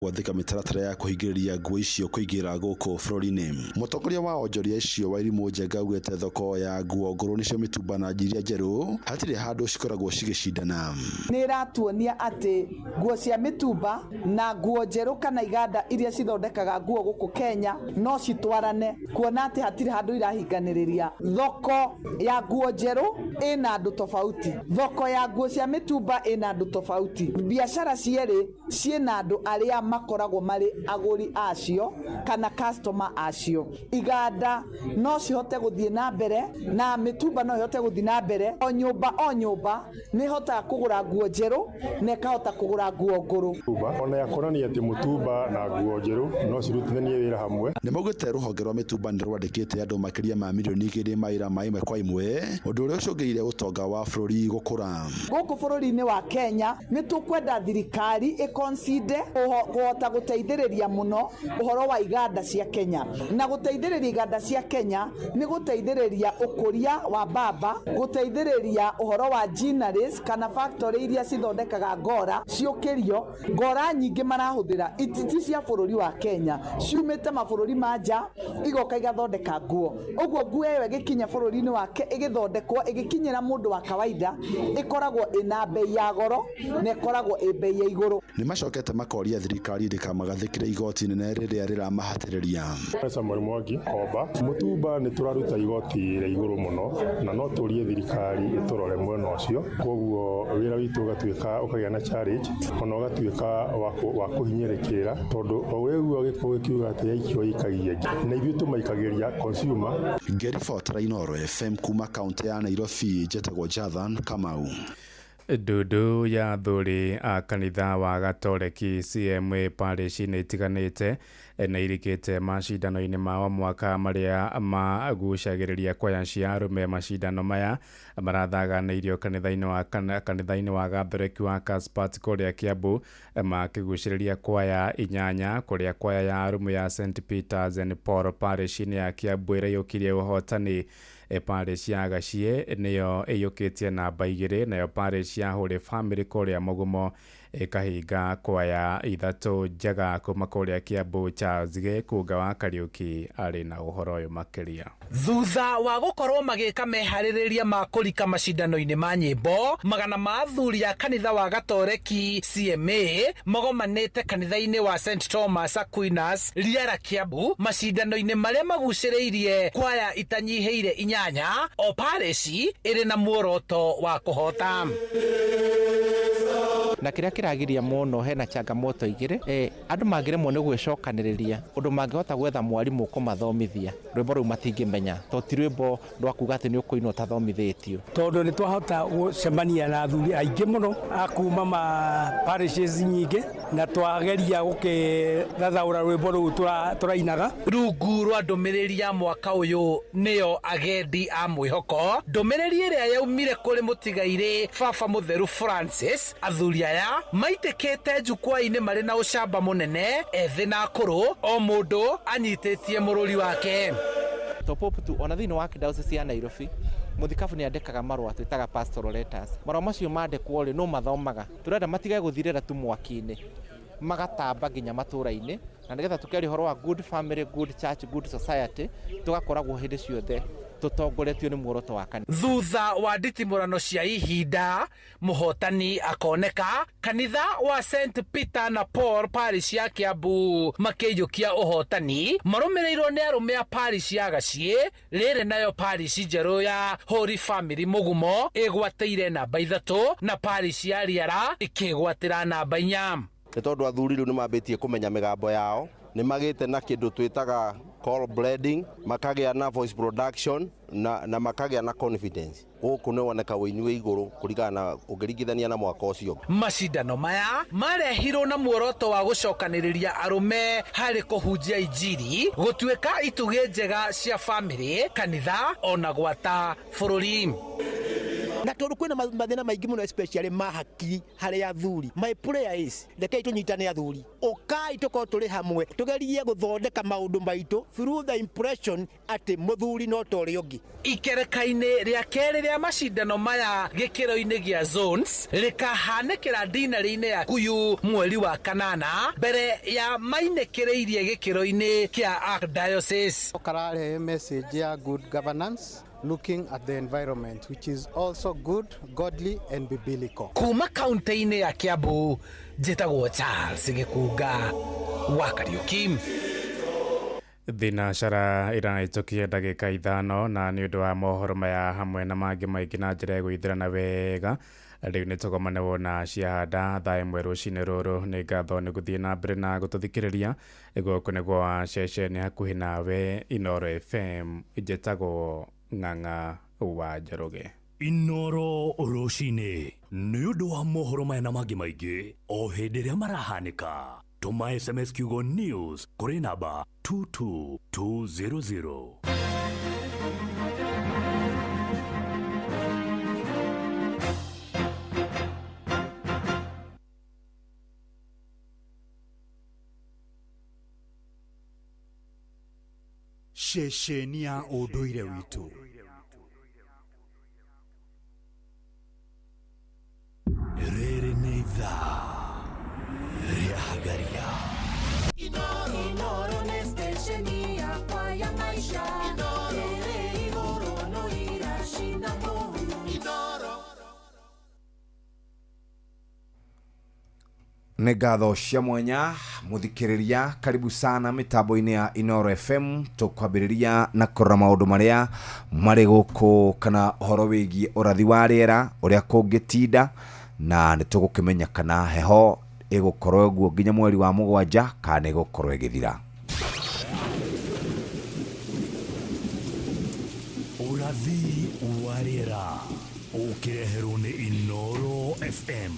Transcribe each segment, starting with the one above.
Gwathĩka mĩtaratara ya kũhingĩrĩria nguo icio kũingĩra gũkũ bũrũri-inĩ. Mũtongoria wa onjoria icio Wairimũ Njenga augĩte thoko ya nguo ngũrũ nĩcio mĩtumba na iria njerũ hatirĩ handũ cikoragwo cigĩcindana. Nĩ ĩratuonia atĩ nguo cia mĩtumba na nguo njerũ kana iganda iria cithondekaga nguo gũkũ Kenya no citwarane, kuona atĩ hatirĩ handũ irahinganĩrĩria. Thoko ya nguo njerũ ĩna andũ tofauti, thoko ya nguo cia mĩtumba ĩna andũ tofauti, biacara cierĩ ciĩna andũ arĩa makoragwo marĩ agũri acio kana customer acio. Iganda no cihote gũthiĩ na mbere na mĩtumba no ĩhote gũthiĩ na mbere, o nyũmba o nyũmba nĩ ĩhotaga kũgũra nguo njerũ na ĩkahota kũgũra nguo ngũrũ. Ona ya kuonania atĩ mũtumba na nguo njerũ no cirutithanie wĩra hamwe. Nĩ maugĩte rũhonge rwa mĩtumba nĩ rwandĩkĩte andũ makĩria ma mirioni 2 mawĩra ma ĩmwe kwa ĩmwe, ũndũ ũrĩa ũcũngĩrĩirie ũtonga wa bũrũri gũkũra. Gũkũ bũrũri-inĩ wa Kenya nĩ tũkwenda thirikari ĩconsider kũhota gũteithĩrĩria mũno ũhoro wa iganda cia Kenya, na gũteithĩrĩria iganda cia Kenya nĩ gũteithĩrĩria ũkũria wa mbamba, gũteithĩrĩria ũhoro wa ginneries kana factory iria cithondekaga ngora ciũkĩrio. Ngora nyingĩ marahũthĩra ti cia bũrũri wa Kenya, ciumĩte mabũrũri ma nja igoka igathondeka nguo. Ũguo nguo ĩyo ĩgĩkinya bũrũri-inĩ wake ĩgĩthondekwo ĩgĩkinyĩra mũndũ wa kawaida ĩkoragwo ĩna bei ya goro na ĩkoragwo ĩ bei ya igũrũ. Nĩ macokete makoria thirikari ndĩkamagathĩkĩre igoti inene rĩrĩa rĩramahatĩrĩria. Samuel Mwangi Komba mũtumba nĩ tũraruta igoti rĩa igũrũ mũno na no tũrie thirikari ĩtũrore mwena ũcio, koguo wĩra witũ ũgatuĩka ũkagĩa na challenge ona ũgatuĩka wa kũhinyĩrĩkĩra, tondũ o ũguo gĩkũyũ gĩkiuga atĩ yaikio ĩikagia ĩngĩ, na ithuĩ tũmaikagĩria consumer. Ngĩribotera Inooro FM kuma kaunti ya Nairobi, njetagwo Jathan Kamau. Ndundu ya athuri a kanitha wa Gatoreki CMA parish-inĩ itiganĩte nĩ irikĩte macindano-inĩ ma o mwaka marĩa magucagĩrĩria kwaya cia arũme. Macindano maya marathaganĩirio kanitha-inĩ wa Gathoreki wa Caspert kũrĩa Kiambu, makĩgucĩrĩria kwaya 8, kũrĩa kwaya ya arũme ya St Peters and Paul parish-inĩ ya Kiambu ĩraiyũkirie ũhotani. Parish ya Gaciĩ nĩyo ĩiyũkĩtie namba 2, nayo parish ya Holy Family kũrĩa Mũgumo ĩkahinga kwaya 3 njega kuma kũrĩa Kiambu. Charles Gĩkunga wa Kariũki arĩ na ũhoro ũyũ makĩria. Thutha wa gũkorwo magĩka meharĩrĩria ma kũrika macindano-inĩ ma nyĩmbo, magana ma athuri a kanitha wa Gatoreki CMA magomanĩte kanitha-inĩ wa St Thomas Aquinas Riara Kiambu macindano-inĩ marĩa magucĩrĩirie kwaya itanyihĩire 8, o parish ĩrĩ na muoroto wa kũhota. Na kĩrĩa kĩragiria mũno hena changamoto igĩrĩ, andũ mangĩremwo nĩ gwĩcokanĩrĩria ũndũ mangĩhota gwetha mwarimũ kũmathomithia rwĩmbo rũu matingĩmenya, to ti rwĩmbo rwa kuga atĩ nĩ ũkũinwo ũtathomithĩtio. Tondũ nĩ twahota gũcemania na athuri aingĩ mũno a kuma ma parishes nyingĩ, na twageria gũkĩthathaũra rwĩmbo rũu tũrainaga. Rungu rwa ndũmĩrĩri ya mwaka ũyũ nĩyo agendi a mwĩhoko, ndũmĩrĩri ĩrĩa yaumire kũrĩ mũtigairĩ Baba Mũtheru Francis, athuri aya maitĩkĩte jukwaa-inĩ marĩ na ũcamba mũnene, ethĩ na akũrũ, o mũndũ anyitĩtie mũrũri wake. To Pope tu, ona thĩinĩ wa Archdiocese ya Nairobi, mũthikabu nĩ andĩkaga marũa twĩtaga pastoral letters. Marũa macio mandĩkwo rĩ, no mathomaga. Tũrenda matige gũthirĩra tu mwaki-inĩ, magatamba nginya matũra-inĩ, na nĩgetha tũkĩaria ũhoro wa good family, good church, good society, tũgakoragwo hĩndĩ ciothe tũtongoretio nĩ muoroto wa kanitha. Thutha wa nditimũrano cia ihinda, mũhotani akoneka kanitha wa St Peter na Paul parish ya Kiambu makĩiyũkia ũhotani, marũmĩrĩirwo nĩ arũme a parish ya Gaciĩ. Rĩrĩ nayo parish njerũ ya Holy Family Mũgumo ĩgwatĩire namba 3, na parish ya Riara ĩkĩgwatĩra namba 4. Nĩ tondũ athuri rĩu nĩ mambĩtie kũmenya mĩgambo yao, nĩ magĩte na kĩndũ twĩtaga call blending, makagĩa na voice production na makagĩa na confidence. Gũkũ nĩ woneka ũini wĩ igũrũ kũringana na ũngĩringithania na mwaka ũcio. Macindano maya marehirwo na muoroto wa gũcokanĩrĩria arũme harĩ kũhunjia injiri, gũtuĩka itugĩ njega cia famĩlĩ, kanitha ona gwata bũrũri. Na tondu kwina mathina maingi muno especially ma hakiri hari athuri, my prayer is rekei tunyitane athuri, ukai tukorwo turi hamwe tugerie guthondeka maundu maitu through the impression ati muthuri no ta uria ungi. Ikereka-inĩ rĩa kerĩ rĩa macindano maya gĩkĩro-inĩ gĩa zones rĩkahanĩkĩra dinarĩ-inĩ ya Kuyu mweri wa kanana mbere ya mainĩkĩrĩirie gĩkĩro-inĩ kĩa archdiocese. Kararehe message ya good governance looking at the environment, which is also good, godly and biblical. Kuma kaunti-inĩ ya Kiambu njĩtagwo Charles Gĩkunga wa Kariuki. Thinacara ĩrahĩtũkia ndagĩka 5 na nĩ ũndũ wa mohoro maya hamwe na mangĩ maingĩ na njĩra ĩgũithĩrana wega rĩu nĩ tũgomane wona ciahanda thaa 1 rũcinĩ rũrũ. Nĩ ngatho nĩ gũthiĩ na mbere na gũtũthikĩrĩria. Gũkũ nĩguo wa ceceni hakuhĩ nawe Inoro FM. Njĩtagwo Ng'ang'a wa Njoroge. Inoro rũcinĩ nĩ ũndũ wa mohoro maya na mangĩ maingĩ o hĩndĩ ĩrĩa marahanĩka. Tũma SMS kiugo news kũrĩ namba 22200. Ceceni ya ũndũire witũ. Rĩrĩ nĩ ithaa rĩa Hagaria. Inoro nĩ stesheni yakwa ya maisha. Ĩrĩ igũrũ no iracina mũhu. Nĩ ngatho cia mwanya mũthikĩrĩria, karibu sana mĩtambo-inĩ ya Inoro FM. Tũkwambĩrĩria na kũrora maũndũ marĩa marĩ gũkũ kana ũhoro wĩgiĩ ũrathi wa rĩera ũrĩa kũngĩtinda, na nĩ tũgũkĩmenya kana heho ĩgũkorwo ũguo nginya mweri wa 7 kana nĩ ĩgũkorwo ĩgĩthira. Ũrathi wa rĩera ũkĩreherwo nĩ Inoro FM.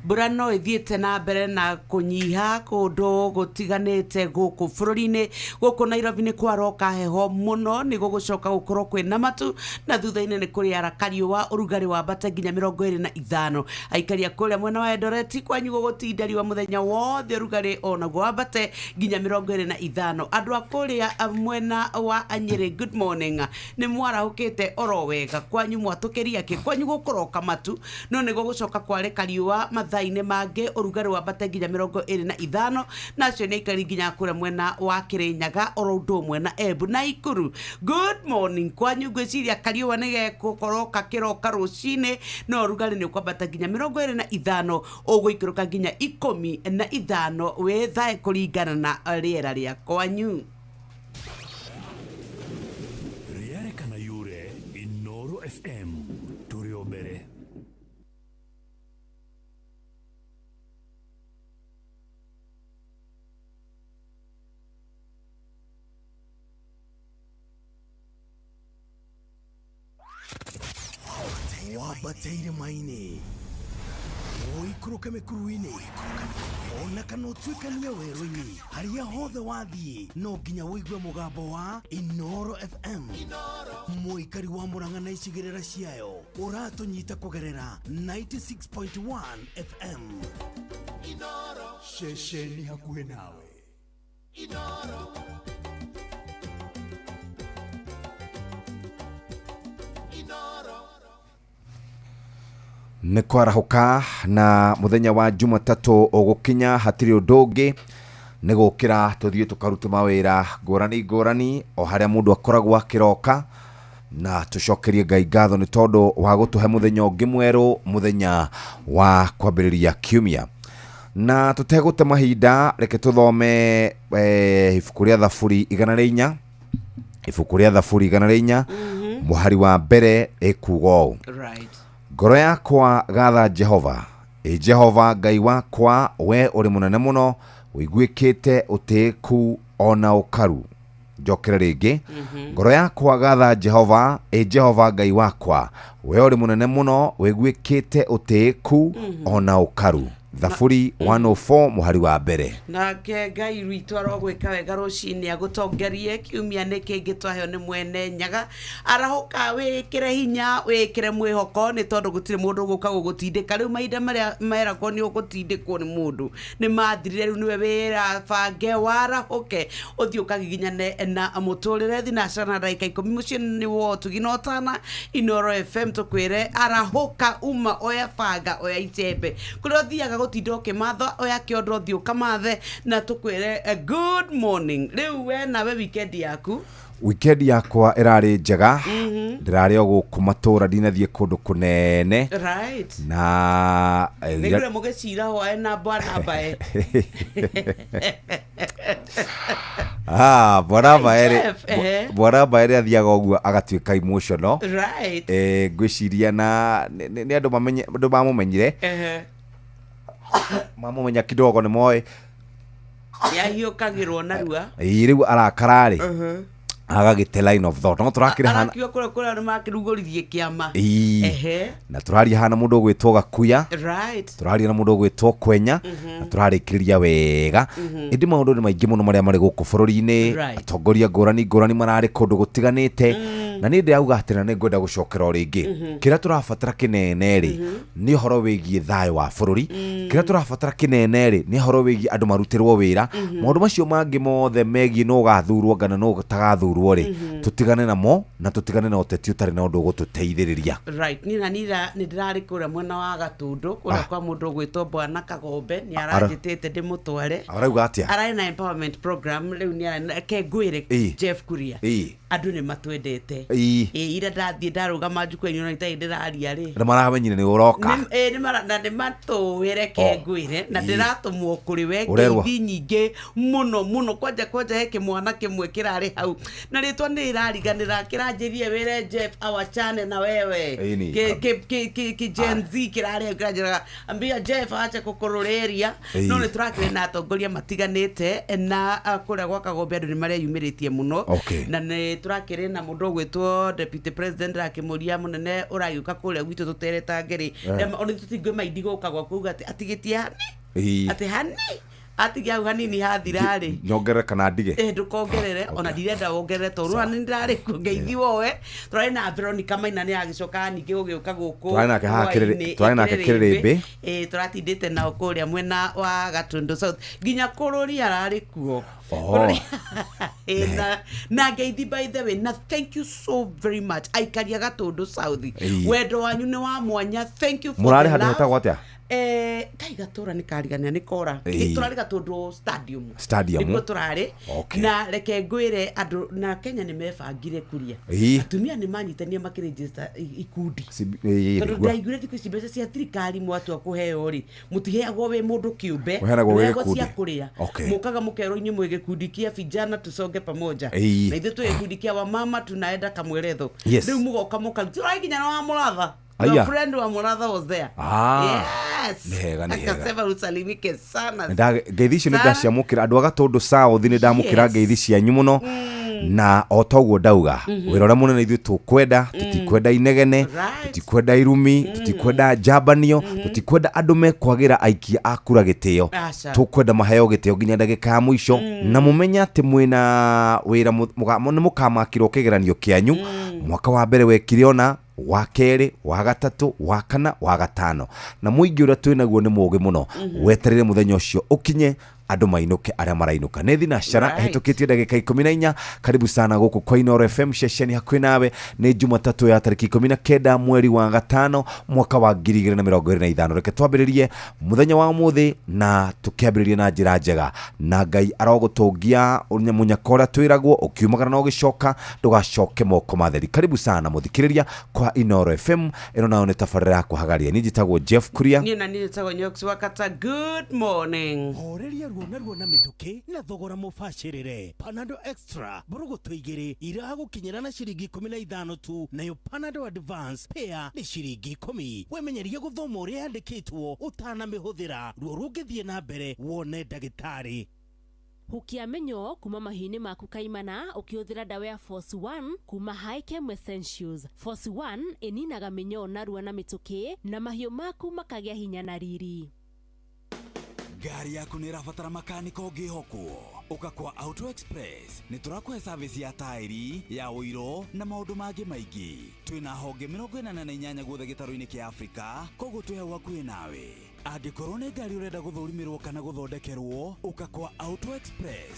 Mbura no ithiĩte na mbere na kũnyiha kũndũ gũtiganĩte gũkũ bũrũri-inĩ. Gũkũ Nairobi nĩ kwaroka heho mũno, nĩ gũgũcoka gũkorwo kwĩna matu na thutha-inĩ nĩ kũrĩara kariũa, ũrugarĩ wambate nginya 25. Aikari a kũrĩa mwena wa Eldoret kwanyu gũgũtinda riũa mũthenya wothe, ũrugarĩ onaguo wambate nginya 25. Andũ a kũrĩa mwena wa Nyĩrĩ, good morning, nĩ mwarahũkĩte oro wega, kwanyu mwatũkĩria kĩ, kwanyu gũkũroka matu no nĩ gũgũcoka kware kariũa mathaa-inĩ mangĩ, ũrugarĩ wambate nginya 25. Nacio nĩ aikari nginya kũrĩa mwena wa Kĩrĩnyaga oro ũndũ ũmwe na Embu na Ikuru. Good morning kwanyu, ngwĩciria kariũa nĩ gegũkorwo kakĩroka rũcinĩ no ũrugarĩ nĩ ũkwambata nginya 25, ũgũikũrũka nginya 15 wĩthae kũringana na rĩera rĩa kwanyu. Rĩarĩ kana yure Inoro FM tũrĩ o mbere. Wambateire maini ũikũrũke mĩkuru-inĩ ona kana ũtuĩkanie werũ-inĩ, harĩa hothe wathiĩ no nginya ũigue mũgambo wa Inoro FM. Mũikari wa Murang'a na icigĩrĩra ciayo ũratũnyita kũgerera 96.1 FM. Ceceni hakuhĩ nawe. Nĩ kwarahũka na mũthenya wa Jumatatũ ũgũkinya, hatirĩ ũndũ ũngĩ nĩ gũkĩra tũthiĩ tũkarute mawĩra ngũrani ngũrani o harĩa mũndũ akoragwo akĩroka, na tũcokerie Ngai ngatho nĩ tondũ wa gũtũhe mũthenya ũngĩ mwerũ, mũthenya wa kwambĩrĩria kiumia. Na tũtegũte mahinda, reke tũthome ibuku rĩa Thaburi 104, ibuku rĩa Thaburi 104 mũhari wa mbere ĩkuga ũũ: Ngoro yakwa gatha Jehova, ĩ Jehova Ngai wakwa, we ũrĩ mũnene mũno, ũiguĩkĩte ũtĩĩku ona ũkaru. Njokere rĩngĩ. Ngoro yakwa gatha Jehova, ĩ Jehova Ngai wakwa, we ũrĩ mũnene mũno, ũiguĩkĩte ũtĩĩku ona ũkaru. Thaburi 104 mũhari wa mbere. Nake Ngai witũ arogwĩka wega rũcinĩ, agũtongorie kiumia nĩ kĩngĩ twaheo nĩ mwene Nyaga. Arahũka, wĩkĩre hinya, wĩkĩre mwĩhoko, nĩ tondũ gũtirĩ mũndũ ũgũka gũgũtindĩka. Rĩu mahinda marĩa meragwo nĩ ũgũtindĩkwo nĩ mũndũ nĩ mathirire. Rĩu nĩwe wĩra bange, warahũke, ũthiĩ ũkagiginyane na mũtũrĩre. Thinacara na ndagĩka 10 mũciĩ nĩ wotugi na ũtana Inoro FM. Tũkwĩre arahũka, uma, oya banga, oya icembe, kũrĩa ũthiaga gũtinda ũkĩmatha, oya kĩondo, ũthiĩ ũkamathe, na tũkwĩre good morning. Rĩu we nawe, weekend yaku? Weekend yakwa ĩrarĩ njega. Ndĩrarĩ o gũkũ matũra, ndinathiĩ kũndũ kũnene. Na nĩngure mũgĩcira hwae na bwana mbae. Ah, bwana Mbae. Jeff, ehe. Bwana Mbae nĩ athiaga ũguo agatuĩka emotional. Ngwĩciria na nĩ andũ mamenye, andũ mamũmenyire, mamũmenya kidogo nĩ moĩ. Nĩahiũkagĩrwo narua. Ĩĩ, rĩu arakararĩ agagĩte line of thought, no tũrakĩrĩ hana. Arakiuga kũrĩa kũrĩa nĩ makĩrugũririe kĩama. Ĩĩ. Na tũraria hana mũndũ ũgwĩtwo Gakuya, tũraria na mũndũ ũgwĩtwo Kwenya, na tũrarĩkĩrĩria wega. Ĩndĩ maũndũ nĩ maingĩ mũno marĩa marĩ gũkũ bũrũri-inĩ. Atongoria ngũrani ngũrani mararĩ kũndũ gũtiganĩte, na niĩ ndĩrauga atĩ na nĩ ngwenda gũcokera o rĩngĩ, kĩrĩa tũrabatara kĩnene rĩ nĩ ũhoro wĩgiĩ thayũ wa bũrũri. Kĩrĩa tũrabatara kĩnene rĩ nĩ ũhoro wĩgiĩ andũ marutĩrwo wĩra. Maũndũ macio mangĩ mothe megiĩ nũ ũgathurwo kana nũ ũtagathurwo rĩ, tũtigane namo, na tũtigane na ũteti ũtarĩ na ũndũ ũgũtũteithĩrĩria. Right, niĩ na nira nĩ ndĩrarĩ kũrĩa mwena wa Gatũndũ, kũrĩa kwa mũndũ ũgwĩtwo Bwana Kagombe. Nĩ aranjĩtĩte ndĩmũtware. Arauga atĩa? Ararĩ na empowerment program. Rĩu nĩ ke ngwĩre, Jeff Kuria, andũ nĩ matwendete. Ĩ, ira ndathiĩ ndarũgama njukwa-inĩ ona itarĩ ndĩraria rĩ, nĩ maramenyire nĩ ũroka. Ĩ, na nĩ matũĩre. Ke ngwĩre na ndĩratũmwo kũrĩ we. Ũrerwo? Ngeithi nyingĩ mũno mũno. Kwanja kwanja he kĩmwana kĩmwe kĩrarĩ hau na rĩtwa nĩ rĩrariganĩra, kĩranjĩrie wĩre Jeff awachane na wewe. Ĩni. Kĩ Gen Z kĩrarĩ hau kĩranjĩraga, ambia Jeff ache kũkũrũrĩria. No nĩ tũrakĩrĩ na atongoria matiganĩte na kũrĩa gwa Kagombe andũ nĩ mareyumĩrĩtie mũno. Na nĩ tũrakĩrĩ na mũndũ ũgwĩtwo deputy president, akĩmũria mũnene ũragĩũka kũrĩa gwitũ tũteretange rĩ. Ona tũtingĩ maindi gũka gwaku uga atĩ atigĩtie hani, atĩ hani atigia hau hanini hathira rĩ. Nyongerere kana ndige? Eh, ndũkongerere, ona ndirenda wongerere tondũ ona nĩ ndĩrarĩ kuo. Ngeithi woe. Tũrarĩ na Veronica Maina, nĩ agĩcoka ningĩ gũgĩũka gũkũ Tũrarĩ nake haha hwaĩ-inĩ, tũrarĩ nake Kĩrĩrĩmbĩ. Ĩ, tũratindĩte nao kũrĩa mwena wa Gatundu South, nginya kũrũri ararĩ kuo. Ĩ, na ngeithi, by the way, na thank you so very much, aikaria Gatundu South. Wendo wanyu nĩ wa mwanya. Thank you for Mũrarĩ the handũ love. hetagwo atĩa? Kai gatũra nĩ kariganĩra, nĩ kora. Tũrarĩ Gatũndũ Stadium. Stadium. Nĩkuo tũrarĩ. Na reke ngwĩre, andũ na Kenya nĩ mebangire kuria. Atumia nĩ manyitania makĩregister ikundi, tondũ Nĩguo. ndaiguire thikũ ici mbeca cia thirikari mwatua kũheo rĩ, mũtiheagwo wĩ mũndũ kĩũmbe. Ũheanagwo wĩ Mũheagwo gĩkundi. cia kũrĩa. Mũkaga mũkerwo inyuĩ mwĩ gĩkundi kĩa vijana tusonge pamoja, na ithuĩ twĩ gĩkundi kĩa wamama tunaenda kamweretho. Rĩu mũgoka mũkaruta tũrarĩ nginya na wa Mũratha. Aya. Your friend wa Mũratha was there. Yes. Nĩ hega, nĩ hega. Akasema usalimike sana. Ngeithi icio nĩ Sana. ndaciamũkĩra, andũ a Gatũndũ South, nĩ ndamũkĩra ngeithi cianyu mũno. Na o toguo ndauga, wĩra ũrĩa mũnene ithuĩ tũkwenda, tũtikwenda inegene, tũtikwenda irumi, tũtikwenda njambanio, tũtikwenda andũ mekwagĩra aikia a kura gĩtĩo. Aca. Tũkwenda maheo gĩtĩo nginya ndagĩka ya mũico, na mũmenye atĩ mwĩna wĩra, nĩ mũkamakĩrwo kĩgeranio kĩanyu. Mwaka wa mbere wekire, ona wa kerĩ, wa gatatũ, wa kana, wa gatano, na mũingĩ ũrĩa twĩ naguo nĩ mũũgĩ mũno. Weterere mũthenya ũcio ũkinye, andũ mainũke arĩa marainũka. Nĩ thinacara ĩhĩtũkĩtie ndagĩka 14. Karibu sana gũkũ kwa Inoro FM, ceceni hakuhĩ nawe. Nĩ Jumatatũ ya tarĩki 19 mweri wa gatano mwaka wa 2025. Reke twambĩrĩrie mũthenya wa ũmũthĩ na tũkĩambĩrĩrie na njĩra njega, na Ngai arogũtũngia mũnyaka ũrĩa twĩragwo ũkiumagara na ũgĩcoka ndũgacoke moko matheri. Karibu sana mũthikĩrĩria kwa Inoro FM. Ĩno nayo nĩ tabarĩra ya kũhagaria. Niĩ njĩtagwo Jeff Kuria. Niĩ na niĩ njĩtagwo Nyox Wakata. Good morning. Horeria ruo na ruo na mĩtũkĩ na thogora mũbacĩrĩre. Panado Extra mbũrũgũtũ 2 iragũkinyĩra na ciringi 15 tu, nayo Panado Advance pea nĩ ciringi 10. Wemenyeria gũthoma ũrĩa yandĩkĩtwo ũtanamĩhũthĩra. Ruo rũngĩthiĩ na mbere, wone ndagĩtarĩ. Hukia mĩnyoo kuma mahiũ-inĩ maku kaimana ũkĩhũthĩra ndawa ya Force 1 kuma Hichem Essentials. Force 1 ĩninaga mĩnyoo narua na mĩtũkĩ, na mahiũ maku makagĩa hinya na riri. Ngari yaku nĩ ĩrabatara makanika ũngĩhokwo? Ũka kwa Auto Express, nĩ tũrakũhe service ya taĩri ya ũiro na maũndũ mangĩ maingĩ. Twĩna honge 48 guothe gĩtarũ-inĩ kĩa Afrika, koguo twĩ hau hakuhĩ nawe. Angĩkorwo nĩ ngari ũrenda gũthũrimĩrwo kana gũthondekerwo, ũka kwa Auto Express.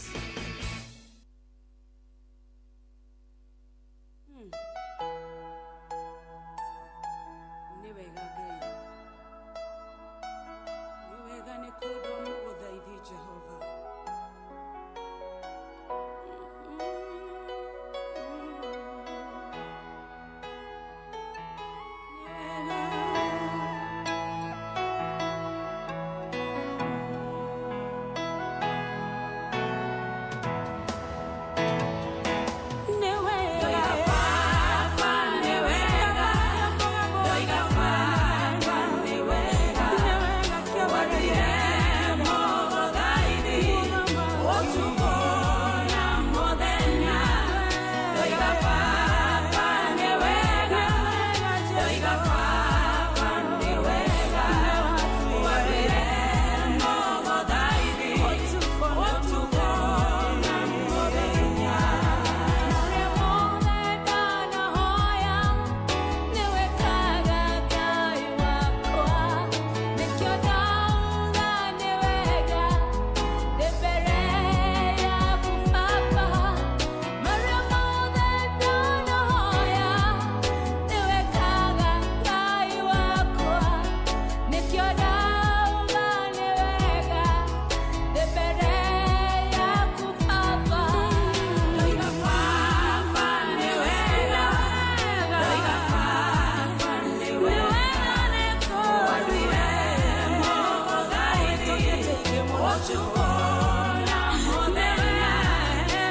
Nĩ wega Ngai, nĩ wega nĩ kwendwo mũgũthaithi Jehova. Nĩ wega Baba, nĩ wega ndoiga Baba, nĩ wega watire mũgũthaithi ũtukũ na mũthenya. Ndoiga Baba, nĩ wega ndoiga Baba, nĩ wega watire mũgũthaithi ũtukũ na mũthenya. Ndoiga Baba, nĩ wega ndoiga Baba, nĩ wega wanduire mũgũthaithi ũtukũ na mũthenya.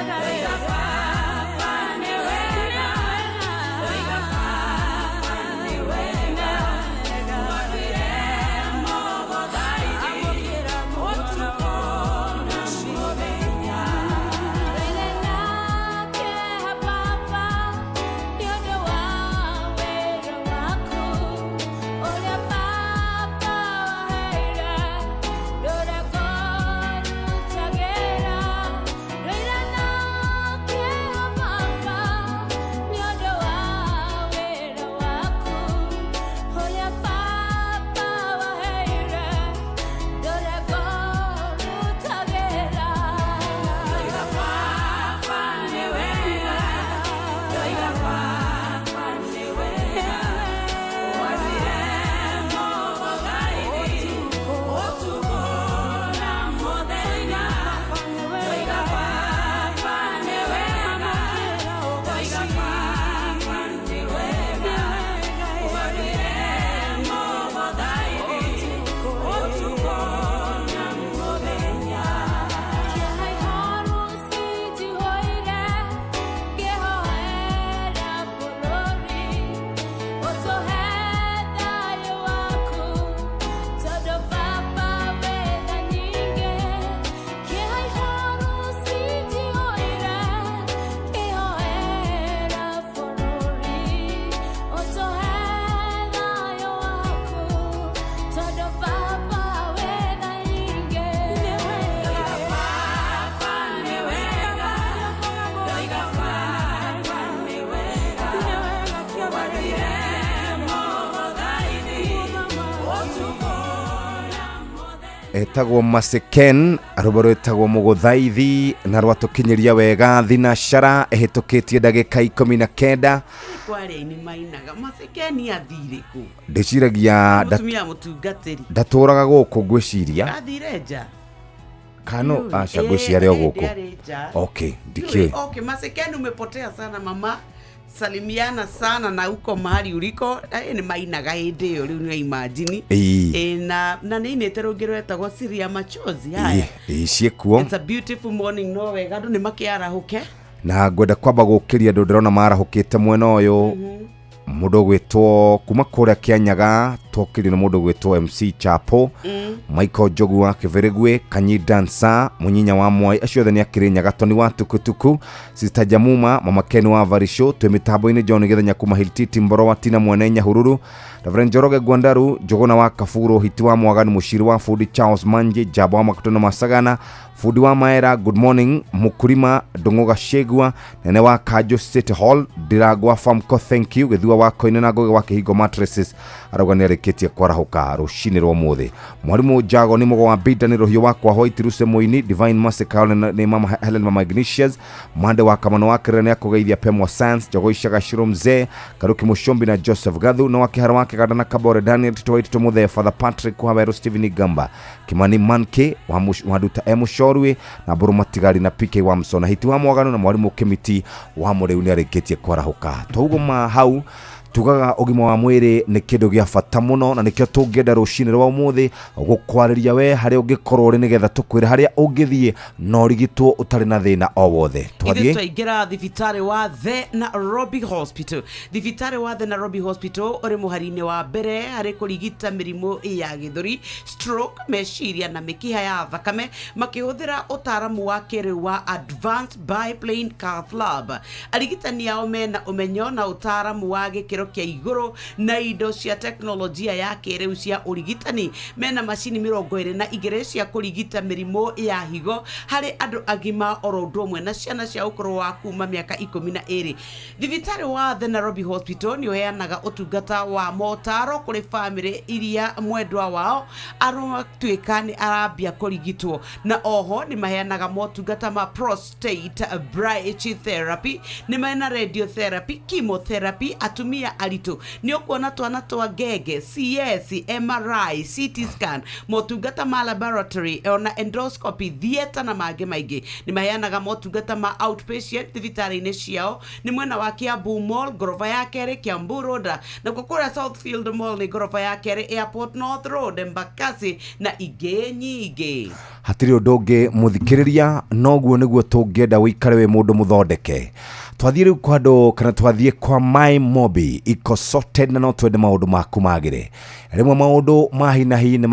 Ndoiga Baba, nĩ wega ndoiga Baba, nĩ wega wanduire mũgũthaithi ũtukũ na mũthenya. Ndoiga Baba, nĩ wega ndoiga Baba, nĩ wega watire mũgũthaithi ũtukũ na mũthenya. Ndoiga Baba, nĩ wega ndoiga Baba, nĩ wega watire mũgũthaithi ũtukũ na mũthenya. Ndoiga Baba, nĩ wega ndoiga Baba, nĩ wega watire mũgũthaithi ũtukũ na Etagwo Maseken, rwĩmbo rwĩtagwo Mũgũthaithi, na rwatũkinyĩria wega thinacara ĩhĩtũkĩtie ndagĩka 19. Kwarĩa ini mainaga Masekeni athire kũ? Ndĩciragia Mũtumia mũtungatĩri ndatũraga gũkũ ngwĩciria. Athire nja. Kano Ndiũĩ. aca, ngwĩciria arĩ o Ĩĩ, gũkũ. arĩ nja. Okay, Ndiũĩ. ndikĩũĩ. Okay, Masekeni umepotea sana mama, salimiana sana na uko mahali uliko. Nĩ mainaga hĩndĩ ĩyo rĩu nĩ imagine. Ĩĩ. Ĩĩ, na nĩ inĩte rũngĩ rwetagwo Siri ya Machozi. Haya, Ĩĩ, ciĩkuo. It's a beautiful morning, no wega andũ nĩ makĩarahũke. Na ngwenda kwamba gũkĩria andũ ndĩrona marahũkĩte mwena ũyũ. Mũndũ ũgwĩtwo kuma kũrĩa Kĩanyaga twokĩrio nĩ mũndũ ũgwĩtwo MC Chapo, Michael Njogu wa Kĩbĩrĩgwĩ, Kanyi Dansa, Mũnyinya wa Mwai, acio othe nĩ akĩrĩ Nyaga, Toni wa Tukutuku, Sister Jamuma, Mama Ken wa Varisho, twĩ mĩtambo-inĩ John Gĩthenya kuma Hiltiti, Mboro wa Tina Mwene Nyahururu, Reverend Njoroge Gwandaru, Njogona wa Kaburo, Hiti wa Mwaganu, Muciri wa Fundi, Charles Manje, Jaba wa Makutono Masagana, Fundi wa Maera, good morning, Mukurima Ndung'u Gacegua, Nene wa Kanjo City Hall, Ndirangwa Famco, thank you, Gĩthua wa Koine na Ngũgĩ wa Kĩhingo Mattresses, arauga nĩ arĩkĩtie kwarahũka rũcinĩ rwa ũmũthĩ. Mwarimũ Jago nĩ mũgo wa Mbinda, nĩ rũhiũ wa kwa White Ruse Mũini, Divine Mercy Carol nĩ mama Helen, mama Ignatius, Mande wa Kamano wa Kĩrĩra nĩ akũgeithia Pemwa Science, Jogo Icaga Shiro Mzee, Karuki Mushombi na Joseph Gathu, na wa Kĩhara wa Kĩganda na Kabore Daniel Tito wa Itito Mũthee, Father Patrick wa Werũ Stephen Gamba, Kimani Manke wa wa Nduta M Mucorwe na Mbũrũ Matigari na PK wa Msona, Hiti wa Mwagano na Mwarimũ Kĩmiti wa Mũrĩu nĩ arĩkĩtie kwarahũka. Twaugwo ma hau tugaga ũgima wa mwĩrĩ nĩ kĩndũ gĩa bata mũno, na nĩkĩo tũngĩenda rũcinĩ rwa ũmũthĩ gũkwarĩria we harĩa ũngĩkorwo ũrĩ, nĩgetha tũkwĩre harĩa ũngĩthiĩ na ũrigitwo ũtarĩ na thĩna o wothe. Ithuĩ Twathiĩ twaingĩra thibitarĩ wa The Nairobi Hospital. Thibitarĩ wa The Nairobi Hospital ũrĩ mũhari-inĩ wa mbere harĩ kũrigita mĩrimũ ya gĩthũri, stroke, meciria na mĩkiha ya thakame, makĩhũthĩra ũtaaramu wa kĩrĩu wa Advanced Biplane Cath Lab. Arigitani ao mena ũmenyo na ũtaaramu wa gĩkĩro kĩa igũrũ na indo cia teknolojia ya kĩrĩu cia ũrigitani. Mena macini 22 cia kũrigita mĩrimũ ya higo harĩ andũ agima oro ũndũ ũmwe na ciana cia ũkũrũ wa kuma mĩaka 12. Thibitarĩ wa The Nairobi Hospital nĩ ũheanaga ũtungata wa motaro kũrĩ bamĩrĩ iria mwendwa wao aratuĩka nĩ arambia kũrigitwo, na oho nĩ maheanaga motungata ma prostate brachytherapy, nĩ mena radiotherapy, chemotherapy, atumia aritũ, nĩ ũkuona twana twa ngenge, CS, MRI, CT scan, motungata ma laboratory ona endoscopy, theatre na mangĩ maingĩ. Nĩ maheanaga motungata ma outpatient thibitarĩ-inĩ ciao, nĩ mwena wa Kiambu Mall ngoroba ya kerĩ, Kiambu Road, nakuo kũrĩa Southfield Mall nĩ ngoroba ya kerĩ, Airport North Road, Embakasi na ingĩ nyingĩ. Hatirĩ ũndũ ũngĩ mũthikĩrĩria, noguo nĩguo tũngĩenda ũikare wĩ mũndũ mũthondeke. Twathiĩ rĩu kwa andũ kana twathiĩ kwa My Mobi iko sorted, na no twende maũndũ maku magĩre. Rĩmwe maũndũ ma hi na hi nĩ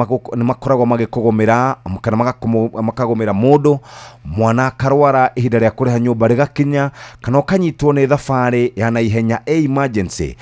makoragwo magĩkũgũmĩra kana makagũmĩra mũndũ, mwana akarwara, ihinda rĩa kũrĩha nyũmba rĩgakinya, kana ũkanyitwo nĩ thabarĩ ya naihenya, emergency,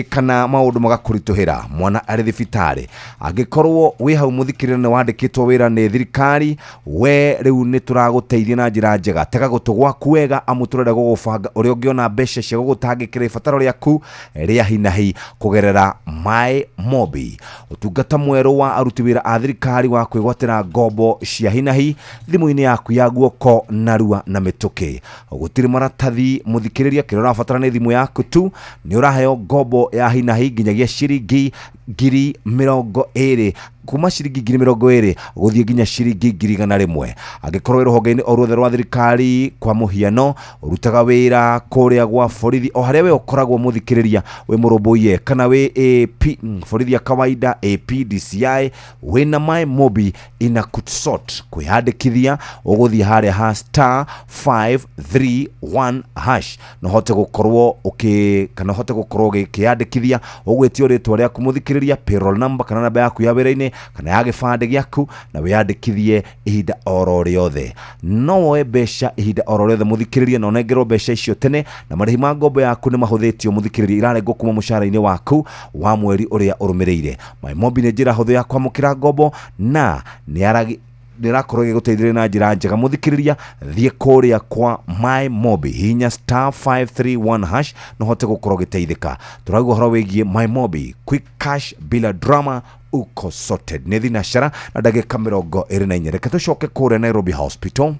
kana maũndũ magakũritũhĩra, mwana arĩ thibitarĩ. Angĩkorwo wĩ hau mũthikĩrĩria nĩ wandĩkĩtwo wĩra nĩ thirikari, we rĩu nĩ tũragũteithia na njĩra njega. Tega gũtũ gwaku wega, amu tũrenda gũgũbanga ũrĩa ũngĩona mbeca cia gũgũtangĩkĩra ibataro rĩaku rĩa hi na hi kũgerera My Mobi, ũtungata mwerũ wa aruti wĩra a thirikari wa kwĩgwatĩra ngombo cia hi na hi thimũ-inĩ yaku ya guoko narua na mĩtũkĩ. Gũtirĩ maratathi mũthikĩrĩria, kĩrĩa ũrabatara nĩ thimũ yaku tu. Nĩ ũraheo ngombo ya hi na hi nginyagia ciringi 20,000, kuma ciringi 20,000 gũthiĩ nginya ciringi 100,000. Angĩkorwo wĩ rũhonge-inĩ o ruothe rwa thirikari, kwa mũhiano ũrutaga wĩra kũrĩa gwa borithi, o harĩa we ũkoragwo mũthikĩrĩria, wĩ mũrũmbũiye kana wĩ AP, borithi ya kawaida, AP, DCI, wĩna My Mobi ina kutsort. Kwĩyandĩkithia ũgũthiĩ harĩa ha star 531 hash na ũhote gũkorwo ũkĩ kana ũhote gũkorwo ũgĩkĩyandĩkithia. Ũgwĩtio rĩtwa rĩaku mũthikĩrĩria, payroll number kana namba yaku ya wĩra-inĩ kana ya gĩbandĩ gĩaku, na wĩyandĩkithie ihinda oro rĩothe. No woe mbeca ihinda oro rĩothe mũthikĩrĩria, na ũnengerwo mbeca icio tene, na marĩhi ma ngombo yaku nĩ mahũthĩtio mũthikĩrĩria, irarengwo kuma mũcara-inĩ waku wa mweri ũrĩa ũrũmĩrĩire. My Mobi nĩ njĩra hũthũ ya kwamũkĩra ngombo na nĩ nĩrakorwo ĩgĩgũteithĩrĩria na njĩra njega mũthikĩrĩria. Thiĩ kũrĩa kwa My Mobi, hihinya star 531 hash na ũhote gũkorwo ũgĩteithĩka. Tũrauga ũhoro wĩgiĩ My Mobi, quick cash bila drama, uko sorted. Nĩ thinacara na ndagĩka 24. Reke tũcoke kũrĩa Nairobi Hospital.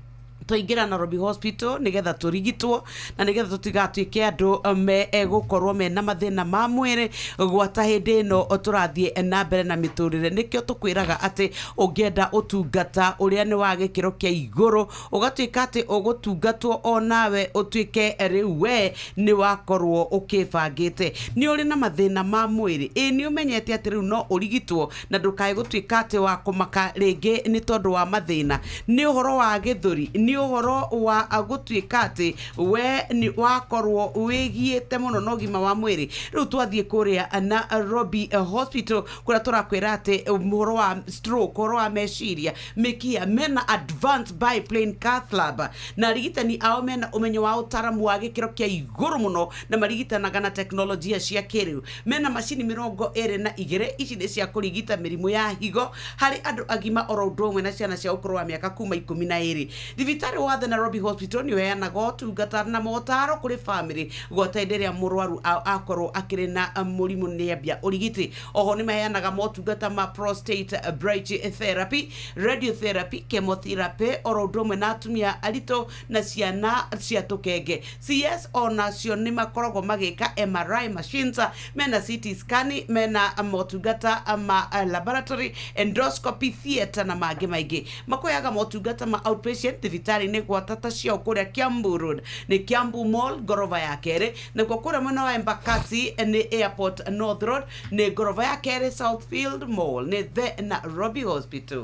Twaingĩra Nairobi Hospital nĩgetha tũrigitwo na nĩgetha tũtigatuĩke andũ megũkorwo mena mathĩna ma mwĩrĩ gwata hĩndĩ ĩno tũrathiĩ na mbere na mĩtũrĩre. Nĩkĩo tũkwĩraga atĩ ũngĩenda ũtungata ũrĩa nĩ wa gĩkĩro kĩa igũrũ, ũgatuĩka atĩ ũgũtungatwo onawe ũtuĩke rĩu we nĩ wakorwo ũkĩbangĩte, nĩ ũrĩ na mathĩna ma mwĩrĩ, ĩ nĩ ũmenyete atĩ rĩu no ũrigitwo na ndũkae gũtuĩka atĩ wa kũmaka rĩngĩ nĩ tondũ wa mathĩna, nĩ ũhoro wa gĩthũri, nĩ ũhoro wa gũtuĩka atĩ we nĩ wakorwo wĩgiĩte mũno na ũgima wa mwĩrĩ. Rĩu twathiĩ kũrĩa Nairobi Hospital kũrĩa tũrakwĩra atĩ ũhoro wa stroke, ũhoro wa meciria, mĩkiha, mena advanced biplane cath lab, na arigitani ao mena ũmenyo wa ũtaramu wa gĩkĩro kĩa igũrũ mũno, na marigitanaga na teknolojia cia kĩrĩu. Mena macini 22, ici nĩ cia kũrigita mĩrimũ ya higo harĩ andũ agima oro ũndũ ũmwe na ciana cia ũkũrũ wa mĩaka kuma 12. Thibitarĩ wa The Nairobi Hospital nĩ ũheanaga ũtungata na motaro kũrĩ famĩlĩ gwata hĩndĩ ĩrĩa mũrwaru akorwo akĩrĩ na mũrimũ nĩambia ũrigiti. Oho nĩ maheanaga motungata ma prostate brachytherapy, radiotherapy, chemotherapy oro ũndũ ũmwe na atumia aritũ na ciana cia tũkenge. CS onacio nĩ makoragwo magĩka MRI machines, mena CT scan, mena motungata ma laboratory, endoscopy theatre na mangĩ maingĩ. Makoyaga motungata ma outpatient thibitarĩ-inĩ gwata ta ciao kũrĩa Kiambu Road, nĩ Kiambu Mall ngorova ya kerĩ, nakuo kũrĩa mwena wa Embakasi nĩ Airport North Road, nĩ ngorova ya kerĩ Southfield Mall, nĩ The Nairobi Hospital.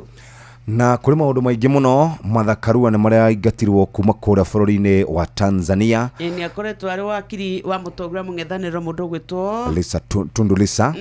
Na kũrĩ maũndũ maingĩ mũno. Martha Karua nĩ marĩa aingatirwo kuma kũrĩa bũrũri-inĩ wa Tanzania. Nĩ akoretwo arĩ wakiri wa mũtongoria mũng'ethanĩro mũndũ ũgwĩtwo Lisa Tundu Lisa.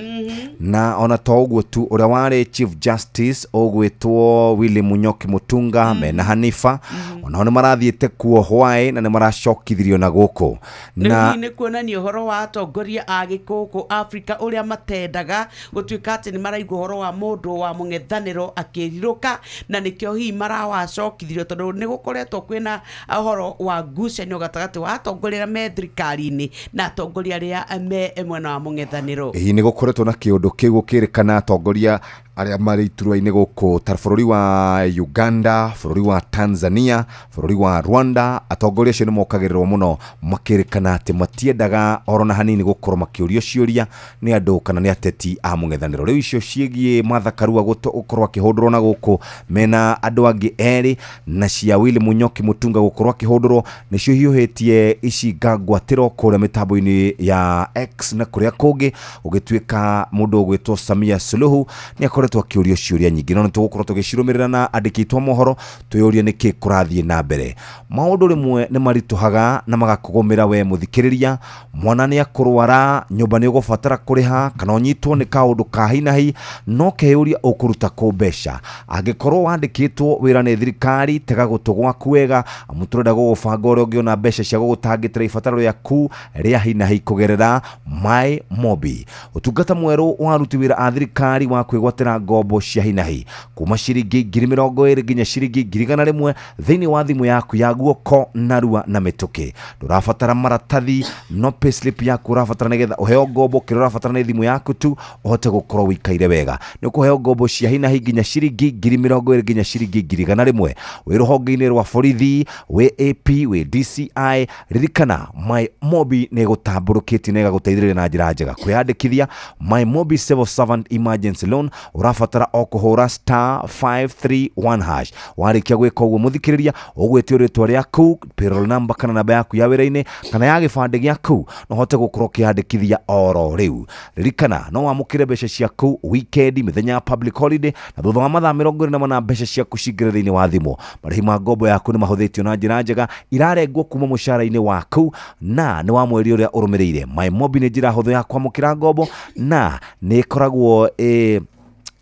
Na ona to ũguo tu, ũrĩa warĩ Chief Justice ũgwĩtwo Willy Munyoki Mutunga mena Hanifa onao nĩ marathiĩte kuo Hawaii na nĩ maracokithirio na gũkũ. Na nĩ kuonania ũhoro wa atongoria a gĩkũkũ Afrika ũrĩa matendaga gũtuĩka atĩ nĩ maraigua ũhoro wa mũndũ wa mũng'ethanĩro akĩrirũka, na nĩkĩo hihi marawacokithirio, tondũ nĩ gũkoretwo kwĩna ũhoro wa ngucanio gatagatĩ wa atongoria arĩa me thirikari-inĩ na atongoria arĩa me mwena wa mũng'ethanĩro. Ĩĩ, nĩ gũkoretwo na kĩũndũ kĩu gũkĩrĩkana atongoria arĩa marĩ iturwa-inĩ gũkũ ta bũrũri wa Uganda, bũrũri wa Tanzania, bũrũri wa Rwanda, atongoria acio nĩ mokagĩrĩrwo mũno makĩrĩkana atĩ matiendaga oro na hanini gũkorwo makĩũrio ciũria nĩ andũ kana nĩ ateti a mũng'ethanĩro. Rĩu icio ciĩgiĩ Martha Karua gũkorwo akĩhũndũrwo na gũkũ mena andũ angĩ erĩ, na cia Willy Munyoki Mutunga gũkorwo akĩhũndũrwo, nĩcio hiũhĩtie ici ngangwatĩro kũrĩa mĩtambo-inĩ ya X na kũrĩa kũngĩ, gũgĩtuĩka mũndũ ũgwĩtwo Samia Suluhu nĩ akoretwo akĩũrio ciũria nyingĩ, no nĩ tũgũkorwo tũgĩcirũmĩrĩra na andĩki aitũ a mohoro twĩyũrie nĩkĩ kũrathiĩ na mbere. Maũndũ rĩmwe nĩ maritũhaga na magakũgũmĩra we mũthikĩrĩria. Mwana nĩ akũrwara, nyũmba nĩ ũgũbatara kũrĩha, kana ũnyitwo nĩ kaũndũ ka hi na hi, no keyũria ũkũruta kũ mbeca. Angĩkorwo wandĩkĩtwo wĩra nĩ thirikari, tega gũtũ gwaku wega, amu tũrenda gũgũbanga ũrĩa ũngĩona mbeca cia gũgũtangĩtĩra ibataro rĩaku rĩa hi na hi kũgerera My Mobi, ũtungata mwerũ wa aruti wĩra a thirikari wa kwĩgwatĩra ngombo cia hi na hi kuma ciringi 20,000 nginya ciringi 100,000 thĩinĩ wa thimũ yaku ya guoko narua na mĩtũkĩ. Ndũrabatara maratathi, no payslip yaku ũrabatara nĩgetha ũheo ngombo. Kĩrĩa ũrabatara nĩ thimũ yaku tu ũhote gũkorwo wĩikaire wega. Nĩ ũkũheo ngombo cia hi na hi nginya ciringi 20,000 nginya ciringi 100,000. Wĩ rũhonge-inĩ rwa borithi, wĩ AP, wĩ DCI, ririkana My Mobi nĩ ĩgũtambũrũkĩtie na ĩgagũteithĩrĩria na njĩra njega. Kwĩyandĩkithia My Mobi Civil Servant Emergency Loan ũrabatara o kũhũra *531#. Warĩkia gwĩka ũguo mũthikĩrĩria, ũgwĩtio rĩtwa rĩaku, payroll number kana namba yaku ya wĩra-inĩ kana ya gĩbandĩ gĩaku, na ũhote gũkorwo ũkĩyandĩkithia oro rĩu. Ririkana no wamũkĩre mbeca ciaku weekend, mĩthenya ya public holiday, na thutha wa mathaa 24 mbeca ciaku cingĩre thĩinĩ wa thimũ. Marĩhi ma ngombo yaku nĩ mahũthĩtio na njĩra njega, irarengwo kuma mũcara-inĩ waku na nĩ wa mweri ũrĩa ũrũmĩrĩire. My Mobi nĩ njĩra hũthũ ya kwamũkĩra ngombo na nĩ ĩkoragwo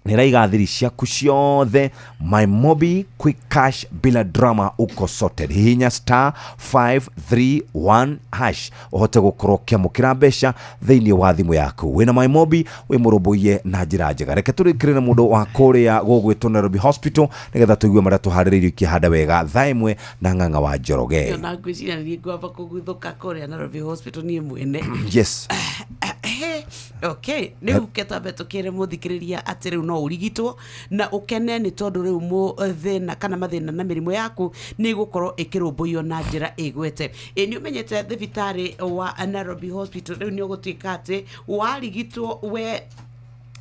nĩ ĩraiga thiri ciaku ciothe. My Mobi, quick cash bila drama, uko sorted. Hihinya *531# ũhote gũkorwo ũkĩamũkĩra mbeca thĩinĩ wa thimũ yaku. Wĩna My Mobi wĩ mũrũmbũiye na njĩra njega. Reke tũrĩkĩre na mũndũ wa kũrĩa gũgwĩtwo Nairobi Hospital nĩgetha tũigue marĩa tũharĩrĩirio ikĩhanda wega thaa 1 na Ng'ang'a wa Njoroge. Ona ngwĩciria nĩ ngwamba kũguthũka kũrĩa Nairobi Hospital niĩ mwene. Yes. Okay, rĩu ke twambe tũkĩre mũthikĩrĩria atĩ rĩu no ũrigitwo na ũkene nĩ tondũ rĩu mũthĩna kana mathĩna na mĩrimũ yaku nĩ ĩgũkorwo ĩkĩrũmbũiyo na njĩra ĩgwete. Ĩ nĩ ũmenyete thibitarĩ wa Nairobi Hospital rĩu nĩ ũgũtuĩka atĩ warigitwo we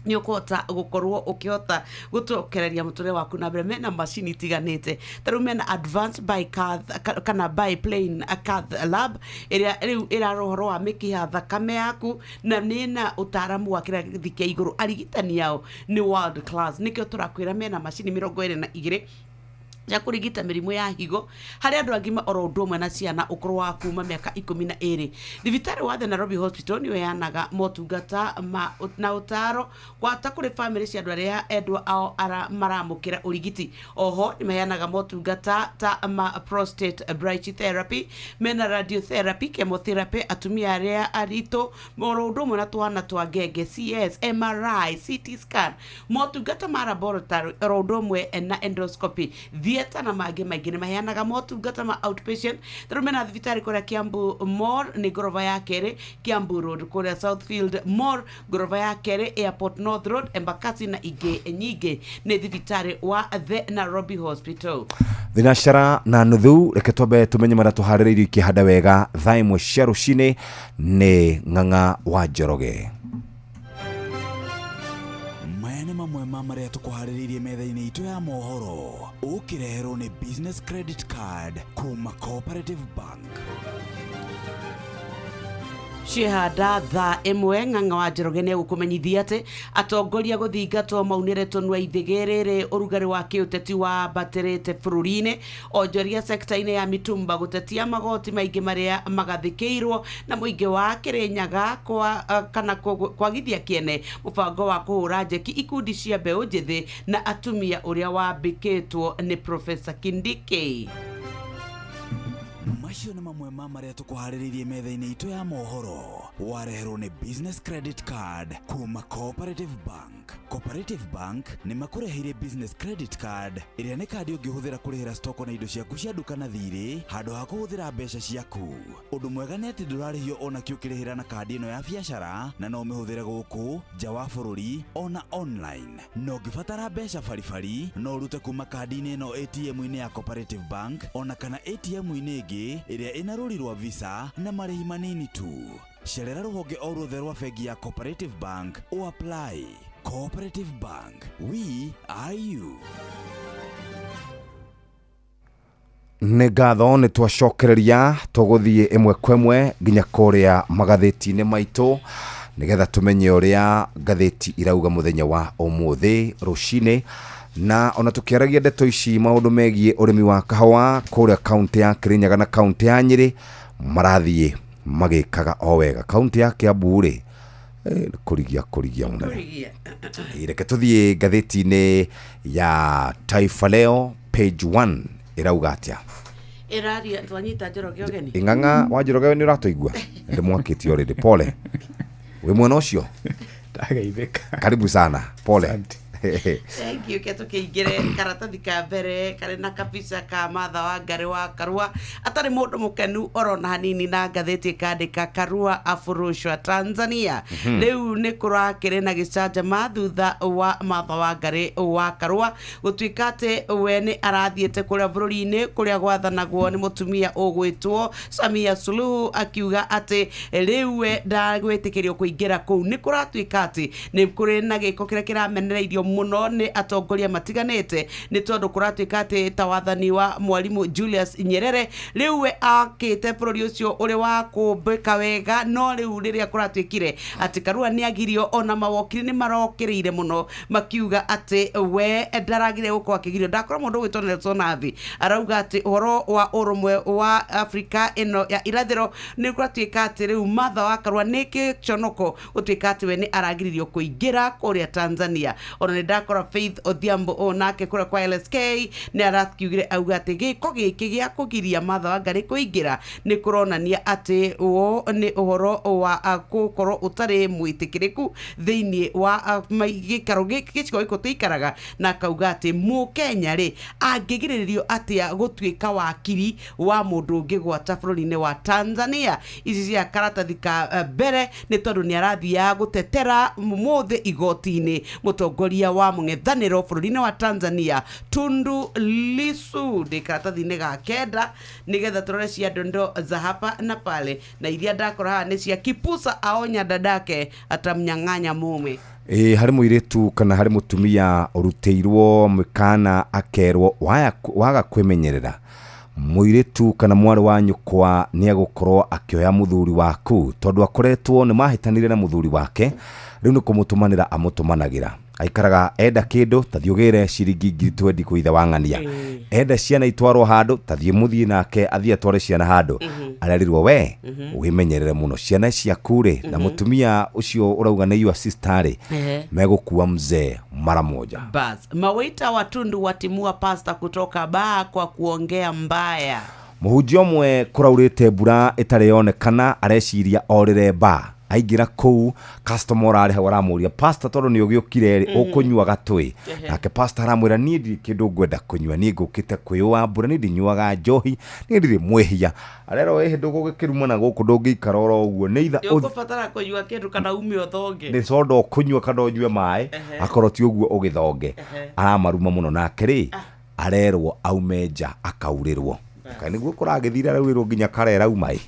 nĩ ũkũhota gũkorwo ũkĩhota gũcokereria mũtũrĩre waku na mbere. Mena macini itiganĩte, ta rĩu mena advanced by cath, kana biplane cath lab ĩrĩa rĩu ĩrarora ũhoro wa mĩkiha thakame yaku na nĩ na ũtaaramu wa kĩrathi kĩa igũrũ. Arigitani ao nĩ world class, nĩkĩo tũrakwĩra mena macini 22. ya kũrigita mĩrimũ ya higo harĩ andũ agima oro ũndũ ũmwe na ciana ũkũrũ wa kuma mĩaka 12. Thibitarĩ wa The Nairobi Hospital nĩ ũheanaga motungata ma na ũtaro gwata kũrĩ bamĩrĩ cia andũ arĩa endwa ao maramũkĩra ũrigiti. Oho nĩ maheanaga motungata ta ma prostate brachytherapy, mena radiotherapy, chemotherapy, atumia arĩa aritũ oro ũndũ ũmwe na twana twa ngenge, CS, MRI, CT scan, motungata ma laboratory oro ũndũ ũmwe na endoscopy, theatre na mangĩ maingĩ. Nĩ maheanaga motungata ma outpatient tarĩu mena thibitarĩ kũrĩa Kiambu Mall nĩ ngoroba ya kerĩ, Kiambu Road kũrĩa Southfield Mall ngoroba ya kerĩ, Airport North Road, Embakasi na ingĩ nyingĩ. Nĩ thibitarĩ wa The Nairobi Hospital. 6:30 reke twambe tumenye marĩa tũharĩrĩirio ikĩhanda wega 1:00 cia rũcinĩ nĩ Ng'ang'a wa Njoroge. Maya nĩ mamwe ma marĩa tũkũharĩrĩirie metha-inĩ itũ ya mohoro ũkĩreherwo nĩ Business Credit Card kuma Cooperative Bank. Ciehanda 1:00 Ng'ang'a wa Njoroge nĩ egũkũmenyithia atĩ atongoria gũthingatwo maunĩre tũnua ithĩgĩ rĩrĩ ũrugarĩ wa kĩũteti wambatĩrĩte bũrũri-inĩ. Onjoria sekta-inĩ ya mitumba gũtetia magoti maingĩ marĩa magathĩkĩirwo na mũingĩ wa Kĩrĩnyaga kana kwagithia kĩene mũbango wa kũhũra njeki ikundi cia mbeũ njĩthĩ na atumia ũrĩa wambĩkĩtwo nĩ Professor Kindiki. Macio nĩ mamwe ma marĩa tũkũharĩrĩirie metha-inĩ itũ ya mohoro wareherwo nĩ Business Credit Card kuma Cooperative Bank. Cooperative Bank nĩ makũreheire Business Credit Card ĩrĩa nĩ kandi ũngĩhũthĩra kũrĩhĩra stoko na indo ciaku cia nduka na thirĩ handũ ha kũhũthĩra mbeca ciaku. Ũndũ mwega nĩ atĩ ndũrarĩhio ona kĩ ũkĩrĩhĩra na kandi ĩno ya biacara na no ũmĩhũthĩre gũkũ nja wa bũrũri ona online. Na ũngĩbatara mbeca baribari no ũrute kuma kandi-inĩ ĩno ATM-inĩ ya Cooperative Bank ona kana ATM-inĩ ĩngĩ ĩrĩa ĩna rũri rwa Visa na marĩhi manini tu. Cerera rũhonge o ruothe rwa bengi ya Cooperative Bank o apply. Cooperative Bank, we are you. Nĩ ngatho nĩ twacokereria tũgũthiĩ ĩmwe kwa ĩmwe nginya kũrĩa magathĩti-inĩ maitũ nĩgetha tũmenye ũrĩa ngathĩti irauga mũthenya wa ũmũthĩ rũcinĩ. Na ona tũkĩaragia ndeto ici maũndũ megiĩ ũrĩmi wa kahũa kũrĩa kaũntĩ ya Kĩrĩnyaga na kaũntĩ ya Nyĩrĩ marathiĩ magĩkaga o wega. Kaũntĩ ya Kiambu rĩ kũrigia mũnene. Reke tũthiĩ ngathĩti-inĩ ya Taifa Leo page 1 ĩrauga atĩa? Ĩraria twanyita Njoroge ũgeni. Ng'ang'a wa Njoroge nĩ ũratũigua? Ndĩmwakĩtie already, pole. Wĩ mwena ũcio? Ndageithĩka. Karibu sana, pole. Thank you. Ke tũkĩingĩre karatathi ka mbere karĩ na kabica ka Martha Wangari wa Karua atarĩ mũndũ mũkenu orona hanini na ngathĩti ĩkandĩka Karua afurushwa Tanzania. Rĩu nĩ kũrakĩrĩ na gĩcanjama thutha wa Martha Wangari wa Karua gũtuĩka atĩ we nĩ arathiĩte kũrĩa bũrũri-inĩ kũrĩa gwathanagwo nĩ mũtumia ũgwĩtwo Samia Suluhu akiuga atĩ rĩu we ndagwĩtĩkĩrio kũingĩra kũu. Nĩ kũratuĩka atĩ nĩ kũrĩ na gĩko kĩrĩa kĩramenereirio mũno nĩ atongoria matiganĩte nĩ tondũ kũratuĩka atĩ ta wathani wa Mwalimu Julius Nyerere rĩu we akĩte bũrũri ũcio ũrĩ wa kũmbĩka wega, no rĩu rĩrĩa kũratuĩkire atĩ Karua nĩ agirio ona mawokiri nĩ marokĩrĩire mũno makiuga atĩ we ndaragire gũkorwo akĩgirio. Ndakora mũndũ ũgwĩtwo Nelson Havi arauga atĩ ũhoro wa ũrũmwe wa Afrika ĩno ya irathĩro nĩ kũratuĩka atĩ rĩu Martha wa Karua nĩ gĩconoko gũtuĩka atĩ we nĩ aragiririo kũingĩra kũrĩa Tanzania. Ona nĩ ndakora Faith Odhiambo o nake kũrĩa kwa LSK nĩ arakiugire auga atĩ gĩko gĩkĩ gĩa kũgiria Martha Wangari kũingĩra nĩ kũronania atĩ ũũ nĩ ũhoro wa gũkorwo ũtarĩ mwĩtĩkĩrĩku thĩinĩ wa gĩikaro gĩcigo gĩkũ tũikaraga, na akauga atĩ mũkenya rĩ angĩgirĩrĩrio atĩa gũtuĩka wakiri wa mũndũ ũngĩ gwata bũrũri-inĩ wa Tanzania. Ici cia karatathi ka mbere nĩ tondũ nĩ arathiaga gũtetera mũthĩ igoti-inĩ mũtongoria wa mũng'ethanĩro bũrũri-inĩ wa Tanzania Tundu Lissu. Ndĩ karatathi-inĩ ga 9 nĩgetha tũrore cia ndondo za hapa na pale, na iria ndakora haha nĩ cia Kipusa aonya dadake atamnyang'anya mume. Harĩ mũirĩtu kana harĩ mũtumia ũrutĩirwo mĩkana akerwo waga kwĩmenyerera mũirĩtu kana mwarĩ wa nyũkwa nĩ egũkorwo akĩoya mũthuri waku tondũ akoretwo nĩ mahĩtanire na mũthuri wake rĩu nĩ kũmũtũmanĩra amũtũmanagĩra. Aikaraga enda kĩndũ tathiĩ ũgĩre ciringi 20,000 kwĩ ithe wa ng'ania, enda ciana itwarwo handũ tathiĩ mũthiĩ nake athiĩ atware ciana handũ. Arerirwo we wĩmenyerere mũno ciana ciaku rĩ na mũtumia ũcio ũrauga nĩ your sister rĩ, megũkua mzee mara moja. Bas, mawaita watundu watimua pasta kutoka baa kwa kuongea mbaya. Mũhunjia ũmwe kũraurĩte mbura ĩtarĩ yonekana areciria orĩre ba aingĩra kũu, customer ũrarĩ hau aramũria, "Pastor, tondũ nĩ ũgĩũkire rĩ, ũkũnyua gatũĩ?" Nake pastor aramwĩra, "Niĩ ndirĩ kĩndũ ngwenda kũnyua, niĩ ngũkĩte kwĩyũa mbura, niĩ ndinyuaga njohi, niĩ ndirĩ mwĩhia." Arerwo, "Ĩhĩ, ndũgũgĩkĩrumana gũkũ, ndũngĩikara oro ũguo, nĩ itha Ũkũbatara kũnyua kĩndũ kana ume ũthonge. Nĩ soda ũkũnyua kana ũnyue maĩ, akorwo ti ũguo ũgĩthonge." Aramaruma mũno, nake rĩ arerwo aume nja akaurĩrwo. Kaĩ nĩguo kũragĩthire, araurĩrwo nginya karera uma ĩ.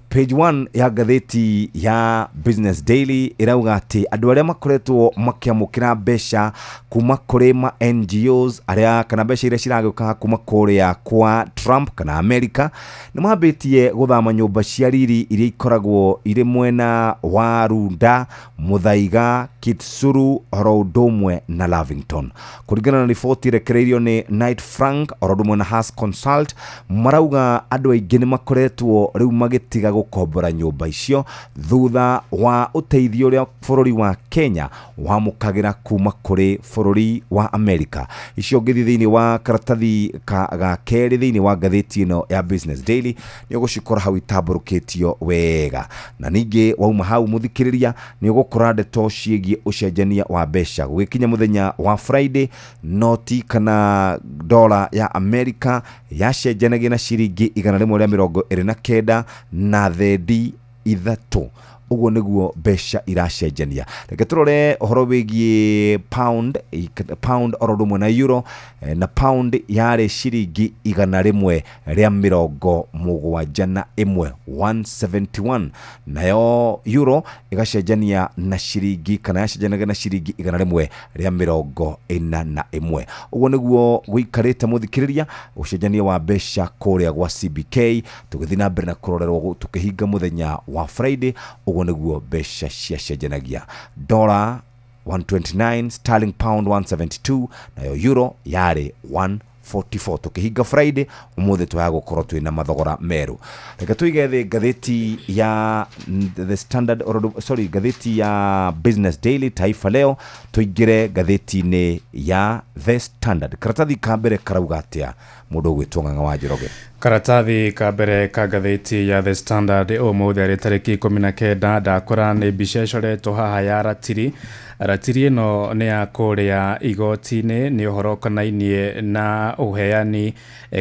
Page 1 ya ngathĩti ya Business Daily ĩrauga atĩ andũ arĩa makoretwo makĩamũkĩra mbeca kuma kũrĩ ma NGOs arĩa kana mbeca iria ciragĩũka kuma kũrĩa kwa Trump kana America nĩ mambĩtie gũthama nyũmba cia riri iria ikoragwo irĩ mwena wa Runda, Muthaiga, Kitsuru oro ũndũ ũmwe na Lavington. Kũringana na riboti ĩrekereirio nĩ Knight Frank oro ũndũ ũmwe na Has Consult, marauga andũ aingĩ nĩ makoretwo rĩu magĩtiga gũkombora nyũmba icio thutha wa ũteithio ũrĩa bũrũri wa Kenya wamũkagĩra kuma kũrĩ bũrũri wa America. Icio ũngĩthiĩ thĩinĩ wa karatathi ga kerĩ thĩinĩ wa ngathĩti ĩno ya Business Daily nĩ ũgũcikora hau itambũrũkĩtio wega. Na ningĩ wauma hau, mũthikĩrĩria, nĩ ũgũkora ndeto ciĩgiĩ ũcenjania wa mbeca. Gũgĩkinya mũthenya wa Friday, noti kana dola ya America yacenjanagia na ciringi 129 na thendi 3. Ũguo nĩguo mbeca iracenjania. Reke tũrore ũhoro wĩgiĩ pound, pound oro ũndũ ũmwe na euro, na pound yarĩ ciringi 171, 171, nayo euro ĩgacenjania na ciringi kana yacenjanagia na ciringi 141. Ũguo nĩguo gũikarĩte, mũthikĩrĩria, ũcenjania wa mbeca kũrĩa gwa CBK tũgĩthiĩ na mbere na kũrorerwo tũkĩhinga mũthenya wa Friday. Ũguo nĩguo mbeca ciacenjanagia: dollar 129, sterling pound 172, nayo euro yarĩ 144 tũkĩhinga Friday. Ũmũthĩ twaya gũkorwo twĩna mathogora merũ. Reke tũige thĩ ngathĩti ya The Standard sorry, ngathĩti ya Business Daily, Taifa Leo, tũingĩre ngathĩti-inĩ ya The Standard. Karatathi ka mbere karauga atĩa, mũndũ ũgwĩtwo Ng'ang'a wa Njoroge? Karatathi ka mbere ka ngathĩti ya The Standard ũmũthĩ arĩ tarĩki 19, ndakora nĩ mbica ĩcoretwo haha ya ratiri. Ratiri ĩno nĩ ya kũrĩa igoti-inĩ, nĩ ũhoro ũkonainie na ũheani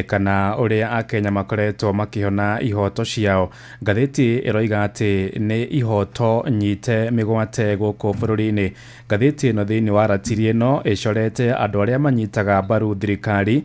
kana ũrĩa akenya makoretwo makĩhona ihoto ciao. Ngathĩti ĩroiga atĩ nĩ ihoto nyite mĩgwate gũkũ bũrũri-inĩ. Ngathĩti ĩno thĩinĩ wa ratiri ĩno ĩcorete andũ arĩa manyitaga mbaru thirikari,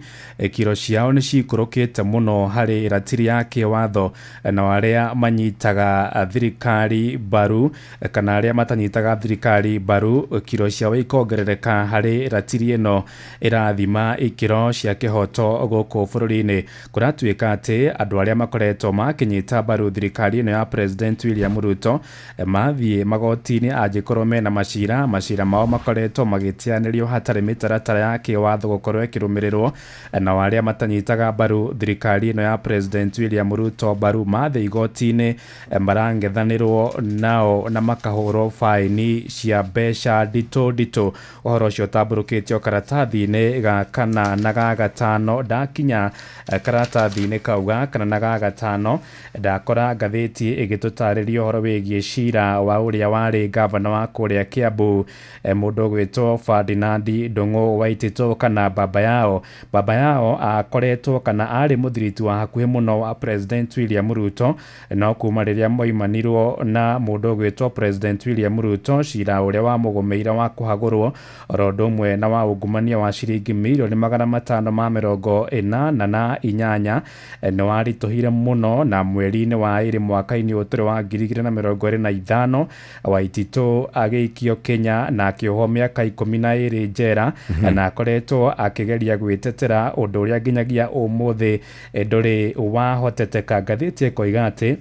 kiro ciao nĩ cikũrũkĩte mũno harĩ ratiri ya kĩwatho, na arĩa manyitaga thirikari mbaru kana arĩa matanyitaga thirikari mbaru kiro ciao ikongerereka harĩ ratiri ĩno ĩrathima ikĩro cia kĩhoto gũkũ bũrũri-inĩ. Kũratuĩka atĩ andũ arĩa makoretwo makĩnyita mbaru thirikari ĩno ya President William Ruto mathiĩ magoti-inĩ, angĩkorwo mena macira, macira mao makoretwo magĩteanĩrio hatarĩ mĩtaratara ya kĩwatho gũkorwo ĩkĩrũmĩrĩrwo, na arĩa matanyitaga mbaru thirikari ĩno ya President William Ruto mbaru mathiĩ igoti-inĩ marangethanĩrwo nao na makahũrwo baini cia mbeca nditũ nditũ. Ũhoro ũcio ũtambũrũkĩtio karatathi-inĩ ga kana na ga gatano. Ndakinya karatathi-inĩ kau ga kana na ga gatano, ndakora ngathĩti ĩgĩtũtarĩria ũhoro wĩgiĩ cira wa ũrĩa warĩ gavana wa kũrĩa Kiambu, mũndũ ũgwĩtwo Ferdinand Ndung'u Waititũ kana Baba Yao. Baba Yao akoretwo kana arĩ mũthiriti wa hakuhĩ mũno wa President William Ruto, no kuma rĩrĩa moimanirwo na mũndũ ũgwĩtwo President William Ruto cira ũrĩa wamũgũmĩire wa kũhagũrwo oro ũndũ ũmwe na wa ungumania wa ciringi 588,000,000 nĩ waritũhire mũno. Na mweri-inĩ wa ĩrĩ mwaka-inĩ ũyũ tũrĩ wa 2025, Waititũ agĩikio Kenya na akĩohwo mĩaka 12 njera, na akoretwo akĩgeria gwĩtetera, ũndũ ũrĩa nginyagia ũmũthĩ ndũrĩ wahoteteka. Ngathĩti ĩkoiga atĩ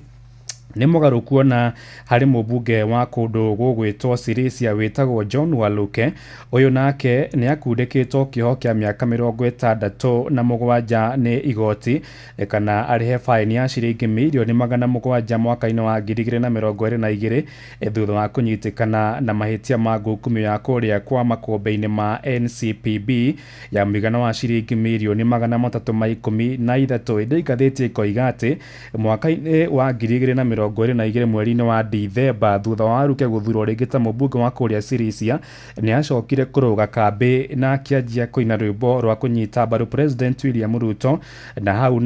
Nĩ mũgarũ kuona harĩ mũmbunge wa kũndũ gũgwĩtwo Sirisia wĩtagwo John Waluke. Ũyũ nake nĩ akundĩkĩtwo kĩoho kĩa mĩaka 67 nĩ igoti kana arĩhe faini ya ciringi mirioni 700 mwaka-inĩ wa 2022, thutha wa kũnyitĩkana na mahĩtia ma ngukumio ya kũrĩa kwa makũmbĩ-inĩ ma NCPB ya mũigana wa ciringi mirioni 313. Ĩndĩ ngathĩti ĩkoiga atĩ mwaka-inĩ wa 2022, mweri-inĩ wa Dithemba, thutha wa Waluke gũthurwo rĩngĩ ta mũmbunge wa kũrĩa Sirisia, nĩ acokire kũrũga kambĩ na akĩanjia kũina rwĩmbo rwa kũnyita mbaru President William Ruto. Na hau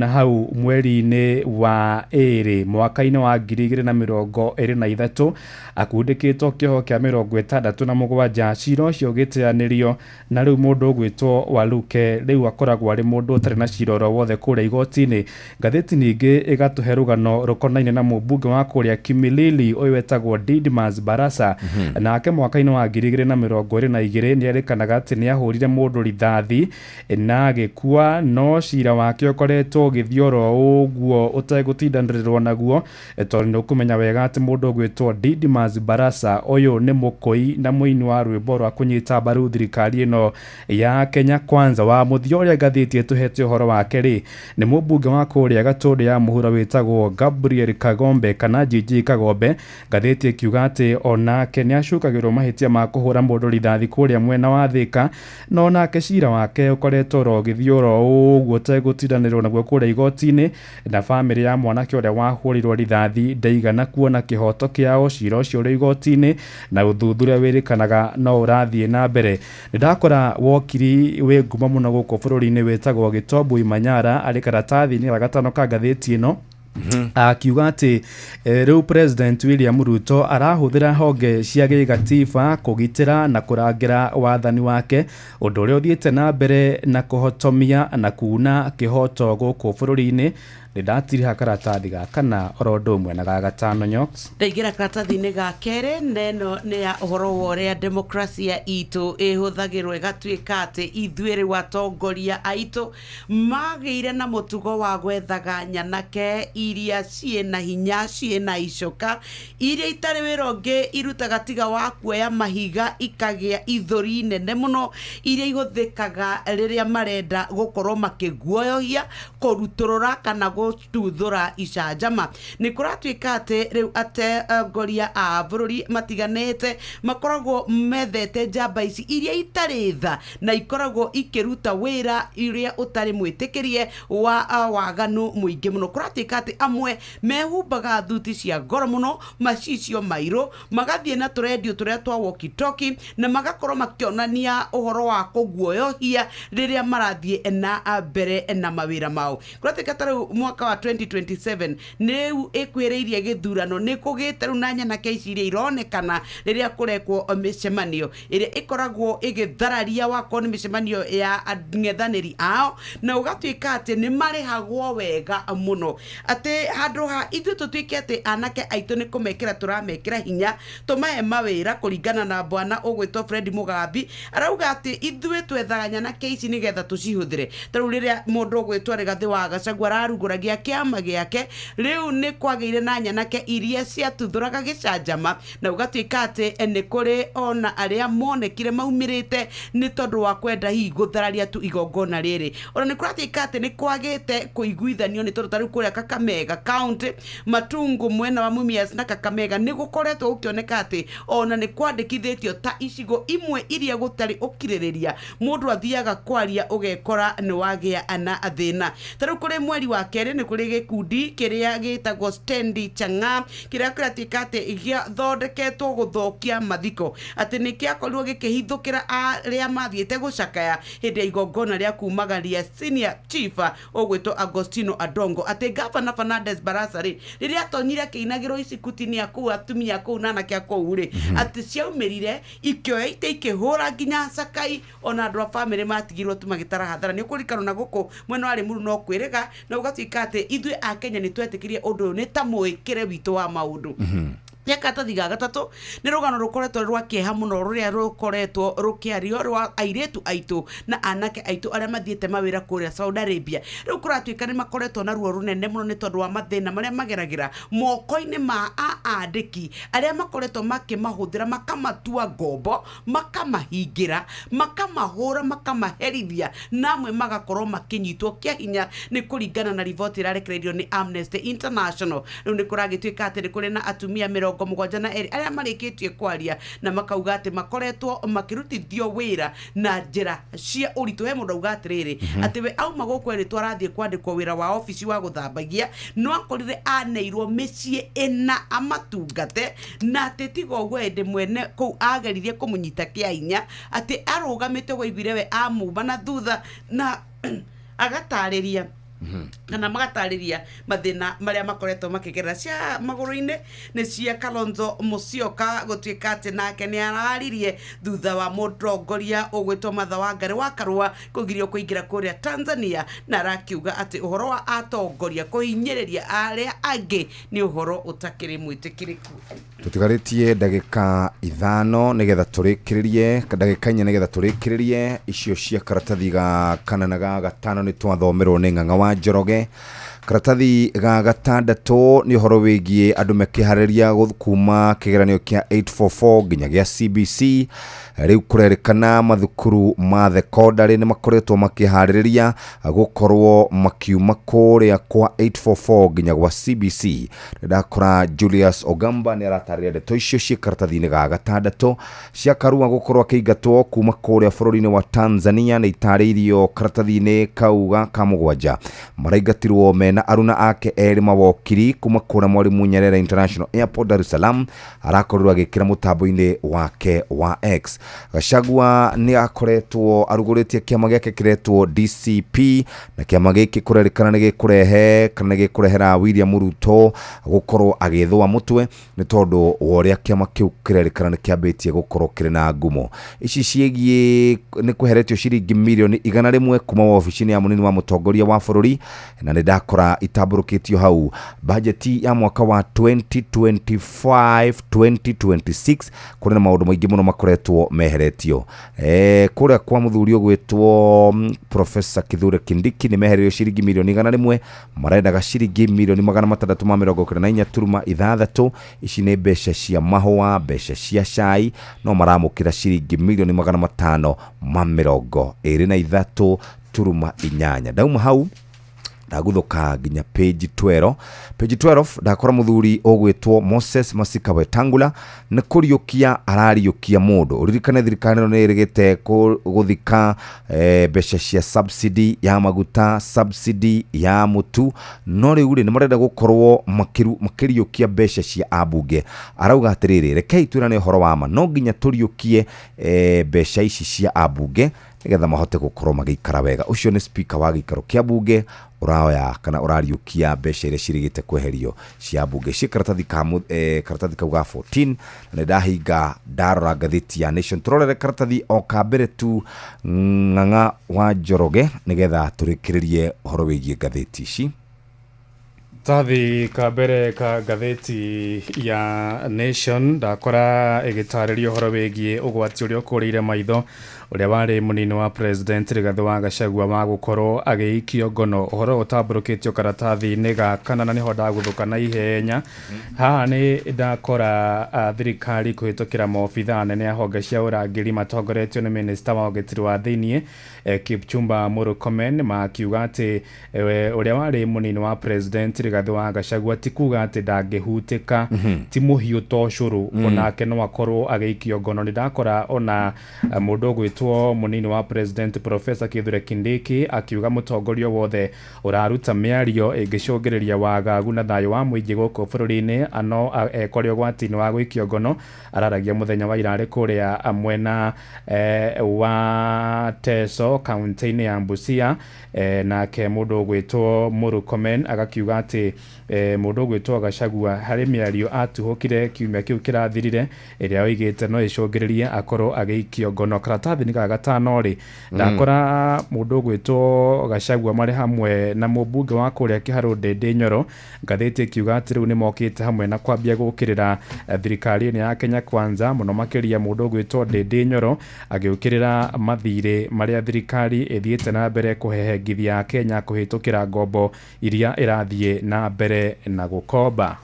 mweri-inĩ wa 2 mwaka-inĩ wa 2023, akundĩkĩtwo kĩoho kĩa 67, cira ũcio ũgĩteanĩrio, na rĩu mũndũ ũgwĩtwo Waluke rĩu akoragwo arĩ mũndũ ũtarĩ na cira oro wothe kũrĩa igoti-inĩ. Ngathĩti ningĩ ĩgatũhe rũgano rũkonaine na mũmbunge wa kũrĩa Kimilili ũyũ wetagwo Didmas Barasa. Nake mwaka-inĩ wa 2022 nĩ erĩkanaga atĩ nĩ ahũrire mũndũ rithathi na agĩkua, no cira wake ũkoretwo ũgĩthiĩ oro ũguo ũtegũtindanĩrĩrwo naguo, tondũ nĩ ũkũmenya wega atĩ mũndũ ũgwĩtwo Didmas Barasa ũyũ nĩ mũkũi na mũini wa rwĩmbo rwa kũnyita mbaru thirikari ĩno ya Kenya Kwanza. Wa mũthia ũrĩa ngathĩti ĩtũhete ũhoro wake rĩ, nĩ mũmbunge wa kũrĩa Gatũndũ ya mũhuro wĩtagwo Gabriel Kagombe kana Gigi Kagombe. Ngathĩti ĩkiuga atĩ onake nĩ acukagĩrwo mahĩtia ma kũhũra mũndũ rithathi kũrĩa mwena wa Thĩka, no nake cira wake ũkoretwo oro ũgĩthiĩ oro ũguo ũtegũtindanĩrwo naguo kũrĩa igoti-inĩ, na bamĩrĩ ya mwanake ũrĩa wahũrirwo rithathi ndaigana kuona kĩhoto kĩao. Cira ũcio ũrĩ igoti-inĩ na ũthuthuria wĩrĩkanaga no ũrathiĩ na mbere. Nĩ ndakora wokiri wĩ ngumo mũno gũkũ bũrũri-inĩ wĩtagwo Gĩtombu Manyara arĩ karatathi-inĩ ga gatano ka ngathĩti ĩno, akiuga atĩ rĩu President William Ruto arahũthĩra honge cia gĩgatiba kũgitĩra na kũrangĩra wathani wake, ũndũ ũrĩa ũthiĩte na mbere na kũhotomia na kuna kĩhoto gũkũ bũrũri-inĩ. Nĩ ndatiriha karatathi ga kana oro ũndũ ũmwe na ga gatano, Nyox. Ndaingĩra karatathi-inĩ ga kerĩ, neno nĩ ya ũhoro wa ũrĩa demokrasia itũ ĩhũthagĩrwo, ĩgatuĩka atĩ ithuĩ rĩu atongoria aitũ magĩire na mũtugo wa gwethaga nyanake iria ciĩna hinya, ciĩna icoka, iria itarĩ wĩra ũngĩ irutaga tiga wa kuoya mahiga, ikagĩa ithũri nene mũno, iria ihũthĩkaga rĩrĩa marenda gũkorwo makĩguoyohia, kũrutũrũra kana gũtuthũra icanjama. Nĩ kũratuĩka atĩ rĩu atongoria a bũrũri matiganĩte makoragwo methete njamba ici iria itarĩ tha na ikoragwo ikĩruta wĩra iria ũtarĩ mwĩtĩkĩrie wa waganu mũingĩ mũno. Kũratuĩka atĩ amwe mehumbaga thuti cia goro mũno, macicio mairũ, magathiĩ na tũrendio tũrĩa twa walkie talkie, na magakorwo makĩonania ũhoro wa kũguoyohia rĩrĩa marathiĩ na mbere na mawĩra mao. Kũratuĩka ta rĩu mwaka wa 2027 nĩ rĩu ĩkuhĩrĩirie gĩthurano, nĩ kũgĩte rĩu na nyanake ici iria ironekana rĩrĩa kũrekwo mĩcemanio ĩrĩa ĩkoragwo ĩgĩthararia wakorwo nĩ mĩcemanio ya ang'ethanĩri ao, na ũgatuĩka atĩ nĩ marĩhagwo wega mũno, atĩ handũ ha ithuĩ tũtuĩke atĩ anake aitũ nĩ kũmekĩra tũramekĩra hinya, tũmahe mawĩra. Kũringana na bwana ũgwĩtwo Fred Mugambi, arauga atĩ ithuĩ twethaga nyanake ici nĩgetha tũcihũthĩre. Ta rĩu rĩrĩa mũndũ ũgwĩtwo Rigathĩ wa Gachagua ararugũragia kĩama gĩake, rĩu nĩ kwagĩire na nyanake iria ciatuthũraga gĩcanjama, na ũgatuĩka atĩ nĩ kũrĩ ona arĩa monekire maumĩrĩte nĩ tondũ wa kwenda hihi gũthararia tu igongona rĩrĩ. Ona nĩ kũratuĩka atĩ nĩ kwagĩte kũiguithanio, nĩ tondũ ta rĩu kũrĩa Kakamega County, Matungu mwena wa Mumias na Kakamega, nĩ gũkoretwo gũkĩoneka atĩ ona nĩ kwandĩkithĩtio ta icigo imwe iria gũtarĩ ũkirĩrĩria, mũndũ athiaga kwaria ũgekora nĩ wagĩa na thĩna. Ta rĩu kũrĩ mweri wa kerĩ nĩ kũrĩ gĩkundi kĩrĩa gĩtagwo Stendi Chang'aa, kĩrĩa kĩratuĩka atĩ gĩathondeketwo gũthũkia mathiko, atĩ nĩ kĩakorirwo gĩkĩhithũkĩra arĩa mathiĩte gũcakaya hĩndĩ ya igongona rĩa kumagaria senior chief ũgwĩtwo Agostino Adongo, atĩ gavana Fernandes Barasa rĩ, rĩrĩa atonyire akĩinagĩrwo icikuti nĩ akũu atumia kũu na anake a kũu rĩ, atĩ ciaumĩrire ikĩoya ite ikĩhũra nginya cakai, ona andũ a bamĩrĩ matigirwo tu magĩtara hathara. Nĩ ũkũririkana na gũkũ mwena wa Limuru no kwĩrĩga, na ũgatuĩka atĩ ithuĩ a Kenya nĩ twetĩkirie ũndũ ũyũ nĩ ta mwĩkĩre witũ wa maũndũ. Ya karatathi ga gatatũ nĩ rũgano rũkoretwo rwa kĩeha mũno rũrĩa rũkoretwo rũkĩario rwa airĩtu aitũ na anake aitũ arĩa mathiĩte mawĩra kũrĩa Saudi Arabia. Rĩu kũratuĩka nĩ makoretwo na ruo rũnene mũno nĩ tondũ wa mathĩna marĩa mageragĩra moko-inĩ ma aandĩki arĩa makoretwo makĩmahũthĩra, makamatua ngombo, makamahingĩra, makamahũra, makamaherithia, na amwe magakorwo makĩnyitwo kĩa hinya nĩ kũringana na riboti ĩrarekereirio nĩ Amnesty International. Rĩu nĩ kũragĩtuĩka atĩ nĩ kũrĩ na atumia 72 arĩa marĩkĩtie kwaria na makauga atĩ makoretwo makĩrutithio wĩra na njĩra cia ũritũ. He mũndũ auga atĩrĩrĩ, atĩ we auma gũkũ erĩtwo arathiĩ kwandĩkwo wĩra wa obici wa gũthambagia, no akorire aneirwo mĩciĩ ĩna amatungate, na atĩ tiga ũguo ĩndĩ mwene kũu ageririe kũmũnyita kĩa hinya, atĩ arũgamĩte waiguire we amuma na thutha na agatarĩria kana magatarĩria mathĩna marĩa makoretwo makĩgerera. Cia magũrũ-inĩ nĩ cia Kalonzo Musyoka gũtuĩka atĩ nake nĩ araririe thutha wa mũtongoria ũgwĩtwo Martha Wangari wa Karua kũgirio kũingĩra kũrĩa Tanzania, na arakiuga atĩ ũhoro wa atongoria kũhinyĩrĩria arĩa angĩ nĩ ũhoro ũtakĩrĩ mwĩtĩkĩrĩku. Tũtigarĩtie ndagĩka 5 nĩgetha tũrĩkĩrĩrie, ndagĩka 4 nĩgetha tũrĩkĩrĩrie icio cia karatathi ga kana na ga gatano nĩ twathomerwo nĩ Ng'ang'a wa Njoroge. Karatathi ga gatandatũ nĩ ũhoro wĩgiĩ andũ makĩharĩria kuma kĩgeranio kĩa 844 nginya gĩa CBC. Rĩu kũrerĩkana mathukuru ma thekondarĩ nĩ makoretwo makĩharĩrĩria gũkorwo makiuma kũrĩa kwa 844 nginya gwa CBC. Ndakora Julius Ogamba nĩ aratarĩria ndeto icio ciĩ karatathi-inĩ ga gatandatũ. Cia Karua gũkorwo akĩingatwo kuma kũrĩa bũrũri-inĩ wa Tanzania nĩ itarĩirio karatathi-inĩ kau ga ka mũgwanja. Maraingatirwo mena aruna ake erĩ mawokiri kuma kũrĩa Mwalimu Nyerere International Airport Dar es Salaam, arakorirwo agĩkĩra mũtambo-inĩ wake wa X. Gachagua nĩ akoretwo arugũrĩtie kĩama gĩake kĩretwo DCP, na kĩama gĩkĩ kũrerĩkana nĩ gĩkũrehe kana nĩ gĩkũrehera William Ruto gũkorwo agĩthũa mũtwe nĩ tondũ wa ũrĩa kĩama kĩu kĩrerĩkana nĩ kĩambĩtie gũkorwo kĩrĩ na ngumo. Ici ciĩgiĩ nĩ kweheretio ciringi mirioni 100 kuma wabici-inĩ ya mũnini wa mũtongoria wa bũrũri, na nĩ ndakora itambũrũkĩtio hau bajeti ya mwaka wa 2025 2026 kũrĩ na maũndũ maingĩ mũno makoretwo meheretio. Kũrĩa kwa mũthuri ũgwĩtwo Professor Kithure Kindiki nĩ mehererio ciringi mirioni 100, marendaga ciringi mirioni 694.6. Ici nĩ mbeca cia mahũa, mbeca cia cai, no maramũkĩra ciringi mirioni 523.8. Ndauma hau ndaguthuka nginya page 12. Page 12 ndakora muthuri ũgwĩtwo Moses Masika Wetangula nĩ kũriũkia arariũkia mũndũ. Ũririkane thirikari ĩno nĩ ĩrĩgĩte gũthika mbeca cia subsidy ya maguta, subsidy ya mũtu, no rĩu rĩ nĩ marenda gũkorwo makĩriũkia mbeca cia ambunge. Arauga atĩrĩrĩ, rekei twĩrane ũhoro wa ma, no nginya tũriũkie mbeca ici cia ambunge nĩgetha mahote gũkorwo magĩikara wega. Ũcio nĩ speaker wa gĩikaro kĩa bunge ũraoya kana ũrariũkia mbeca iria cirĩgĩte kweherio cia bunge. Ciĩ karatathi ka karatathi kau ga 14, na nĩ ndahinga ndarora ngathĩti ya Nation. Tũrorere karatathi o ka mbere tu Ng'ang'a wa Njoroge nĩgetha tũrĩkĩrĩrie ũhoro wĩgiĩ ngathĩti ici. Tathi ka mbere ka ngathĩti ya Nation ndakora ĩgĩtarĩria ũhoro wĩgiĩ ũgwati ũrĩa ũkũrĩire maitho ũrĩa warĩ mũnini wa president Rigathĩ wa Gachagua wa gũkorwo agĩikio ngono. Ũhoro ũtambũrũkĩtio karatathi-inĩ ga kana, na nĩho ndagũthũka na ihenya. Haha nĩ ndakora thirikari kũhĩtũkĩra maobithaa anene a honge cia ũrangĩri matongoretio nĩ minista wa ũgitĩri wa thĩiniĩ Kipchumba Murkomen makiuga atĩ ũrĩa warĩ mũnini wa president Rigathĩ wa Gachagua ti kuga atĩ ndangĩhutĩka, ti mũhiũ ta ũcũrũ, onake no akorwo agĩikio ngono. Nĩ ndakora ona mũndũ ũgwĩtwo mũnini wa president Professor Kithure Kindiki akiuga mũtongoria wothe ũraruta mĩario ĩngĩcũngĩrĩria wagagu na thayũ wa mũingĩ gũkũ bũrũri-inĩ ano ekore ũgwati-inĩ wa gũikio ngono. Araragia mũthenya wa ira arĩ kũrĩa mwena wa Teso kaunti-inĩ ya Busia. Nake mũndũ ũgwĩtwo Murkomen agakiuga atĩ atĩ mũndũ ũgwĩtwo Gachagua harĩ mĩario atuhũkire kiumia kĩu kĩrathirire, ĩrĩa oigĩte no ĩcũngĩrĩrie akorwo agĩikio ngono. Karatathi-inĩ ga gatano rĩ, ndakora mũndũ ũgwĩtwo Gachagua marĩ hamwe na mũmbunge wa kũrĩa Kĩharũ Ndĩndĩ Nyoro, ngathĩti ĩkiuga atĩ rĩu nĩ mokĩte hamwe na kwambia gũkĩrĩra thirikari ĩno ya Kenya Kwanza, mũno makĩria mũndũ ũgwĩtwo Ndĩndĩ Nyoro agĩũkĩrĩra mathirĩ marĩa thirikari ĩthiĩte na mbere kũhehengithia Kenya kũhĩtũkĩra ngombo iria ĩrathiĩ na mbere na gũkomba.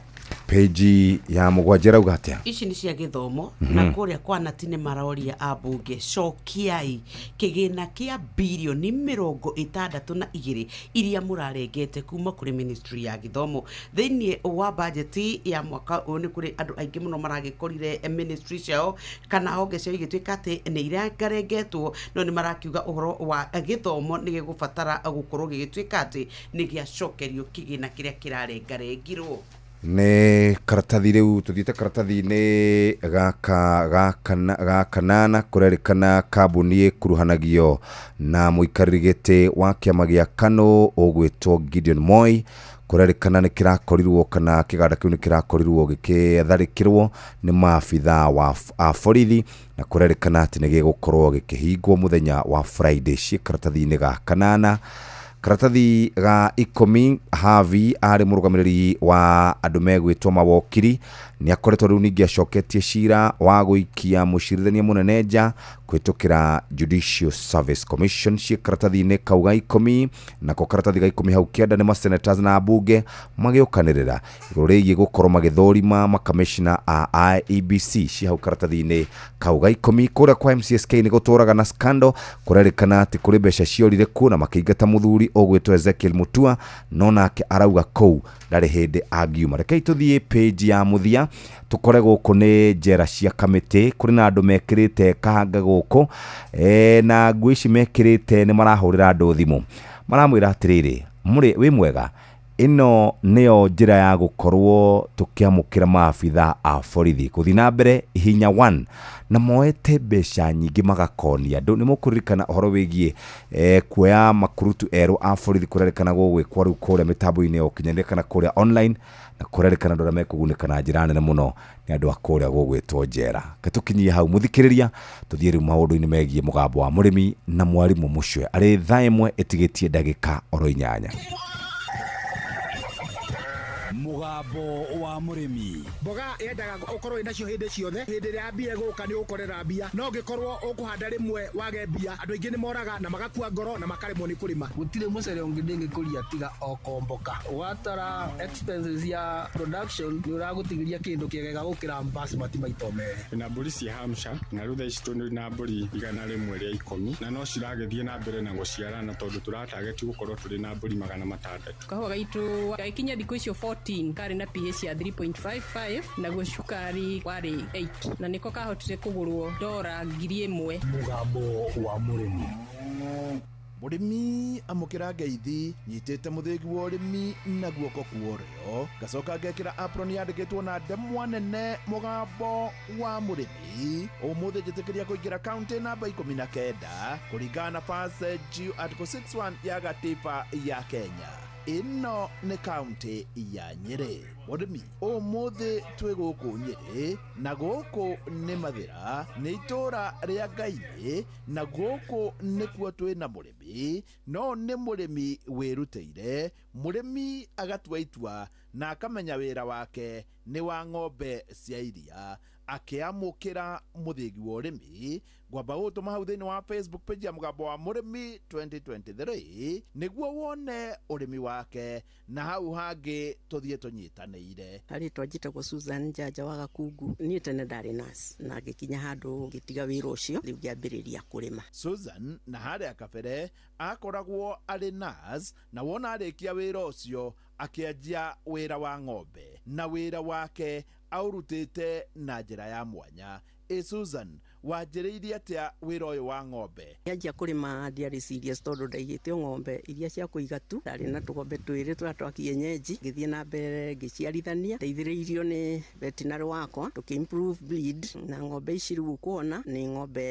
Peji ya 7 ĩrauga atĩa? Ici nĩ cia gĩthomo. Na kũrĩa kwa nati nĩ maroria ambunge, cokiai kĩgĩna kĩa birioni 62 iria mũrarengete kuma kũrĩ ministry ya gĩthomo thĩinĩ wa bajeti ya mwaka ũyũ. Nĩ kũrĩ andũ aingĩ mũno maragĩkorire ministry ciao kana honge ciao igĩtuĩka atĩ nĩ irengarengetwo, no nĩ marakiuga ũhoro wa gĩthomo nĩ gĩgũbatara gũkorwo gĩgĩtuĩka atĩ nĩ gĩacokerio kĩgĩna kĩrĩa kĩrarengarengirwo. Nĩ karatathi rĩu tũthiĩte karatathi-inĩ gaka ga kanana. Kũrerĩkana kambuni ĩkuruhanagio na mũikarĩri gĩtĩ wa kĩama gĩa KANU ũgwĩtwo Gideon Moi, kũrerĩkana nĩ kĩrakorirwo kana kĩganda kĩu nĩ kĩrakorirwo gĩkĩtharĩkĩrwo nĩ maabithaa a borithi, na kũrerĩkana atĩ nĩ gĩgũkorwo gĩkĩhingwo mũthenya wa Friday. Ciĩ karatathi-inĩ ga kanana. Karatathi ga 10, Havi arĩ mũrũgamĩrĩri wa andũ megwĩtwo mawokiri nĩ akoretwo rĩu ningĩ acoketie cira wa gũikia mũcirithania mũnene nja kũhĩtũkĩra Judicial Service Commission. Ciĩ karatathi-inĩ kau ga 10. Nako karatathi ga 10 hau kĩanda nĩ masenators na ambunge magĩũkanĩrĩra igũrũ rĩgiĩ gũkorwo magĩthũrima makamishna a IEBC. Ciĩ hau karatathi-inĩ kau ga 10. Kũrĩa kwa MCSK nĩ gũtũraga na scandal, kũrerĩkana atĩ kũrĩ mbeca ciorire kuo na makĩingata mũthuri ũgwĩtwo Ezekiel Mutua, no nake arauga kũu ndarĩ hĩndĩ angiuma. Rekei tũthiĩ page ya mũthia tũkore gũkũ nĩ njera cia kamĩtĩ. Kũrĩ na andũ mekĩrĩte kahanga gũkũ, na nguo ici mekĩrĩte nĩ marahũrĩra andũ thimũ, maramwĩra atĩrĩrĩ, mũrĩ wĩ mwega, ĩno nĩyo njĩra ya gũkorwo tũkĩamũkĩra maabitha a borithi gũthiĩ na mbere hinya 1, na moete mbeca nyingĩ magakonia andũ. Nĩ mũkũririkana ũhoro wĩgiĩ kuoya makurutu erũ a borithi kũrerĩkana gũgwĩkwo rĩu kũrĩa mĩtambo-inĩ ya ũkinyanĩria kana kũrĩa online, na kũrerĩkana andũ arĩa mekũgunĩka na njĩra nene mũno nĩ andũ a kũrĩa gũgwĩtwo njera. Reke tũkinyie hau mũthikĩrĩria, tũthiĩ rĩu maũndũ-inĩ megiĩ mũgambo wa mũrĩmi na mwarimũ Mũcwe arĩ thaa 1 ĩtigĩtie ndagĩka oro 8. Mũgambo wa mũrĩmi. Mboga yendaga ũkorwo wĩ nacio hĩndĩ ciothe, hĩndĩ ĩrĩa yambie gũka nĩ ũgũkorera mbia, no ũngĩkorwo ũkũhanda rĩmwe wage mbia, andũ aingĩ nĩ moraga na magakua ngoro na makaremwo nĩ kũrĩma. Gũtirĩ mũcere ũngĩ ndĩngĩkũria tiga o komboka. Watara expenses ya production nĩ ũragũtigĩria kĩndũ kĩega gũkĩra basmati maita merĩ. Na mbũri cia Hampshire, na rĩu thaa ici tũrĩ na mbũri 110, na no ciragĩthiĩ na mbere na gũciarana tondũ tũratageti gũkorwo tũrĩ na mbũri 600. Kahũa gaitũ gagĩkinya thikũ icio 14 karĩ na pH ya 3.55, naguo cukari warĩ 8, na nĩko kahotire kũgũrwo $1,000. Mũgambo wa mũrĩmi. Mũrĩmi amũkĩra ngeithi nyitĩte mũthĩgi wa ũrĩmi na guoko kwa ũrĩo, ngacoka ngekĩra apron yandĩkĩtwo na ndemwa nene mũgambo wa mũrĩmi. Ũmũthĩ njĩtĩkĩria kũingĩra kaunti namba 19 kũringana na passage article 61 ya gatiba ya Kenya. Ĩno nĩ kaunti ya Nyĩrĩ. Mũrĩmi, ũmũthĩ twĩ gũkũ Nyĩrĩ, na gũkũ nĩ Mathĩra, nĩ itũũra rĩa Ngai-inĩ, na gũkũ nĩkuo twĩ na mũrĩmi, no nĩ mũrĩmi wĩrutĩire, mũrĩmi agatua itua na akamenya wĩra wake nĩ wa ng'ombe cia iria. Akĩamũkĩra mũthĩgi wa ũrĩmi, ngwamba gũgũtũma hau thĩinĩ wa Facebook page ya mũgambo wa mũrĩmi 2023 nĩguo wone ũrĩmi wake, na hau hangĩ tũthiĩ tũnyitanĩire. Rĩtwa njĩtagwo Susan Njanja wa Gakungu. Niĩ tene ndarĩ nurse na ngĩkinya handũ ngĩtiga wĩra ũcio, rĩu ngĩambĩrĩria kũrĩma. Susan na harĩa kabere akoragwo arĩ nurse, na wona arĩkia wĩra ũcio akĩanjia wĩra wa ng'ombe, na wĩra wake aũrutĩte na njĩra ya mwanya. Ĩ Susan, Wanjĩrĩirie atĩa wĩra ũyũ wa ng'ombe? Nyanjia kũrĩma ndiarĩ serious tondũ ndaigĩte o ng'ombe iria cia kũiga tu. Ndarĩ na tũgombe twĩrĩ tũrĩa twa kienyeji, ngĩthiĩ na mbere ngĩciarithania, ndeithĩrĩirio nĩ veterinary wakwa tũkĩ improve breed, na ng'ombe ici rĩu ũkuona nĩ ng'ombe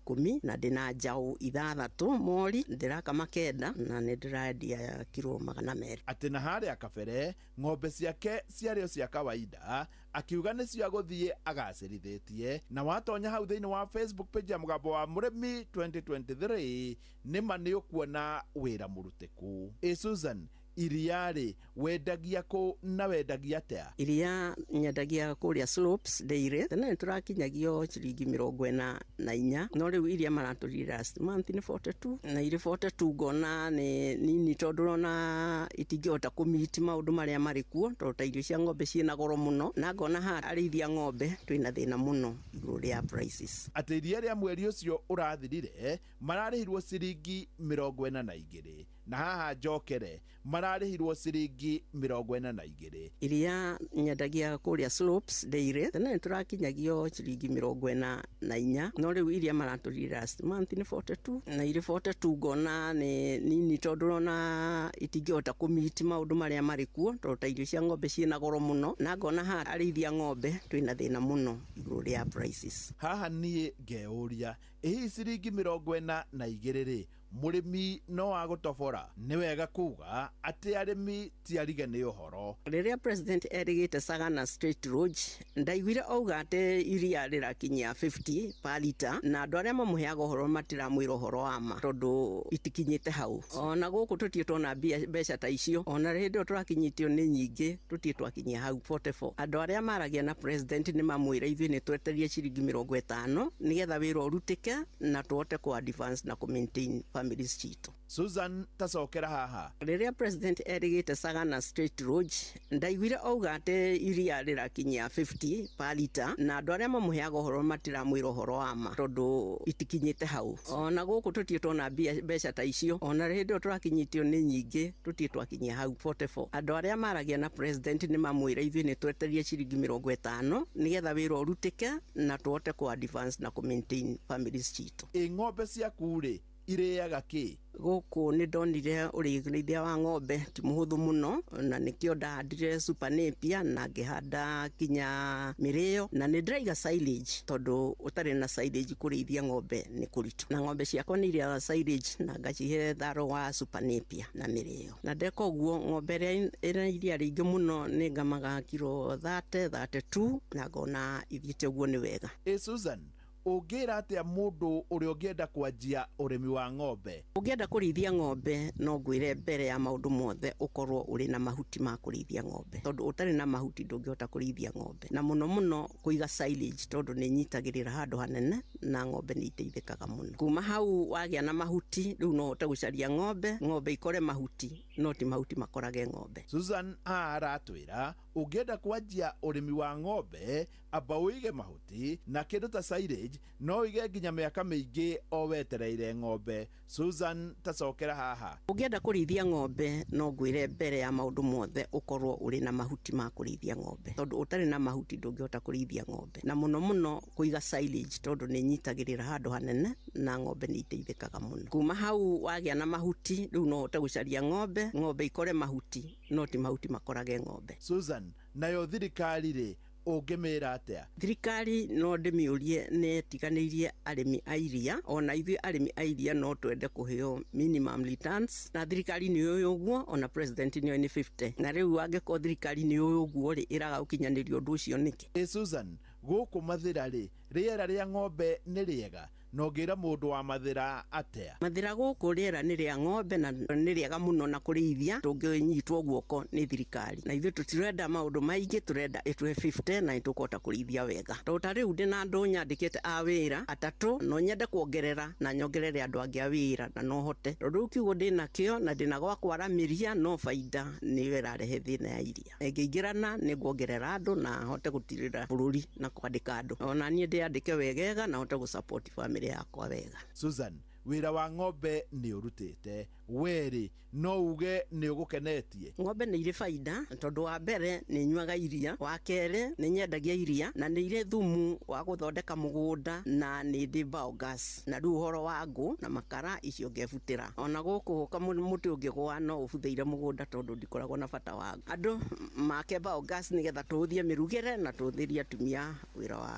10 na ndĩna njaũ 6 mori, ndĩrakama 9 na nĩ ndĩrendia kiro 200. Atĩ na harĩa kabere ng'ombe ciake ciarĩ o cia kawaida, akiuga nĩ cia gũthiĩ agacĩrithĩtie. Na watonya hau thĩinĩ wa Facebook page ya Mũgambo wa Mũrĩmi 2023 nĩma nĩ ũkuona wĩra mũrutĩku. Ĩ Susan, iria-rĩ wendagia kũ na wendagia atĩa? Iria nyendagia kũrĩa Slopes Dairy. Tene nĩtũrakinyagio ciringi 44, no rĩu iria maratũrire last month nĩ 42, na irĩ 42 ngona nĩ nini tondũ ona itingĩhota kũmiti maũndũ marĩa marĩ kuo, tondũ ta irio cia ng'ombe ciĩna goro mũno, na ngona haha arĩithia ng'ombe twĩna thĩna mũno igũrũ rĩa prices. Atĩ iria rĩa mweri ũcio ũrathirire mararĩhirwo ciringi 42, na haha njokere mararĩhirwo ciringi 42. Iria nyendagia kũrĩa Slopes Dairy. Tene nĩtũrakinyagio ciringi 44, no rĩu iria maratũrire last month nĩ 42, na irĩ 42 ngona nĩ nini tondũ ona itingĩhota kũmiti maũndũ marĩa marĩ kuo, tondũ ta irio cia ng'ombe ciĩna goro mũno, na ngona haha arĩithia ng'ombe twĩna thĩna mũno igũrũ rĩa prices. Haha niĩ ngeyũria, ĩ hihi ciringi 42 rĩ, mũrĩmi no agũtobora? Nĩ wega kuga atĩ arĩmi ti arige nĩ ũhoro. Rĩrĩa president erĩgĩte Sagana State Lodge, ndaiguire auga atĩ iria rĩrakinyia 50 per liter, na andũ arĩa mamũheaga ũhoro matiramwĩra ũhoro wa ma tondũ itikinyĩte hau. Ona gũkũ tũtirĩ tuona mbeca ta icio, ona hĩndĩ ĩyo tũrakinyĩtio nĩ nyingĩ tũtirĩ twakinyia hau 44. Andũ arĩa maragia na president nĩ mamwĩra ithuĩ nĩ twetererie ciringi 50 nĩgetha wĩra ũrutĩke na tũhote kũ advance na kũ maintain families citũ. Susan, tacokera haha. Rĩrĩa president erĩgĩte Sagana State Lodge, ndaiguire auga atĩ iria rĩrakinyia 50 per liter, na andũ arĩa mamũheaga ũhoro matiramwĩra ũhoro wa ma tondũ itikinyĩte hau. Ona gũkũ tũtirĩ tuona mbeca ta icio, ona hĩndĩ ĩyo tũrakinyĩtio nĩ nyingĩ tũtirĩ twakinyia hau 44. Andũ arĩa maragia na president nĩ mamwĩra ithuĩ nĩ twetererie ciringi 50 nĩgetha wĩra ũrutĩke na tũhote kũ advance na kũ maintain families citũ. Ĩ ng'ombe ciaku rĩ irĩaga kĩ? Gũkũ nĩ ndonire ũrĩithia wa ng'ombe ti mũhũthũ mũno, na nĩkĩo ndahandire super napier na ngĩhanda kinya mĩrĩo, na nĩ ndĩraiga silage tondũ ũtarĩ na silage kũrĩithia ng'ombe nĩ kũritũ, na ng'ombe ciakwa nĩ irĩaga silage na ngacihe tharo wa super napier na mĩrĩo, na ndeka ũguo ng'ombe ĩrĩa ĩna iria rĩingĩ mũno nĩ ngamaga kiro 30 32 na ngona ithiĩte ũguo nĩ wega. Ĩ Susan, ũngĩra atĩa mũndũ ũrĩa ũngĩenda kwanjia ũrĩmi wa ng'ombe? Ũngĩenda kũrĩithia ng'ombe no ngwĩre mbere ya maũndũ mothe ũkorwo ũrĩ na mahuti ma kũrĩithia ng'ombe, tondũ ũtarĩ na mahuti ndũngĩhota kũrĩithia ng'ombe, na mũno mũno kũiga silage tondũ nĩ ĩnyitagĩrĩra handũ hanene na ng'ombe nĩ iteithĩkaga mũno. Kuma hau wagĩa na mahuti rĩu no ũhote gũcaria ng'ombe, ng'ombe ikore mahuti no ti mahuti makorage ng'ombe. Susan haha aratwĩra ũngĩenda kwanjia ũrĩmi wa ng'ombe amba ũige mahuti na kĩndũ ta silage no ũige nginya mĩaka mĩingĩ o wetereire ng'ombe. Susan, tacokera haha. Ũngĩenda kũrĩithia ng'ombe no ngwĩre mbere ya maũndũ mothe ũkorwo ũrĩ na mahuti ma kũrĩithia ng'ombe, tondũ ũtarĩ na mahuti ndũngĩhota kũrĩithia ng'ombe, na mũno mũno kũiga silage tondũ nĩ ĩnyitagĩrĩra handũ hanene na ng'ombe nĩ iteithĩkaga mũno. Kuma hau wagĩa na mahuti rĩu no ũhote gũcaria ng'ombe, ng'ombe ikore mahuti no ti mahuti makorage ng'ombe. Susan, nayo thirikari rĩ ũngĩmĩra atĩa? Thirikari no ndĩmĩũrie nĩ ĩtiganĩirie arĩmi a iria, ona ithuĩ arĩmi a iria no twende kũheo minimum returns, na thirikari nĩ yũĩ ũguo, ona president nĩ oĩ nĩ 50, na rĩu angĩkorwo thirikari nĩ yũĩ ũguo rĩ, ĩraga gũkinyanĩria ũndũ ũcio nĩkĩ? Ĩ Susan, gũkũ Mathĩra rĩ, rĩera rĩa ng'ombe nĩ rĩega? Na ũngĩra mũndũ wa Mathĩra atĩa? Mathĩra gũkũ rĩera nĩ rĩa ng'ombe na nĩ rĩega mũno na kũrĩithia, tũngĩnyitwo guoko nĩ thirikari, na ithuĩ tũtirenda maũndũ maingĩ, tũrenda ĩtũhe 50 na nĩtũkũhota kũrĩithia wega. Tondũ ta rĩu ndĩna andũ nyandĩkĩte a wĩra 3, no nyende kuongerera na nyongerere andũ angĩ a wĩra na no hote, tondũ rĩu kiugo ndĩnakĩo na ndĩna gwa kwaramĩria, no baida nĩyo ĩrarehe thĩna ya iria. Ĩngĩingĩrana nĩ nguongerera andũ na hote gũtirĩra bũrũri na kwandĩka andũ, ona niĩ ndĩandĩke wegega na hote gũ support family yakwa wega. Susan, wĩra wa ng'ombe nĩ ũrutĩte, Werĩ no uge nĩ ũgũkenetie. Ng'ombe nĩ irĩ baida tondũ wa mbere nĩ nyuaga iria, wa kerĩ nĩ nyendagia iria na nĩ irĩ thumu wa gũthondeka mũgũnda na nĩ ndĩ biogas na rĩu ũhoro wa ngũ na makara icio ngebutĩra. Ona gũkũ mũtĩ ũngĩgũa no ũbuthĩire mũgũnda tondũ ndikoragwo na bata wa andũ make biogas nĩgetha tũhũthie mĩrugĩre na tũhũthĩrie atumia wĩra wa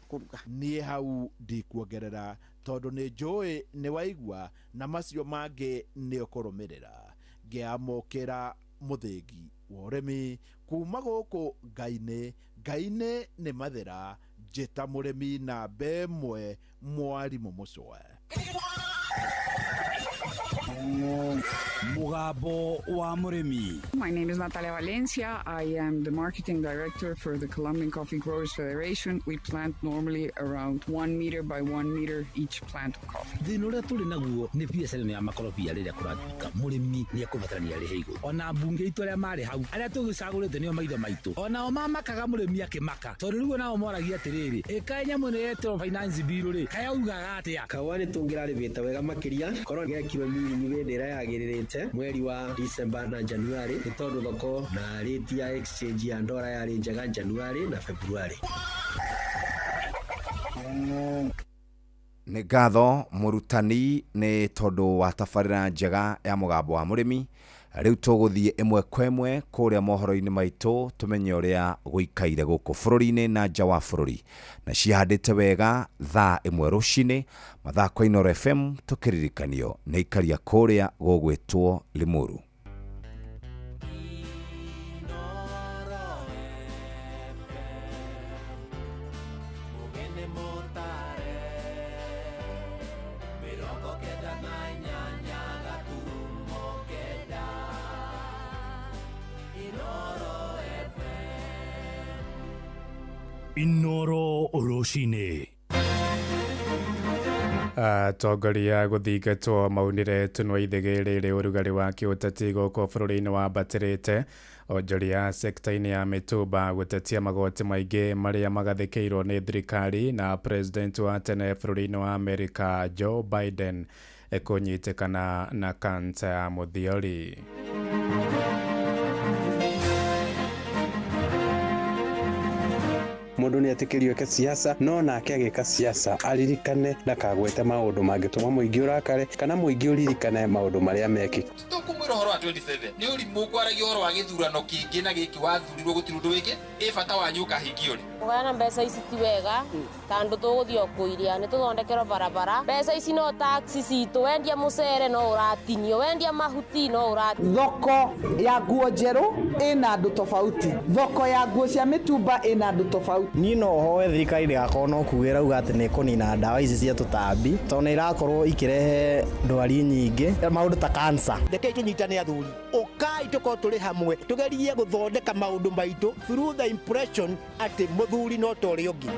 kũruga. Niĩ hau ndikuongerera tondũ nĩ njũĩ nĩ waigua na macio mangĩ nĩ ũkũrũmĩrĩra. Ngĩamũkĩra mũthĩgi wa ũrĩmi kuma gũkũ Ngai-inĩ, Ngai-inĩ nĩ mathĩra, njĩta mũrĩmi namba ĩmwe mwarimũ Mũcwe. Mugambo wa Mũrĩmi. My name is Natalia Valencia. I am the marketing director for the Colombian Coffee Growers Federation. We plant normally around 1 meter by 1 meter each plant of coffee. Thĩna ũrĩa tũrĩ naguo nĩ biacara ĩno ya makorobia rĩrĩa kũratuĩka mũrĩmi nĩ ekũbatarania arĩhe igũrũ. Ona mbunge itũ arĩa marĩ hau arĩa tũgĩcagũrĩte nĩo maitho maitũ, onao mamakaga mũrĩmi akĩmaka, tondũ rĩu onao moragia atĩrĩrĩ, ĩkaĩ nyamũ ĩno yetĩrwo finance bill rĩ, kaĩ augaga atĩa? Kahũa nĩ tũngĩrarĩmĩte wega makĩria korwo gekirwo mĩrĩmi hĩndĩ ĩrĩa yagĩrĩrĩte mweri wa December na January, nĩ tondũ thoko na rate ya exchange ya ndora yarĩ njega January na February. Nĩ ngatho mũrutani nĩ tondũ wa tabarĩra njega ya mũgambo wa mũrĩmi. Rĩu tũgũthiĩ ĩmwe kwa ĩmwe kũrĩa mohoro-inĩ maitũ tũmenye ũrĩa gũikaire gũkũ bũrũri-inĩ na nja wa bũrũri, na cihandĩte wega thaa 1 rũcinĩ mathaa kwa Inooro FM tũkĩririkanio nĩ ikaria kũrĩa gũgwĩtwo Limuru. Inooro rũcinĩ. Atongoria gũthingatwo maunire tũnua ithĩgĩ rĩrĩ ũrugarĩ wa kĩũteti gũkũ bũrũri-inĩ wambatĩrĩte. Onjoria sekta-inĩ ya mĩtumba gũtetia magoti maingĩ marĩa magathĩkĩirwo nĩ thirikari, na president wa tene bũrũri-inĩ wa Amerika Joe Biden kũnyitĩkana na kansa ya mũthiori. Mũndũ nĩ etĩkĩrio eke siasa, no nake agĩka siasa aririkane ndakagwete maũndũ mangĩtũma mũingĩ ũrakare kana mũingĩ ũririkane maũndũ marĩa mekĩka. Tũkũmwĩra ũhoro wa 27 nĩ ũrimũ kwaragia ũhoro wa gĩthurano kĩngĩ na gĩkĩ wathurirwo gũtirĩ ũndũ wĩkĩ ĩ bata wanyu ũkahingio rĩ. Kũgayana mbeca ici ti wega tondũ tũgũthiĩ o kũiria nĩ tũthondekerwo barabara. Mbeca ici no tax citũ, wendia mũcere no ũratinio, wendia mahuti no ũratinio. Thoko ya nguo njerũ ĩna andũ tofauti, thoko ya nguo cia mĩtumba ĩna andũ tofauti. Niĩ no hoe thirikari ndĩgakorwo no kuga ĩrauga atĩ nĩ ĩkũnina ndawa ici cia tũtambi tondũ nĩ irakorwo ikĩrehe ndwari nyingĩ, maũndũ ta cancer. Rekei tũnyitane athuri, ũkai tũkorwo tũrĩ hamwe tũgerie gũthondeka maũndũ maitũ through the impression atĩ mũthuri no ta ũrĩa ũngĩ.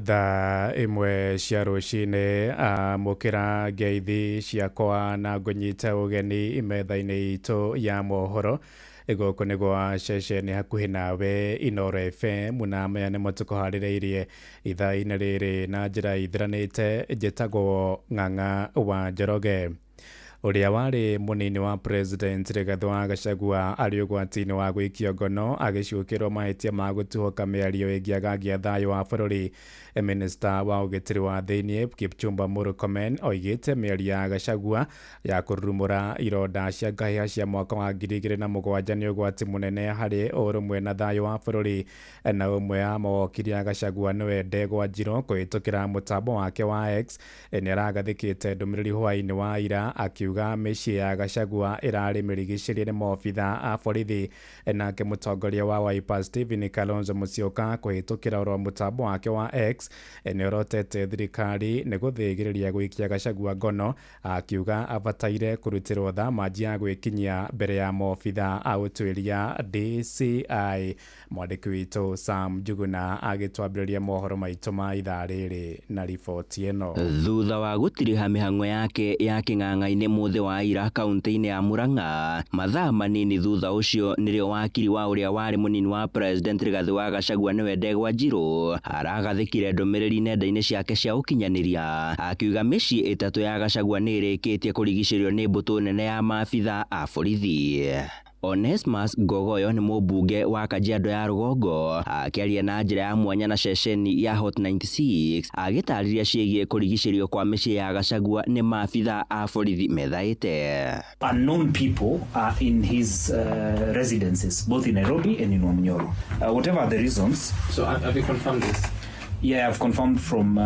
Thaa 1 cia rũcinĩ amũkĩra ngeithi ciakwa na ngũnyite ũgeni metha-inĩ itũ ya mohoro. Gũkũ nĩ gwa ceceni hakuhĩ nawe Inooro FM, na maya nĩmo tũkũharĩrĩirie ithaa-inĩ rĩrĩ na njĩra ithiranĩte. Njĩtagwo Ng'ang'a wa Njoroge. Ũrĩa warĩ mũnini wa president Rigathĩ wa Gachagua arĩ ũgwati-inĩ wa gũikio ngono agĩcukĩrwo mahĩtia ma gũtuhũka mĩario ĩngĩagagia thayũ wa bũrũri. Minista wa ũgitĩri wa thĩinĩ Kipchumba Murkomen oigĩte mĩario ya Gachagua ya kũrurumũra ironda cia ngahĩha cia mwaka wa 2007 nĩ ũgwati mũnene harĩ ũrũmwe na thayũ wa bũrũri. Na ũmwe wa mawokiri a Gachagua nĩwe Ndegwa Njirũ kũhĩtũkĩra mũtambo wake wa X nĩ aragathĩkĩte ndũmĩrĩri hwaĩ-inĩ wa ira akiuga mĩciĩ ya Gachagua ĩrarĩ mĩrigicĩrie nĩ maobitha a borithi. Nake mũtongoria wa Wiper Stephen Kalonzo Musyoka kũhĩtũkĩra oro mũtambo wake wa X nĩ orotete thirikari nĩ gũthĩgĩrĩria gũikia Gachagua ngono akiuga abataire kũrutĩrwo thamanji ya gwĩkinyia mbere ya maobitha a ũtuĩria DCI. Mwandĩki witũ Sam Njuguna agĩtwambĩrĩria mohoro maitũ ma ithaa rĩrĩ na riboti ĩno. Thutha wa gũtiriha mĩhang'o yake ya kĩng'ang'a-inĩ Mũthĩ wa ira kaunti-inĩ ya Murang'a. Mathaa manini thutha ũcio nĩrĩo wakiri wa ũrĩa warĩ mũnini wa president Rigathĩ wa Gachagua nĩwe Ndegwa Njiru aragathĩkire ndũmĩrĩri nenda-inĩ ciake cia ũkinyanĩria akiuga mĩciĩ 3 ya Gachagua nĩ ĩrĩkĩtie kũrigicĩrio nĩ mbũtũ nene ya maabitha a borithi. Onesmus Ngogoyo nĩ mũmbunge wa Kajiado ya Rũgongo akĩaria na njĩra ya mwanya na ceceni ya Hot 96 agĩtarĩria ciĩgiĩ kũrigicĩrio kwa mĩciĩ ya Gachagua nĩ maabitha a borithi methaĩte. Unknown people are in his residences both in Nairobi and in Wamunyoro. Whatever the reasons. So have you confirmed this? Yeah, I've confirmed from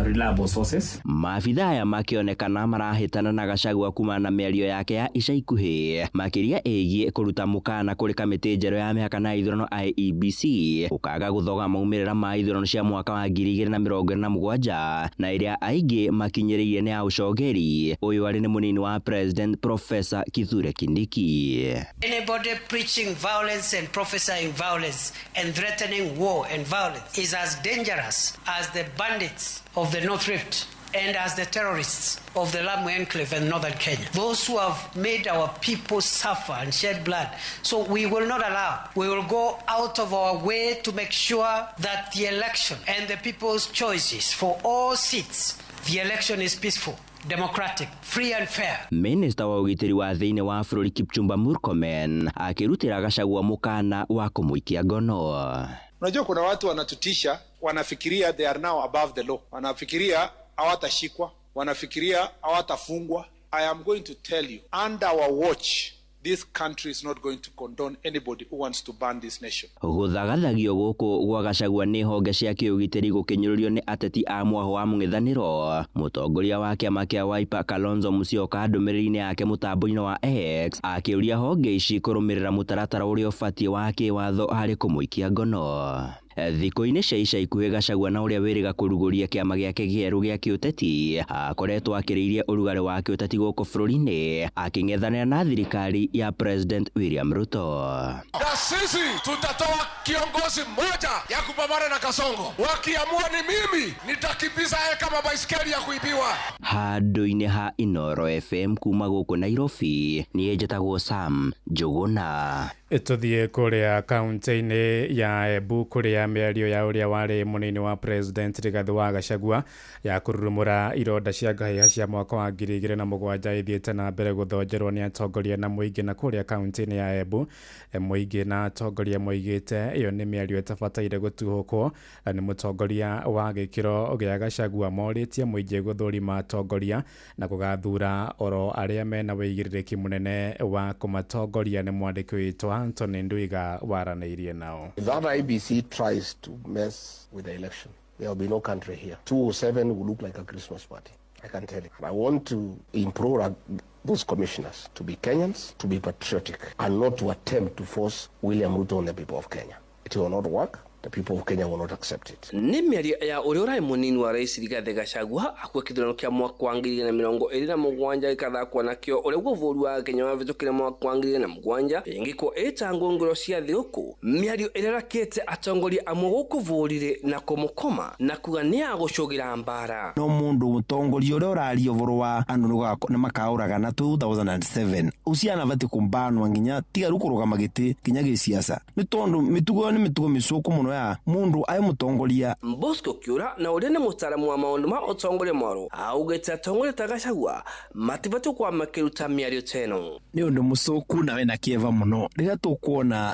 reliable sources. Maabitha aya makĩonekana marahĩtana na Gachagua kumana na mĩario yake ya ica ikuhĩ makĩria ĩgiĩ kũruta mũkana kũrĩ kamĩtĩ njerũ ya mĩhaka na ithurano IEBC ũkaga gũthoga maumĩrĩra ma ithurano cia mwaka wa 2027 na ĩrĩa aingĩ makinyĩrĩire nĩ ya ũcogeri. Ũyũ arĩ nĩ mũnini wa President Professor Kithure Kindiki. Anybody preaching violence and prophesying violence and threatening war and violence is as dangerous as the bandits of the North Rift and as the terrorists of the Lamu Enclave and Northern Kenya. Those who have made our people suffer and shed blood. So we will not allow. We will go out of our way to make sure that the election and the people's choices for all seats, the election is peaceful, democratic, free and fair. Minister wa ũgitĩri wa thĩinĩ wa bũrũri Kipchumba Murkomen akĩrutĩra Gachagua mũkana wa kũmũikia ngono. Unajua kuna watu wanatutisha, wanafikiria they are now above the law, wanafikiria hawatashikwa, wanafikiria hawatafungwa. I am going to tell you, under our watch, this country is not going to condone anybody who wants to burn this nation. Gũthagathagio gũkũ gwa Gachagua nĩ honge cia kĩũgitĩri gũkĩnyũrũrio nĩ ateti a mwaho wa mũng'ethanĩro. Mũtongoria wa kĩama kĩa Wiper Kalonzo Musyoka ndũmĩrĩri-inĩ yake mũtambo-inĩ wa X akĩũria honge ici kũrũmĩrĩra mũtaratara ũrĩa ũbatiĩ wa kĩwatho harĩ kũmũikia ngono. Thikũ-inĩ cia ica ikuhĩ Gachagua na ũrĩa wĩrĩga kũrugũria kĩama gĩake kĩerũ gĩa kĩũteti akoretwo akĩrĩirie ũrugarĩ wa kĩũteti gũkũ bũrũri-inĩ akĩng'ethanĩra na thirikari ya President William Ruto. Na sisi tutatoa kiongozi mmoja ya kupambana na Kasongo. Wakiamua ni mimi, nitakimbiza yeye kama baiskeli ya kuibiwa. Handũ-inĩ ha Inooro FM kuma gũkũ Nairobi, niĩ njĩtagwo Sam Njũgũna. Tũthiĩ kũrĩa kaunti-inĩ ya Embu kũrĩa mĩario ya ũrĩa warĩ mũnini wa President Rigathĩ wa Gachagua ya kũrurumũra ironda cia ngahĩha cia mwaka wa 2007 ĩthiĩte na mbere gũthonjerwo nĩ atongoria na mũingĩ. Na kũrĩa kaunti-inĩ ya Embu mũingĩ na atongoria moigĩte ĩyo nĩ mĩario ĩtabataire gũtuhũkwo nĩ mũtongoria wa gĩkĩro gĩa Gachagua. Morĩtie mũingĩ gũthũrima atongoria na gũgathura oro arĩa mena wĩigĩrĩrĩki mũnene wa kũmatongoria. Nĩ mwandĩki witũ Anthony Ndwiga waranĩirie nao. If that IBC tries to mess with the election, there will be no country here. 2007 will look like a Christmas party, I can tell you. And I want to implore those commissioners to be Kenyans, to be patriotic, and not to attempt to force William Ruto on the people of Kenya. It will not work. The people of Kenya will not accept it. Nĩ mĩario ya ũrĩa ũrarĩ mũnini wa rais Rigathĩ Gachagua akua kĩthurano kĩa mwaka wa 2027 gĩkathakwo nakĩo ũrĩa guo bũrũri wa Kenya wavĩtũkire mwaka wa 2007 ĩngĩkorwo ĩta ngũngũro cia thigũkũ. Mĩario ĩrĩa ĩrakĩte atongoria amwe gũkũ bũrũri na kũmũkoma na kuga nĩ ya gũcũgĩra mbara. No mũndũ mũtongoria ũrĩa ũraria ũhoro wa andũ nĩ makaũragana 2007 ũcio anabatiĩ kũmbanwa nginya tiga rĩu kũrũgama gĩtĩ nginya gĩciaca nĩ tondũ mĩtugo ĩyo nĩ mĩtugo mĩcũku mũno ya mundu aĩ mũtongoria. Bosco Kiura na ũrĩa nĩ mũtaaramu wa maũndũ ma ũtongoria mwerũ augĩte atongoria ta Gachagua matibatiĩ gũkorwo makĩruta mĩario ta ĩno. Nĩ ũndũ mũcũku na wĩna kĩeva mũno rĩrĩa tũkuona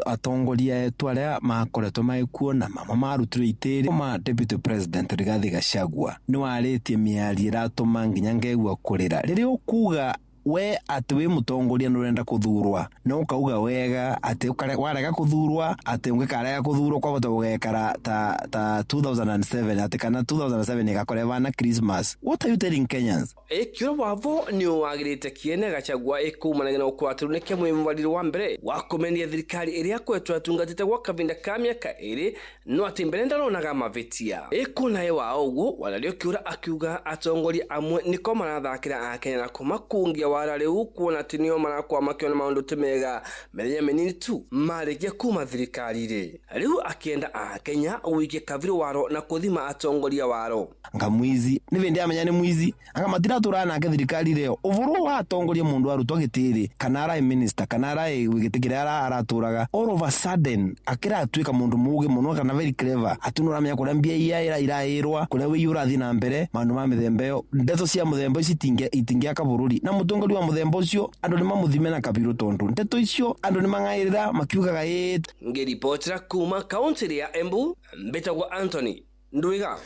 atongoria etu arĩa makoretwo magĩkuo na mamwe marutirwo itĩrĩ ma Deputy President Rigathĩ Gachagua nĩ warĩtie mĩario ĩratũma nginya ngeigua kũrĩra rĩrĩa ũkuga we atĩ wĩ mũtongoria nĩ ũrenda kũthurwa no ũkauga wega atĩ warega kũthurwa atĩ ũngĩkarega kũthurwa kwahota gũgekara ta 2007 atĩ kana 2007 ĩgakorwo ĩhana Christmas. What are you telling Kenyans? Ĩkiũra wavo nĩ wagĩrĩte kĩene Gachagua ĩkumanagia na gũkorwo atĩ rĩu nĩkĩo mwĩmwarĩrio wa mbere wa kũmenia thirikari ĩrĩa akoretwo atungatĩte gwa kahinda ka mĩaka 2 no atĩ mbere ndaronaga mavĩtia. Ĩkũnaye wa ũguo wanario kĩũra akiuga atongoria amwe nĩko marathakĩra akenya na kũmakungia gũtawara rĩu kuona atĩ nĩo marakorwo makĩona maũndũ ti mega mĩthenya mĩnini tu marĩkia kuma thirikari-rĩ. Rĩu akĩenda akenya ũikie kabirũ waro na kũthima atongoria waro. Nga mwizi nĩ vĩndĩ amenya nĩ mwizi anga matiratura nake thirikari rĩo ũvũrũ wa atongoria mũndũ arutwo gĩtĩrĩ kana araĩ minister kana araĩ gĩtĩ kĩrĩa aratũraga all of a sudden akĩratuĩka mũndũ mũũgĩ mũno kana very clever atĩ nĩ ũramenya kũrĩa mbia ia iraĩrwa kũrĩa wĩi ũrathiĩ na mbere maũndũ ma mĩthemba ĩyo ndeto cia mũthemba ici itingĩaka bũrũri na mũtongoria wa mũthemba ũcio andũ nĩ mamũthime na kabirũ tondũ ndeto icio andũ nĩ mang'aĩrĩra makiugaga ĩĩ. Ngĩribotera kuma kaunti ya Embu, mbĩtagwo Anthony Ndwiga.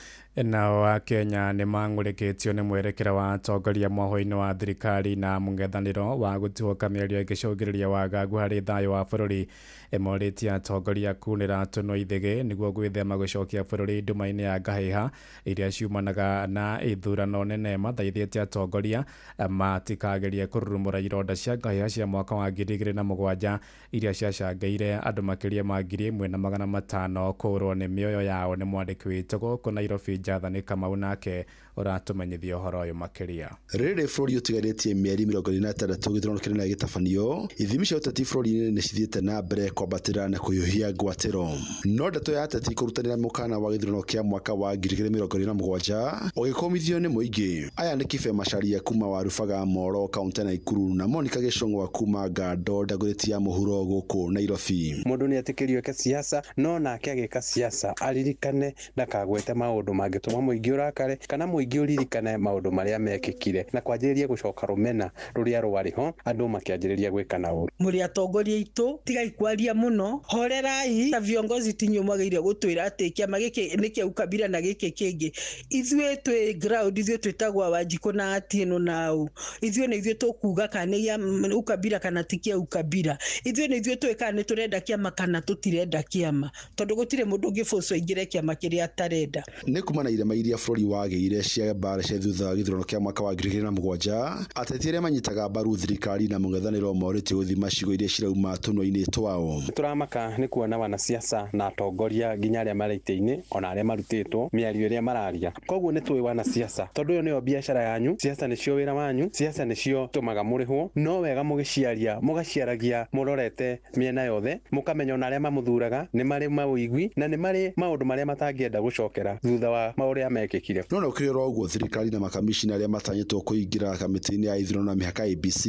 Nao akenya nĩ mang'ũrĩkĩtio nĩ mwerekera wa atongoria mwahũ-inĩ wa thirikari na mũng'ethanĩro wa gũtuũka mĩario ĩngĩcũngĩrĩria wagagu harĩ thayũ wa bũrũri. Ĩmorĩtie atongoria kunĩra tũnua ithĩgĩ nĩguo gwĩthema gũcokia bũrũri nduma-inĩ ya ngahĩha iria ciumanaga na ithurano nene. Mathaithĩte atongoria matikagerie kũrurumũra ironda cia ngahĩha cia mwaka wa 2007 iria ciacangĩire andũ makĩria ma 1500 kũũrwo nĩ mĩoyo yao. Nĩ mwandĩki witũ gũkũ Nairobi Jathani Kamau nake ũratũmenyithia ũhoro ũyũ makĩria. Rĩrĩ bũrũri ũtigarĩtie mĩeri 26 gĩthurano kĩnene gĩtabanio, ithimi cia ũteti bũrũri-inĩ nĩ cithiĩte na mbere kwambatĩra na kũhiũhia ngwatĩro. No ndeto ya ateti kũrutanĩra mũkana wa gĩthurano kĩa mwaka wa 2027 ũgĩkũmithio nĩ mũingĩ. Aya nĩ Kibe Macharia kuma Warubaga Moro kaũntĩ ya Naikuru na Monica Gĩcũng'wa kuma Ngando Dagoretti ya mũhuro gũkũ Nairobi. Mũndũ nĩ etĩkĩrio eke siasa no nake agĩka siasa aririkane ndakagwete maũndũ mangĩtũma mũingĩ ũrakare kana mũingĩ ũririkane maũndũ marĩa mekĩkire na kwanjĩrĩria gũcoka rũmena rũrĩa rwarĩ ho andũ makĩanjĩrĩria gwĩkana ũru. Mũrĩ atongoria aitũ tigai kwaria mũno, horerai ta viongozi tinyu mwagĩrĩire gũtwĩra atĩ kĩama gĩkĩ nĩ kĩa ukabira na gĩkĩ kĩngĩ. Ithuĩ twĩ ground, ithuĩ twĩtagwo Wanjikũ na Atieno na ũ, ithuĩ nĩ ithuĩ tũkuga kana nĩ gĩa ukabira kana ti kĩa ukabira. Ithuĩ nĩ ithuĩ tũĩ kana nĩ tũrenda kĩama kana tũtirenda kĩama, tondũ gũtirĩ mũndũ ũngĩbũcwo aingĩre kĩama kĩrĩa atarenda. Nĩ kuma na irema iria bũrũri wagĩire cia mbara cia thutha wa gĩthurano kĩa mwaka wa 2007, ateti arĩa manyitaga mbaru thirikari na mũng'ethanĩro morĩtio gũthima ciugo iria cirauma tũnua-inĩ twao. Tũramaka nĩ kuona wanasiasa na atongoria nginya arĩa marĩ itĩ-inĩ ona arĩa marutĩtwo mĩario ĩrĩa mararia. Koguo nĩ tũĩ wanasiasa tondũ ĩyo nĩyo biacara yanyu, siasa nĩcio wĩra wanyu, siasa nĩcio tũmaga mũrĩhwo. No wega mũgĩciaria mũgaciaragia mũrorete mĩena yothe, mũkamenya ona arĩa mamũthuraga nĩ marĩ mawĩigwi na nĩ marĩ maũndũ marĩa matangĩenda gũcokera thutha wa maũrĩa mekĩkire. No ũkĩrĩ oro ũguo thirikari na makamishina arĩa matanyĩtwo kũingĩra kamĩtĩ-inĩ ya ithurano na mĩhaka IEBC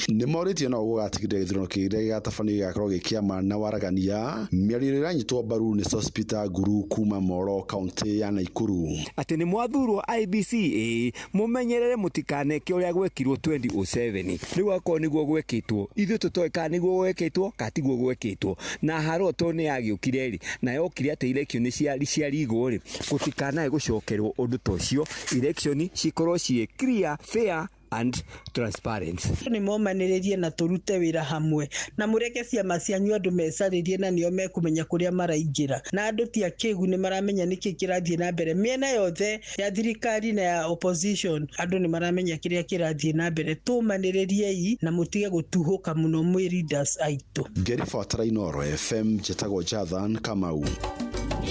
nĩ morĩtio no gũgatigĩrĩra gĩthurano kĩrĩa gĩgatabanio gĩgakorwo gĩ kĩama na waragania. Mĩario ĩrĩa ĩranyitwo mbaru nĩ Sospeter Nguru kuma Moro kaũntĩ ya Naikuru. Atĩ nĩ mwathurwo IEBC ĩĩ mũmenyerere mũtikaneke ũrĩa gwekirwo 2007. Rĩu akorwo nĩguo gwekĩtwo ithuĩ tũtoĩ kana nĩguo gwekĩtwo kana tiguo gwekĩtwo, na haro to nĩ yagĩũkire rĩ na yokire atĩ election ciarigwo rĩ gũtikanae gũcokerwo ũndũ ta ũcio, election cikorwo ciĩ clear, fair and transparent. Nĩ momanĩrĩrie na tũrute wĩra hamwe na mũreke ciama cianyu andũ mecarĩrie na nĩo mekũmenya kũrĩa maraingĩra, na andũ ti akĩgu nĩ maramenya nĩkĩ kĩrathiĩ na mbere mĩena yothe ya thirikari na ya opposition. Andũ nĩ maramenya kĩrĩa kĩrathiĩ na mbere. Tũmanĩrĩriei na mũtige gũtuhũka mũno mwĩ leaders aitũ. Ngĩribotera Inooro FM, njĩtagwo Jathan Kamau.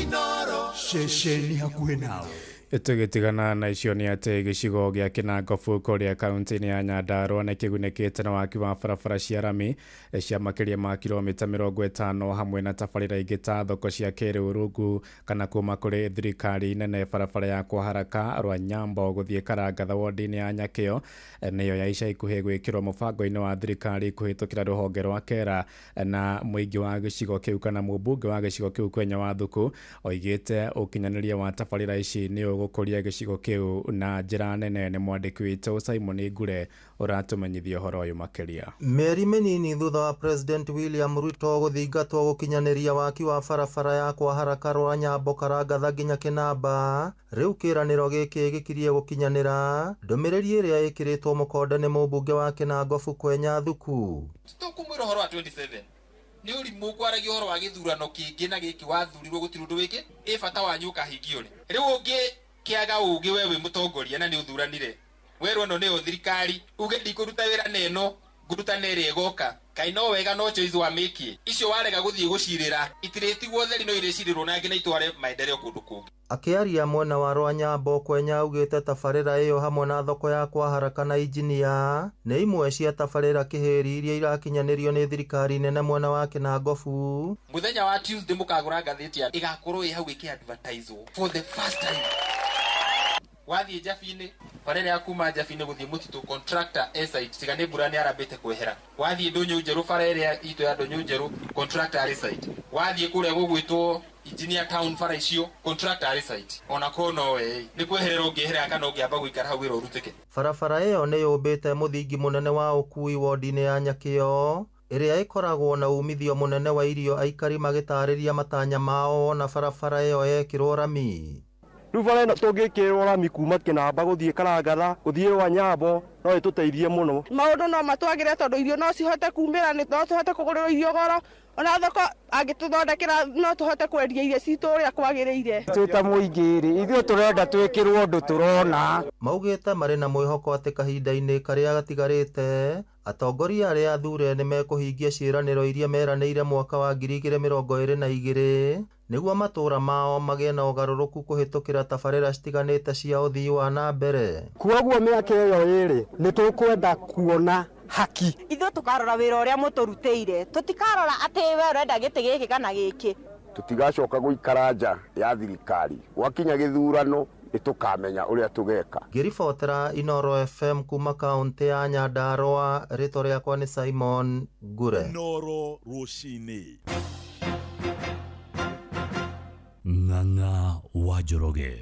Inooro ceceni hakuhĩ nawe. Tũgĩtigana na icio nĩ atĩ gĩcigo gĩa Kĩnangobu kũrĩa kaunti-inĩ ya Nyandarua nĩ kĩgunĩkĩte na waki wa barabara cia rami cia makĩria ma kilomita 50 hamwe na tabarĩra ingĩ ta thoko cia kĩrĩu rungu kana kuma kũrĩ thirikari nene. Barabara ya Kwaharaka rwa Nyambo gũthiĩ Karangatha wodi-inĩ ya Nyakĩo nĩyo ya ica ikuhĩ gwĩkĩrwo mũbango-inĩ wa thirikari kũhĩtũkĩra rũhonge rwa KERA na mũingĩ wa gĩcigo kĩu kana mũmbunge wa gĩcigo kĩu Kwenya Wathuku oigĩte ũkinyanĩria wa tabarĩra ici nĩ gũkũria gĩcigo kĩu na njĩra nene. Nĩ mwandĩki witũ Simon Ngure ũratũmenyithia ũhoro ũyũ makĩria. Mĩeri mĩnini thutha wa President William Ruto gũthingatwo gũkinyanĩria waki wa barabara ya Kwaharaka rwa Nyambo Karangatha nginya Kĩnamba, rĩu kĩranĩro gĩkĩ gĩkirie gũkinyanĩra. Ndũmĩrĩri ĩrĩa ĩkĩrĩtwo mũkonde nĩ mũmbunge wa Kĩnangobu Kwenya Thuku. Tũkũmwĩra ũhoro wa 27 nĩ ũrimũ kwaragia ũhoro wa gĩthurano kĩngĩ na gĩkĩ wathurirwo gũtirĩ ũndũ wĩkĩ ĩ bata wanyu ũkahingio rĩ. Rĩu ũngĩ kĩaga ũgĩ we wĩ mũtongoria na nĩ ũthuranire werwo ĩno nĩyo thirikari uge ndikũruta wĩra na ĩno ngũruta na ĩrĩa ĩgoka kaĩ no wega no choice wamĩkie icio warega gũthiĩ gũcirĩra itirĩtigwo theri no irĩcirĩrwo na ngĩ na itware maendeleo kũndũ kũngĩ. Akĩaria mwena wa Rwanyambo Kwenya augĩte tabarĩra ĩyo hamwe na thoko ya kwa haraka na injinia nĩ imwe cia tabarĩra kĩhĩri iria irakinyanĩrio nĩ thirikari nene mwena wa Kinangofu. Muthenya wa Tuesday mukagura ngathĩti ya ĩgakorwo ĩ hau ĩkĩ-advertise for the first time. Wathiĩ Njabi-inĩ, bara ĩrĩa ya kuma Njabi-inĩ gũthiĩ mũtitũ, contractor e site, tiga nĩ mbura nĩ arambĩte kwehera. Wathiĩ Ndũnyũ Njerũ, bara ĩrĩa itũ ya Ndũnyũ Njerũ, contractor arĩ site. Wathiĩ kũrĩa gũgwĩtwo Engineer Town, bara icio, contractor arĩ site. Ona korwo nowe nĩ kweherera ũngĩeherera kana ũngĩamba gũikara hau wĩra ũrutĩke. Barabara ĩyo nĩ yũmbĩte mũthingi mũnene wa ũkui wodi-inĩ ya Nyakĩo ĩrĩa ĩkoragwo na umithio mũnene wa irio, aikari magĩtarĩria matanya mao wona barabara ĩyo yekĩrwo rami. Rĩu bara ĩno tũngĩkĩrwo rami kuma Kĩnamba gũthiĩ Karangatha gũthiĩ Rwanyambo no ĩtũteithie mũno. Maũndũ no matwagĩre tondũ irio no cihote kumĩra, no tũhote kũgũrĩrwo irio goro, ona thoko angĩtũthondekera no tũhote kwendia irio citũ ũrĩa kwagĩrĩire. Twĩ ta mũingĩ rĩ, ithuĩ tũrenda twĩkĩrwo ũndũ tũrona. Maugĩte marĩ na mwĩhoko atĩ kahinda-inĩ karĩa gatigarĩte atongoria arĩa athure nĩ mekũhingia ciĩranĩro iria meranĩire mwaka wa 2022 nĩguo matũũra mao magĩe na ũgarũrũku kũhĩtũkĩra tabarĩra citiganĩte cia ũthii wa na mbere. Kwoguo mĩaka ĩyo ĩrĩ nĩ tũkwenda kuona haki. Ithuĩ tũkarora wĩra ũrĩa mũtũrutĩire, tũtikarora atĩ we ũrenda gĩtĩ gĩkĩ kana gĩkĩ. Tũtigacoka gũikara nja ya thirikari, gwakinya gĩthurano nĩtũkamenya ũrĩa tũgeka. Ngĩribotera Inoro FM kuma kaũntĩ ya Nyandarua, rĩtwa rĩakwa nĩ Simon Ngure. Inoro rũcinĩ. Ng'ang'a wa Njoroge.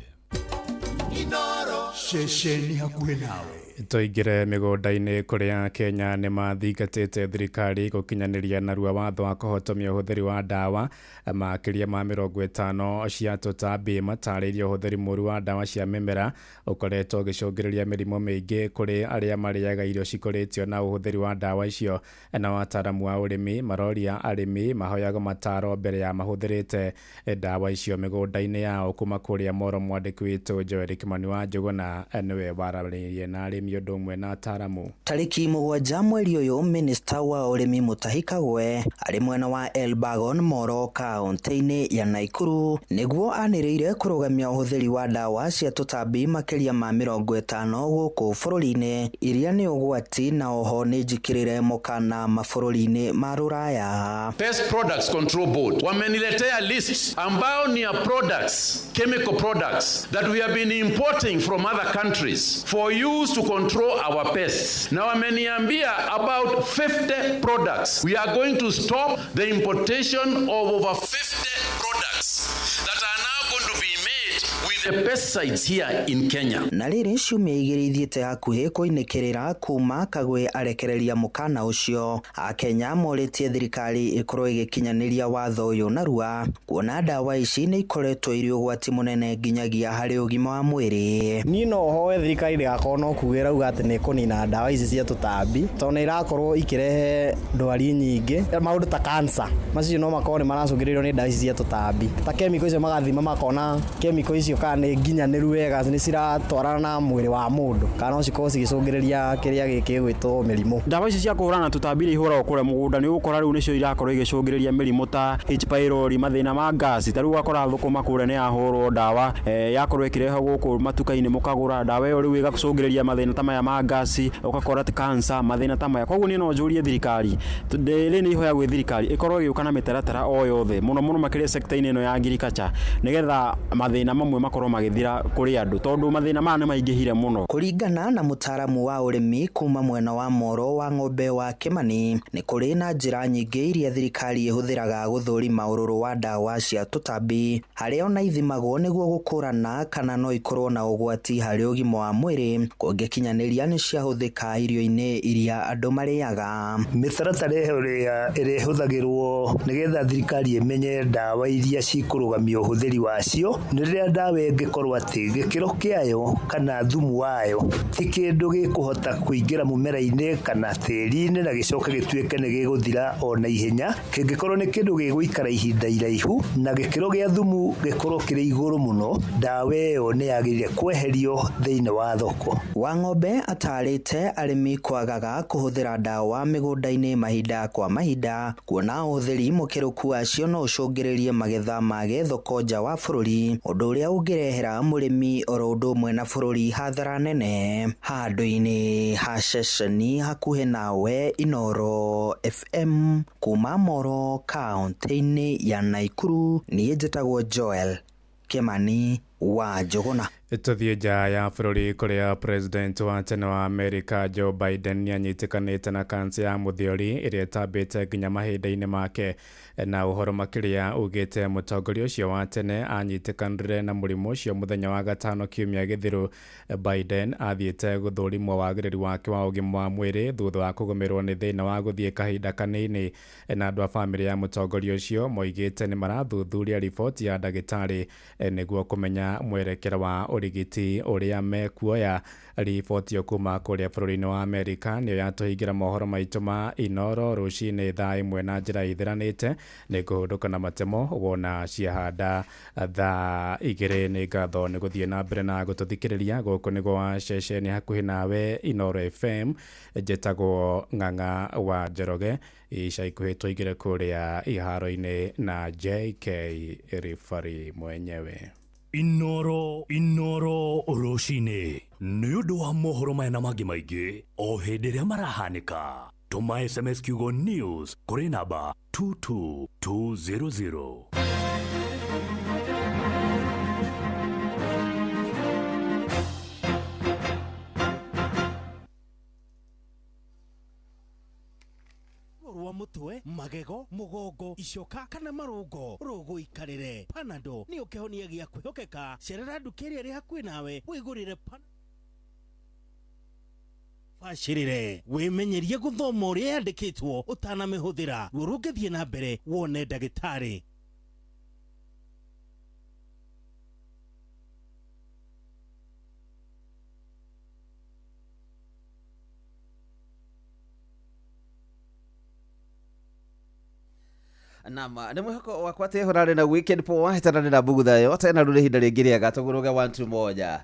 Inoro ceceni hakuhĩ nawe. Tũingĩre mĩgũnda-inĩ kũrĩa Kenya nĩ mathingatĩte thirikari gũkinyanĩria narua watho wa kũhotomia ũhũthĩri wa ndawa makĩria ma 50 cia tũtambi. Matarĩirie ũhũthĩri mũru wa ndawa cia mĩmera ũkoretwo ũgĩcũngĩrĩria mĩrimũ mĩingĩ kũrĩ arĩa marĩaga irio cikũrĩtio na ũhũthĩri wa ndawa icio. Na wataaramu wa ũrĩmi maroria arĩmi mahoyago mataro mbere ya mahũthĩrĩte ndawa icio mĩgũnda-inĩ yao. Kuma kũrĩa Moro, mwandĩki witũ Joel Kimani wa Njũgũna nĩwe waranĩirie na arĩmi ũndũ ũmwe na ataaramu. Tarĩki 7 mweri ũyũ, minista wa ũrĩmi Mutahi Kagwe arĩ mwena wa Elbagon Moro kaũntĩ-inĩ ya Naikuru nĩguo anĩrĩire kũrũgamia ũhũthĩri wa ndawa cia tũtambi makĩria ma 50 gũkũ bũrũri-inĩ iria nĩ ũgwati na oho nĩ njikĩrĩre mũkana mabũrũri-inĩ ma rũraya. Pest Products Control Board wameniletea list ambao ni ya products, chemical products that we have been importing from other countries for use to control our pests. Na wameniambia about 50 products. We are going to stop the importation of over 50 products that are now going to be made with the pesticides here in Kenya. Na rĩrĩ ciumia igĩrĩ ithiĩte hakuhĩ kũinĩkĩrĩra kuma Kagwe arekereria mũkana ũcio, Akenya morĩtie thirikari ĩkorwo ĩgĩkinyanĩria watho ũyũ narua kuona ndawa ici nĩ ikoretwo irĩ ũgwati mũnene nginyagia harĩ ũgima wa mwĩrĩ. Niĩ no hoe thirikari ndĩgakorwo no kuga ĩrauga atĩ nĩ ĩkũnina ndawa ici cia tũtambi tondũ nĩ irakorwo ikĩrehe ndwari nyingĩ, maũndũ ta cancer macio no makorwo nĩ maracũngĩrĩrio nĩ ndawa ici cia tũtambi. Ta chemical icio magathima makona chemical icio kana nĩ nginyanĩru wega, nĩ ciratwarana na mwĩrĩ wa mũndũ kana no cikorwo cigĩcũngĩrĩria kĩrĩa gĩkĩ gĩgwĩtwo mĩrimũ. Ndawa ici cia kũhũrana na tũtambi iria ihũragwo kũrĩa mũgũnda nĩ ũgũkora rĩu nĩcio irakorwo igĩcũngĩrĩria mĩrimũ ta H pylori, mathĩna ma ngasi. Ta rĩu ũgakora thũkũma kũrĩa nĩ yahũrwo ndawa, yakorwo ĩkĩrehwo gũkũ matuka-inĩ mũkagũra ndawa ĩyo rĩu ĩgacũngĩrĩria mathĩna ta maya ma ngasi, ũgakora cancer, mathĩna ta maya. Koguo niĩ no njũrie thirikari, rĩrĩ nĩ ihoya gwĩ thirikari ĩkorwo ĩgĩũka na mĩtaratara o yothe mũno mũno makĩria sector-inĩ ĩno ya agriculture nĩgetha mathĩna mamwe makorwo magĩthira kũrĩ andũ tondũ mathĩna maya nĩ maingĩhire mũno. Kũringana na mũtaaramu wa ũrĩmi kuma mwena wa Moro wa Ng'ombe wa Kimani, nĩ kũrĩ na njĩra nyingĩ iria thirikari ĩhũthĩraga gũthũrima ũrũrũ wa ndawa cia tũtambi harĩa ona ithimagwo nĩguo gũkũrana kana no ikorwo na ũgwati harĩ ũgima wa mwĩrĩ kũngĩkinyanĩria nĩ ciahũthĩka irio-inĩ iria andũ marĩaga. Mĩtaratara ĩrĩa ĩhũthagĩrwo nĩgetha thirikari ĩmenye ndawa iria cikũrũgamia ũhũthĩri wacio nĩ rĩrĩa ndawa ĩngĩkorwo atĩ gĩkĩro kĩayo kana thumu wayo ti kĩndũ gĩkũhota kũingĩra mũmera-inĩ kana tĩri-inĩ na gĩcoke gĩtuĩke nĩ gĩgũthira o na ihenya, kĩngĩkorwo nĩ kĩndũ gĩgũikara ihinda iraihu na gĩkĩro gĩa thumu gĩkorwo kĩrĩ igũrũ mũno, ndawa ĩyo nĩ yagĩrĩire kweherio thĩinĩ wa thoko. Wang'ombe atarĩte arĩmi kwagaga kũhũthĩra ndawa mĩgũnda-inĩ mahinda kwa mahinda kuona ũhũthĩri mũkĩrũku wacio no ũcũngĩrĩrie magetha mage thoko nja wa bũrũri, ũndũ ũrĩa ũngĩrehe ĩngĩrehera mũrĩmi oro ũndũ ũmwe na bũrũri hathara nene. Handũ-inĩ ha ceceni hakuhĩ nawe Inooro FM kuma Moro kaũntĩ-inĩ ya Naikuru, niĩ njĩtagwo Joel Kimani wa Njũgũna. Tũthiĩ nja ya bũrũri kũrĩa president wa tene wa Amerika Joe Biden nĩanyitĩkanĩte na kansa ya mũthiori ĩrĩa ĩtambĩte nginya mahinda-inĩ make. Na ũhoro makĩria ugĩte mũtongoria ũcio wa tene anyitĩkanire na mũrimũ ũcio mũthenya wa gatano kiumia gĩthiru. Biden athiĩte gũthũrimwo wagĩrĩru wake wa ũgima wa mwĩrĩ thutha wa kũgũmĩrwo nĩ thĩna wa gũthiĩ kahinda kanini. Na andũ a bamĩrĩ ya mũtongoria ũcio moigĩte nĩ marathuthuria riboti ya ndagĩtarĩ nĩguo kũmenya mwerekera wa ũrigiti ũrĩa mekuoya. Riboti ĩyo kuma kũrĩa bũrũri-inĩ wa Amerika nĩyo yatũhingĩra mohoro maitũ ma Inooro rũcinĩ thaa 1 na njĩra ĩtheranĩte. Nĩ ngũhũndũka na matemo wona ciahanda thaa 2. Nĩ ngatho nĩ gũthiĩ na mbere na gũtũthikĩrĩria. Gũkũ nĩ gwa ceceni hakuhĩ nawe Inooro FM. Njĩtagwo Ng'ang'a wa Njoroge. Ica ikuhĩ tũingĩre kũrĩa iharo-inĩ na JK Rifari mwenyewe. Inooro Inooro rũcinĩ nĩ ũndũ wa mohoro maya na mangĩ maingĩ o hĩndĩ ĩrĩa marahanĩka. Tũma SMS kiugo news kũrĩ namba 22200. Rwa mutwe, magego, mugongo, icoka kana marungo, rũgũikarĩre. Panadol nĩyo kĩhonia gĩa kwĩhokeka. Cerera nduka ĩrĩa ĩrĩ hakuhĩ nawe wĩgũrĩre bacĩrĩre. Wĩmenyerie gũthoma ũrĩa yandĩkĩtwo ũtanamĩhũthĩra. Ruo rũngĩthiĩ na mbere wone ndagĩtarĩ. Nama nĩ mwĩhoko wakwa atĩ ũrarĩ na weekend poa hetanarĩ na mbugutha yote na rũrĩ ihinda rĩngĩ rĩega tũgũrũge 1 2 moja.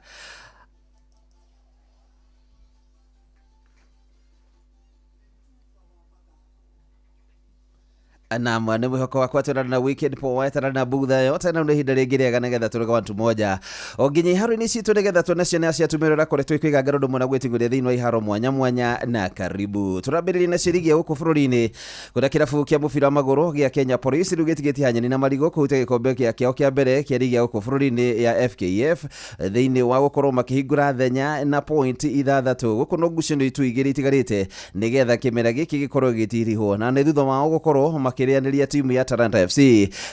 Nama nĩ mwĩhoko wakwa atĩ ũrarĩ na weekend poa hetanarĩ na mbugutha yote na rũrĩ ihinda rĩngĩ rĩega nĩgetha tũrũge 1 2 moja. O nginya iharo-inĩ citũ nĩgetha tuone ciana cia tumĩrwo ũrĩa koretwo ikĩgangara ũndũ mũna gwĩtigũria thĩinĩ wa iharo mwanya mwanya na karibu. Tũrambĩrĩria na ciringi ya gũkũ bũrũri-inĩ kũrĩa kĩrabu kĩa mũbira wa magũrũ gĩa Kenya Police rĩu gĩtigĩtie hanyeni na marigũ kũhutia gĩkombe kĩao kĩa mbere kĩa rigi ya gũkũ bũrũri-inĩ ya FKF thĩinĩ wa gũkorwo makĩhingũra thenya na point 6. Gũkũ no ngucanio itu igĩrĩ itigarĩte nĩgetha kĩmera gĩkĩ gĩkorwo gĩgĩtirihwo na nĩ thutha wao gũkorwo makĩrĩanĩria timu ya Talanta FC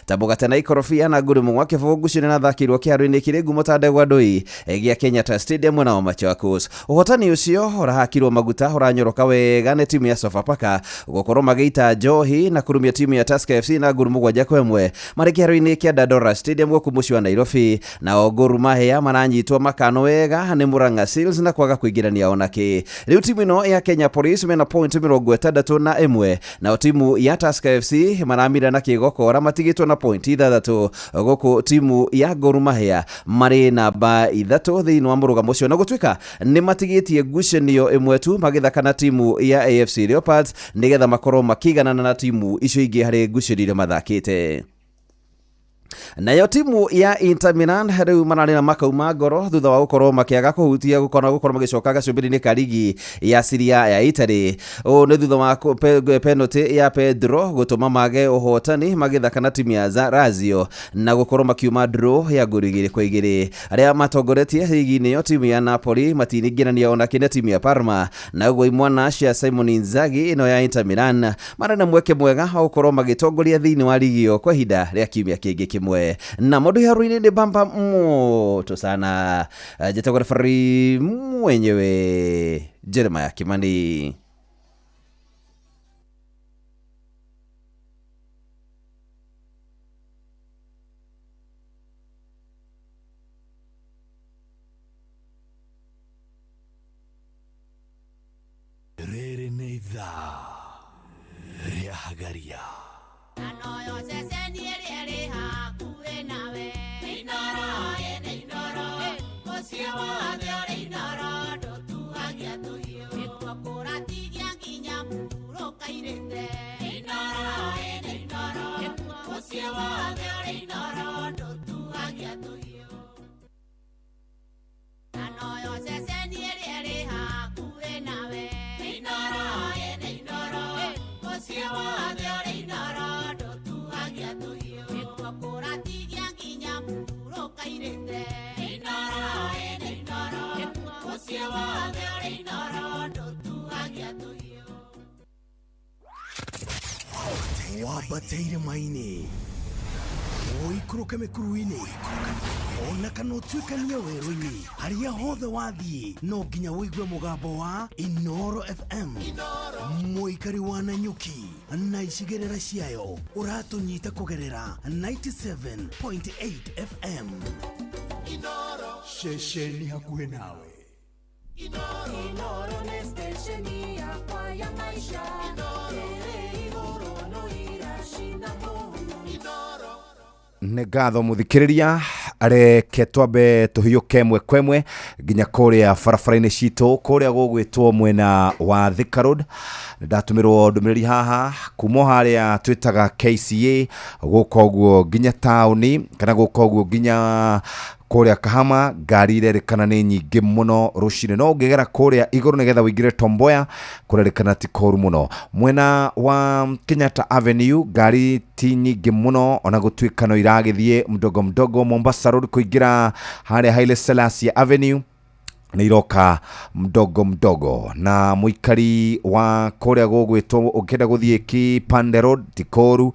Tambũgate na Ikorobia na Ngurumo gwa kĩbũgũ ngucanio na thakĩirwo kĩharo-inĩ kĩrĩ ngumo ta ndegwa ndũi gĩa Kenyatta Stadium mwena wa Machakos. Ũhotani ũcio ũrahakirwo maguta ũranyoroka wega nĩ timu ya Sofapaka gũkorwo magĩita njohi na kũrumia timu ya Tusker FC na nguru 7-1 marĩ kĩharo-inĩ kĩa Dandora Stadium gũkũ mũciĩ wa Nairobi. Nao Gor Mahia maranyitwo makano wega nĩ Murang'a Seals na kwaga kũingĩrania onakĩ. Rĩu timu ĩno ya Kenya Police mena point 61 nao timu ya Tusker FC maramira na kĩgokora matigĩtwo na point 6 gũkũ timu ya Gor Mahia marĩ namba 3 thĩinĩ wa mũrũgamo ũcio na gũtuĩka nĩ matigĩtie ngucanio ĩmwe tu magĩthaka na timu ya AFC Leopards nĩgetha makorwo makĩiganana na timu icio ingĩ harĩ ngucanio iria mathakĩte. Nayo timu ya Inter Milan rĩu mararĩ na makauma ngoro thutha wa gũkorwo makĩaga kũhutia gũkorwo magĩcoka gacũmbĩrĩ-inĩ ka rigi ya Serie A ya Italy. Ũũ nĩ thutha wa penalty ya Pedro gũtũma mage ũhotani magĩthaka na timu ya Lazio na gũkorwo makiuma draw ya ngolu 2-2. Arĩa matongoretie rigi-inĩ ĩyo timu ya Napoli matiningĩrania ona kĩ na timu ya Parma, na ũguo imwana cia Simon Inzaghi ĩno ya Inter Milan marĩ na mweke mwega wa gũkorwo magĩtongoria thĩinĩ wa rigi ĩyo kwa ihinda rĩa kiumia kĩngĩ kĩmwe. Na mũndũ iharo-inĩ nĩ bamba moto sana. Njĩtagwo referee mwenyewe Jeremiah Kimani. Rĩrĩ nĩ ithaa rĩa Hagaria. ũkirĩte. Inooro ĩnĩ Inooro, mũciĩ wothe ũrĩ Inooro ndũtuagia tũhiũ. Wambate irĩma-inĩ, ũikũrũke mĩkuru-inĩ, ona kana ũtuĩkanie werũ-inĩ, harĩa hothe wathiĩ no nginya ũigue mũgambo wa Inooro FM. Mũikari wa Nanyuki na icigĩrĩra ciayo ũratũnyita kũgerera 97.8 FM. Ceceni hakuhĩ nawe. Inooro nĩ stesheni yakwa ya maisha, ĩrĩ igũrũ no iracina mũhu. Nĩ ngatho mũthikĩrĩria, reke twambe tũhiũke ĩmwe kwa ĩmwe nginya kũrĩa barabara-inĩ citũ kũrĩa gũgwĩtwo mwena wa Thika Road. Ndatũmĩrwo ndũmĩrĩri haha kuma o harĩa twĩtaga KCA gũka ũguo nginya taũni kana gũka ũguo nginya kũrĩa Kahama, ngari irerĩkana nĩ nyingĩ mũno rũcinĩ, no ũngĩgera kũrĩa igũrũ nĩgetha ũingĩre Tomboya kũrerĩkana ti kũru mũno. Mwena wa Kenyatta Avenue ngari ti nyingĩ mũno ona gũtuĩka no iragĩthiĩ mdogo mdogo. Mombasa Road kũingĩra harĩa Haile Selassie Avenue nĩ iroka mdogo mdogo, na mũikari wa kũrĩa gũgwĩtwo ũngĩenda gũthiĩ Kipande Road ti kũru,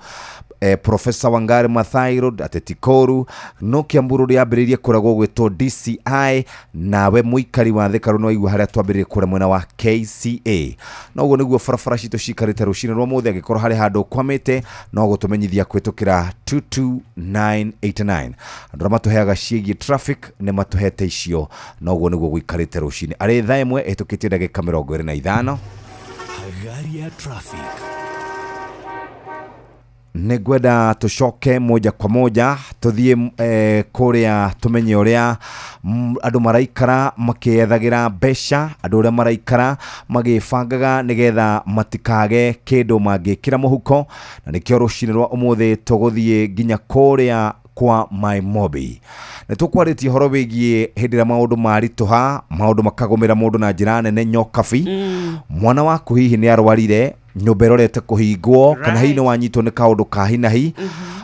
Professor Wangari Maathai Road atĩ ti kũru, no Kiambu Road yambĩrĩirie kũrĩa gũgwĩtwo DCI, nawe mũikari wa Thika Road no waigua harĩa twambĩrĩirie kũrĩa mwena wa KCA. No ũguo nĩguo barabara citũ cikarĩte rũcinĩ rwa mũthĩ. Angĩkorwo harĩ handũ ũkwamĩte no gũtũmenyithia kũhĩtũkĩra 22989. Andũ arĩa matũheaga ciĩgiĩ traffic nĩ matũhete icio, no ũguo nĩguo gũikarĩte rũcinĩ. Arĩ thaa 1 ĩhĩtũkĩtie ndagĩka 25. Hagari ya traffic. Nĩ ngwenda tũcoke moja kwa moja tũthiĩ kũrĩa tũmenye ũrĩa andũ maraikara makĩethagĩra mbeca, andũ ũrĩa maraikara magĩbangaga nĩgetha matikage kĩndũ mangĩkĩra mũhuko, na nĩkĩo rũcinĩ rwa ũmũthĩ tũgũthiĩ nginya kũrĩa kwa Maimobi. Nĩ tũkwarĩtie ũhoro wĩgiĩ hĩndĩ ĩrĩa maũndũ maritũha, maũndũ makagũmĩra mũndũ na njĩra nene nyokabi. Mwana waku hihi nĩ arwarire, nyũmba ĩrorete kũhingwo, kana hihi nĩ wanyitwo nĩ kaũndũ ka hinahi,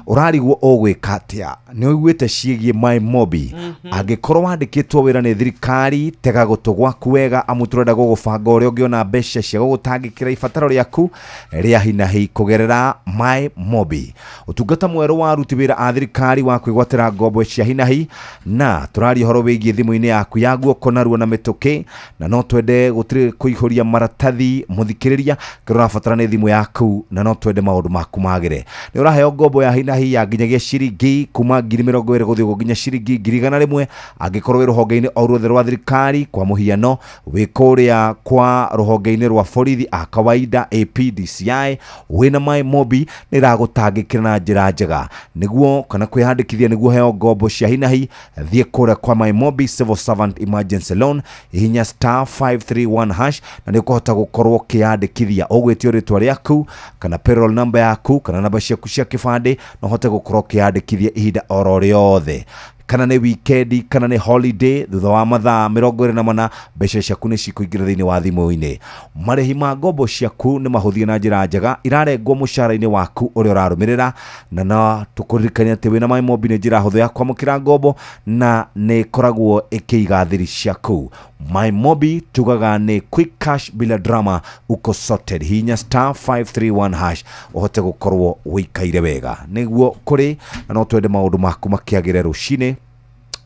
ũrarigwo ũgwĩka atĩa. Nĩ ũiguĩte ciĩgiĩ Maimobi. Angĩkorwo wandĩkĩtwo wĩra nĩ thirikari, tega gũtũ gwaku wega, amu tũrenda gũgũbanga ũrĩa ũngĩona mbeca cia gũgũtangĩkĩra ibataro rĩaku rĩa hinahi kũgerera Maimobi. Ũtungata mwerũ wa aruti wĩra a thirikari wa kwĩgwatĩra ngombo cia hinahi, na tũraria ũhoro wĩgiĩ thimũ-inĩ yaku ya guoko narua na mĩtũkĩ, na no twende gũtirĩ kũihũria maratathi mũthikĩrĩria, kĩrĩa ũrabatara nĩ thimũ yaku, na no twende maũndũ maku magĩre. Nĩ ũraheo ngombo ya hinahi ya nginyagia ciringi kuma 20,000 gũthiĩ ũguo nginya ciringi 100,000 angĩkorwo wĩ rũhonge-inĩ o ruothe rwa thirikari. Kwa mũhiano wĩ kũrĩa kwa rũhonge-inĩ rwa borithi a kawaida APDCI, wĩna Maimobi nĩ ĩragũtangĩkĩra na njĩra njega nĩguo kana kwĩyandĩkithia nĩguo heo ngombo cia hinahi. Thiĩ kũrĩa kwa Maimobi Civil Servant Emergency Loan, hihinya star 531 hash na nĩ ũkũhota gũkorwo ũkĩyandĩkithia. Ũgwĩtio rĩtwa rĩaku kana payroll number yaku kana namba ciaku cia kĩbandĩ, na ũhote gũkorwo ũkĩyandĩkithia ihinda oro rĩothe, kana nĩ wikendi kana nĩ holiday. Thutha wa mathaa 24 mbeca ciaku nĩ cikũingĩra thĩinĩ wa thimũ-inĩ. Marĩhi ma ngombo ciaku nĩ mahũthie na njĩra njega, irarengwo mũcara-inĩ waku ũrĩa ũrarũmĩrĩra, na no tũkũririkania atĩ wĩna Maimobi nĩ njĩra hũthũ ya kwamũkĩra ngombo na nĩ ĩkoragwo ĩkĩiga thiri ciaku. Maimobi tugaga nĩ quick cash bila drama, uko sorted. Hihinya star 531 hash ũhote gũkorwo ũikaire wega nĩguo kũrĩ, na no twende maũndũ maku makĩagĩre rũcinĩ,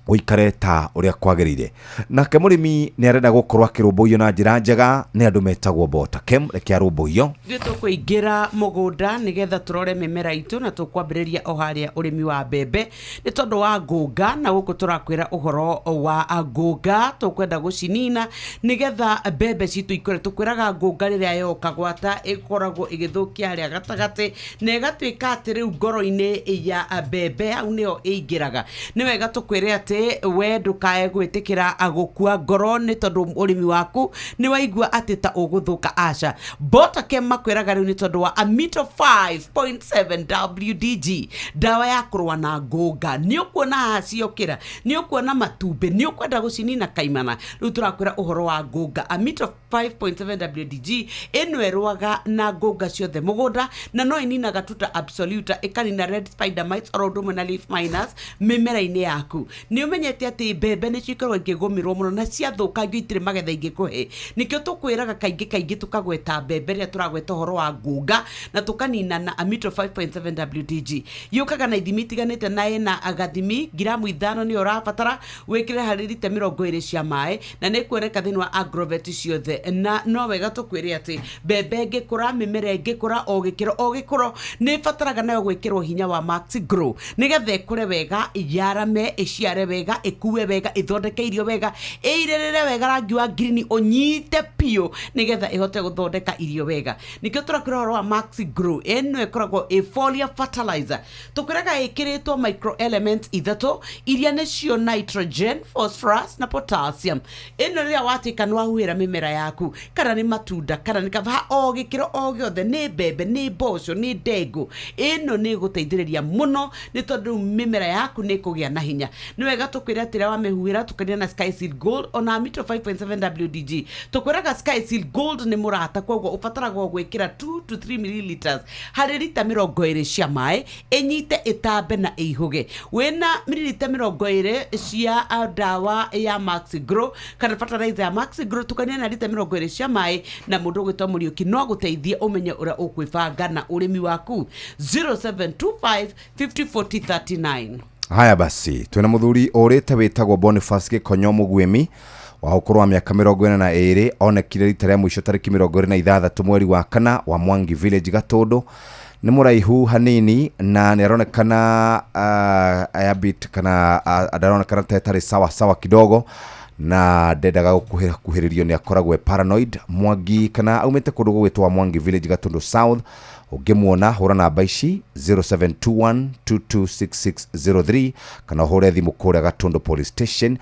ũikare ta ũrĩa kwagĩrĩire. Nake mũrĩmi nĩ arenda gũkorwo akĩrũmbũiyo na njĩra njega nĩ andũ metagwo Botakem. Reke arũmbũiyo. Ithuĩ tũkũingĩra mũgũnda nĩgetha tũrore mĩmera itũ, na tũkwambĩrĩria o harĩa ũrĩmi wa mbembe nĩ tondũ wa ngũnga, na gũkũ tũrakwĩra ũhoro wa ngũnga, tũkwenda gũcinina nĩgetha mbembe citũ ikũre. Tũkwĩraga ngũnga rĩrĩa yoka gwata ĩkoragwo ĩgĩthũkia harĩa gatagatĩ na ĩgatuĩka atĩ rĩu ngoro-inĩ ya mbembe hau nĩyo ĩingĩraga. Nĩ wega tũkwĩre atĩ we ndũkae gwĩtĩkĩra gũkua ngoro nĩ tondũ ũrĩmi waku nĩ waigua atĩ ta ũgũthũka. Aca, Botakem makwĩraga rĩu nĩ tondũ wa Amito 5.7 WDG, ndawa ya kũrũa na ngũnga. Nĩ ũkuona haha ciokĩra, nĩ ũkuona matumbĩ, nĩ ũkwenda gũcinina kaimana. Rĩu tũrakwĩra ũhoro wa ngũnga. Amito 5.7 WDG ĩno ĩrũaga na ngũnga ciothe mũgũnda, na no ĩninaga tuta absoluta, ĩkanina red spider mites oro ũndũ ũmwe na leaf miners mĩmera-inĩ yaku. Nĩ Nĩ ũmenyete atĩ mbembe nĩcio ikoragwo ikĩgũmĩrwo mũno na ciathũkangio itirĩ magetha ingĩkũhe. Nĩkĩo tũkwĩraga kaingĩ kaingĩ tũkagweta mbembe rĩrĩa tũragweta ũhoro wa ngũnga na tũkanina na Amito 5.7 WDG. Yũkaga na ithimi itiganĩte na ĩna gathimi ngiramu 5 nĩyo ũrabatara wĩkĩre harĩ rita 20 cia maĩ, na nĩ kuoneka thĩinĩ wa agrovet ciothe. Na no wega tũkwĩre atĩ mbembe ĩngĩkũra, mĩmera ĩngĩkũra, o gĩkĩro o gĩkũro nĩ ĩbataraga nayo gwĩkĩrwo hinya wa Max Grow nĩgetha ĩkũre wega, yarame, ĩciare wega, ĩkue wega, ĩthondeke irio wega, ĩirĩrĩre wega, rangi wa ngirini ũnyite biũ nĩgetha ĩhote gũthondeka irio wega. Nĩkĩo tũrakwĩra ũhoro wa Max Grow. Ĩno ĩkoragwo ĩ foliar fertilizer, tũkwĩraga ĩkĩrĩtwo microelements 3 iria nĩcio nitrogen, phosphorus na potassium. Ĩno rĩrĩa watuĩka nĩ wahuhĩra mĩmera yaku, kana nĩ matunda, kana nĩ kaba, o gĩkĩro o gĩothe, nĩ mbembe, nĩ mboco, nĩ ndengũ, ĩno nĩ ĩgũteithĩrĩria mũno nĩ tondũ mĩmera yaku nĩ ĩkũgĩa na hinya. Nĩ wega tũkwĩre atĩ rĩrĩa wamĩhuhĩra tukania na Sky Seal Gold ona Amito 5.7 WDG, tũkwĩraga Sky Seal Gold nĩ mũrata, koguo ũbataragwo gwĩkĩra 2 to 3 milliliters harĩ rita 20 cia maĩ, ĩnyite, ĩtambe na ĩihũge. Wĩna mililita 20 cia ndawa ya Max Grow kana fertilizer ya Max Grow, tukania na rita 20 cia maĩ, na mũndũ ũgwĩtwo Mũriũki no agũteithie ũmenye ũrĩa ũkwĩbanga na ũrĩmi waku. 0725 50 40 39. Haya basi, twina muthuri urite witagwo Boniface Gikonyo Mugwimi wa ũkũrũ wa mĩaka 42, onekire rita rĩa mũico tarĩki 26 mweri wa 4 wa Mwangi Village Gatũndũ. Nĩ mũraihu hanini na nĩ aronekana ayabit kana ndaronekana ta ĩtarĩ sawa sawa kidogo, na ndendaga gũkuhĩrĩrio, nĩ akoragwo e paranoid. Mwangi kana aumĩte kũndũ gũgwĩtwo Mwangi Village Gatũndũ South. Ũngĩmuona hũra namba ici 0721226603 kana ũhũre thimũ kũrĩa Gatũndũ Police Station.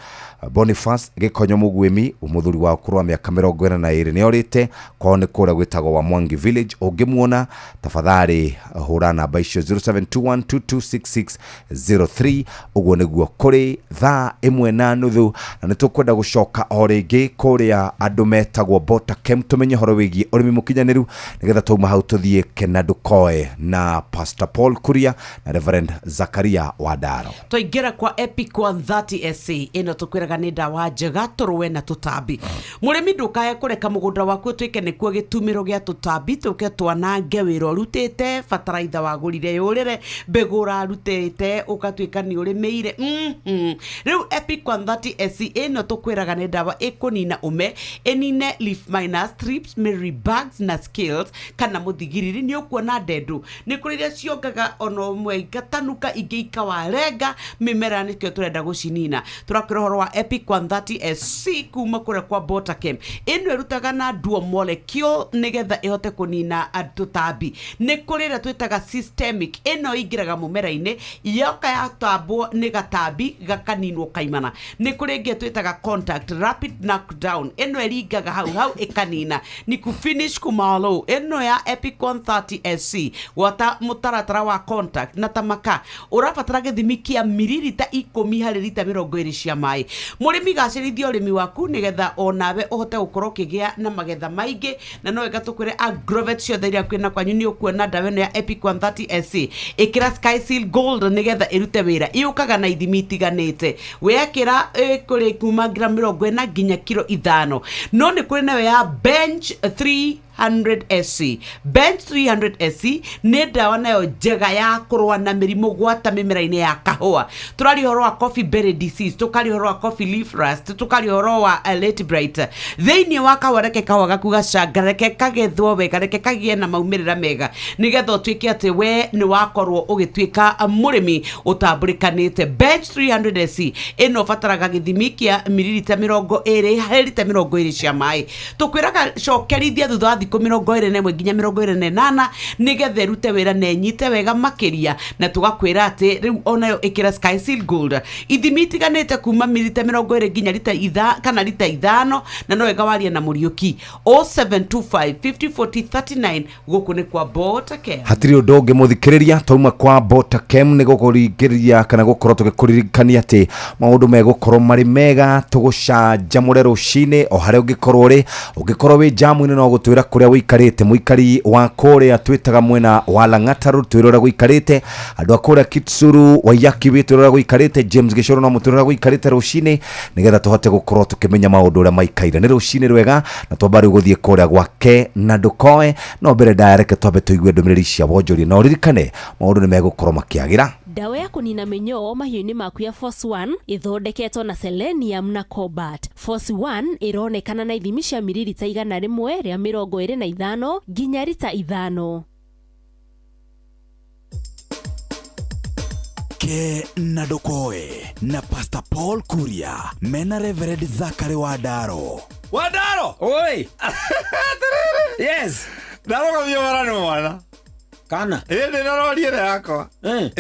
Boniface Gikonyo Mugwimi, mũthuri wa ũkũrũ wa mĩaka 42, nĩ orĩte kwao nĩ kũrĩa gwĩtagwo wa Mwangi Village. Ũngĩmuona tafadhali hũra namba icio 0721226603. Ũguo nĩguo kũrĩ thaa 1:30, na nĩ tũkwenda gũcoka o rĩngĩ kũrĩa andũ metagwo Botakem tũmenye ũhoro wĩgiĩ ũrĩmi mũkinyanĩru, nĩgetha twauma hau tũthiĩ Kenadu Koe na Pastor Paul Kuria na Reverend Zakaria Wadaro. Twaingĩra kwa Epic 130 SA, ĩno tũkwĩraga nĩ ndawa njega tũrũe na tũtambi. Mũrĩmi ndũkae kũreka mũgũnda waku ũtuĩke nĩkuo gĩtumĩro gĩa tũtambi tũke twanange wĩra ũrutĩte, bataraitha wagũrire yũrĩre, mbegũ ũrarutĩte ũgatuĩka nĩ ũrĩmĩire. Rĩu Epic 130 SC ĩno tũkwĩraga nĩ ndawa ĩkũnina ũme, ĩnine leaf miners, thrips, mealybugs na scales kana mũthigiriri. Nĩ ũkuona ndendũ nĩ kũrĩ iria ciongaga ona ũmwe igatanuka, ingĩ ikawarenga mĩmera, nĩkĩo tũrenda gũcinina. Tũrakwĩra ũhoro wa Epic 130 SC kuma kũrĩa kwa Botakem. Ĩno ĩrutaga na dual molecule nĩgetha ĩhote kũnina tũtambi. Nĩ kũrĩ ĩrĩa twĩtaga systemic, ĩno ĩingĩraga mũmera-inĩ, yoka yatambwo nĩ gatambi gakaninwo kaimana. Nĩ kũrĩ ĩngĩ twĩtaga contact rapid knockdown, ĩno ĩringaga hau hau ĩkanina, ni kufinish kumalo. Ĩno ya Epic 130 SC gwata mũtaratara wa contact na tamaka, ũrabatara gĩthimi kĩa mililita 10 harĩ rita 20 cia maĩ. Mũrĩmi gacĩrithia ũrĩmi waku nĩgetha onawe ũhote gũkorwo ũkĩgĩa na magetha maingĩ, na no wega tũkwĩre agrovet ciothe iria kwĩna kwanyu nĩ ũkuona ndawa ĩno ya Epic 130 SC. Ĩkĩra Sky Seal Gold nĩgetha ĩrute wĩra. Ĩũkaga na ithimi itiganĩte, wekĩra kũrĩ kuma gramu 40 nginya kiro 5. No nĩ kũrĩ nayo ya Bench 300 SC. Bench 300 SC nĩ ndawa nayo njega ya kũrũa na mĩrimũ gwata mĩmera-inĩ ya kahũa. Tũraria ũhoro wa coffee berry disease, tũkaria ũhoro wa coffee leaf rust, tũkaria ũhoro wa late blight. Thĩinĩ wa kahũa, reke kahũa gaku gacangareke, kagethwo wega, reke kagĩe na maumĩrĩra mega, nĩgetha ũtuĩke atĩ we nĩ wakorwo ũgĩtuĩka mũrĩmi ũtambũrĩkanĩte. Bench 300 SC ĩno ũbataraga gĩthimi kĩa mililita 20 harĩ rita 20 cia maĩ. Tũkwĩraga cokerithia thutha wa thikũ 21 nginya 28 nĩgetha ĩrute wĩra na ĩnyite wega makĩria, na tũgakwĩra atĩ rĩu onayo ĩkĩra Sky Seal Gold ithimi itiganĩte kuma mililita 20 nginya rita itha kana rita 5, na no wega warie na Mũriũki 0725 50 40 39. Gũkũ nĩ kwa Botakem. Hatirĩ ũndũ ũngĩ mũthikĩrĩria, twauma kwa Botakem nĩ gũkũringĩrĩria kana gũkorwo tũgĩkũririkania atĩ maũndũ megũkorwo marĩ mega. Tũgũcanjamũre rũcinĩ o harĩa ũngĩkorwo ũrĩ. Ũngĩkorwo wĩ jamu-inĩ, no gũtwĩra kũrĩa ũikarĩte. Mũikari wa kũrĩa twĩtaga mwena wa Lang'ata Road, twĩre ũrĩa gũikarĩte. Andũ a kũrĩa Kitsuru, Waiyaki Way, twĩre ũrĩa gũikarĩte. James Gĩcũrũ, no mũtwĩre ũrĩa gũikarĩte rũcinĩ, nĩgetha tũhote gũkorwo tũkĩmenya maũndũ ũrĩa maikaire. Nĩ rũcinĩ rwega, na twamba rĩu gũthiĩ kũrĩa gwake na ndũkoe. No mbere ndaya, reke twambe tũigue ndũmĩrĩri cia wonjoria, na ũririkane maũndũ nĩ megũkorwo makĩagĩra. Ndawa ya kũnina mĩnyoo mahiũ-inĩ maku ya Force 1 ĩthondeketwo na selenium na cobalt. Force 1 ĩronekana na ithimi cia miririta 125 nginya rita 5. Ke na Ndũkoe na Pastor Paul Kuria mena Reverend Zakary Wandaro. Wandaro. Oi. Yes, ndarũgamio bara nĩ mwana. Kana? Ĩ, ndĩ na rori ĩrĩa yakwa. Ĩ.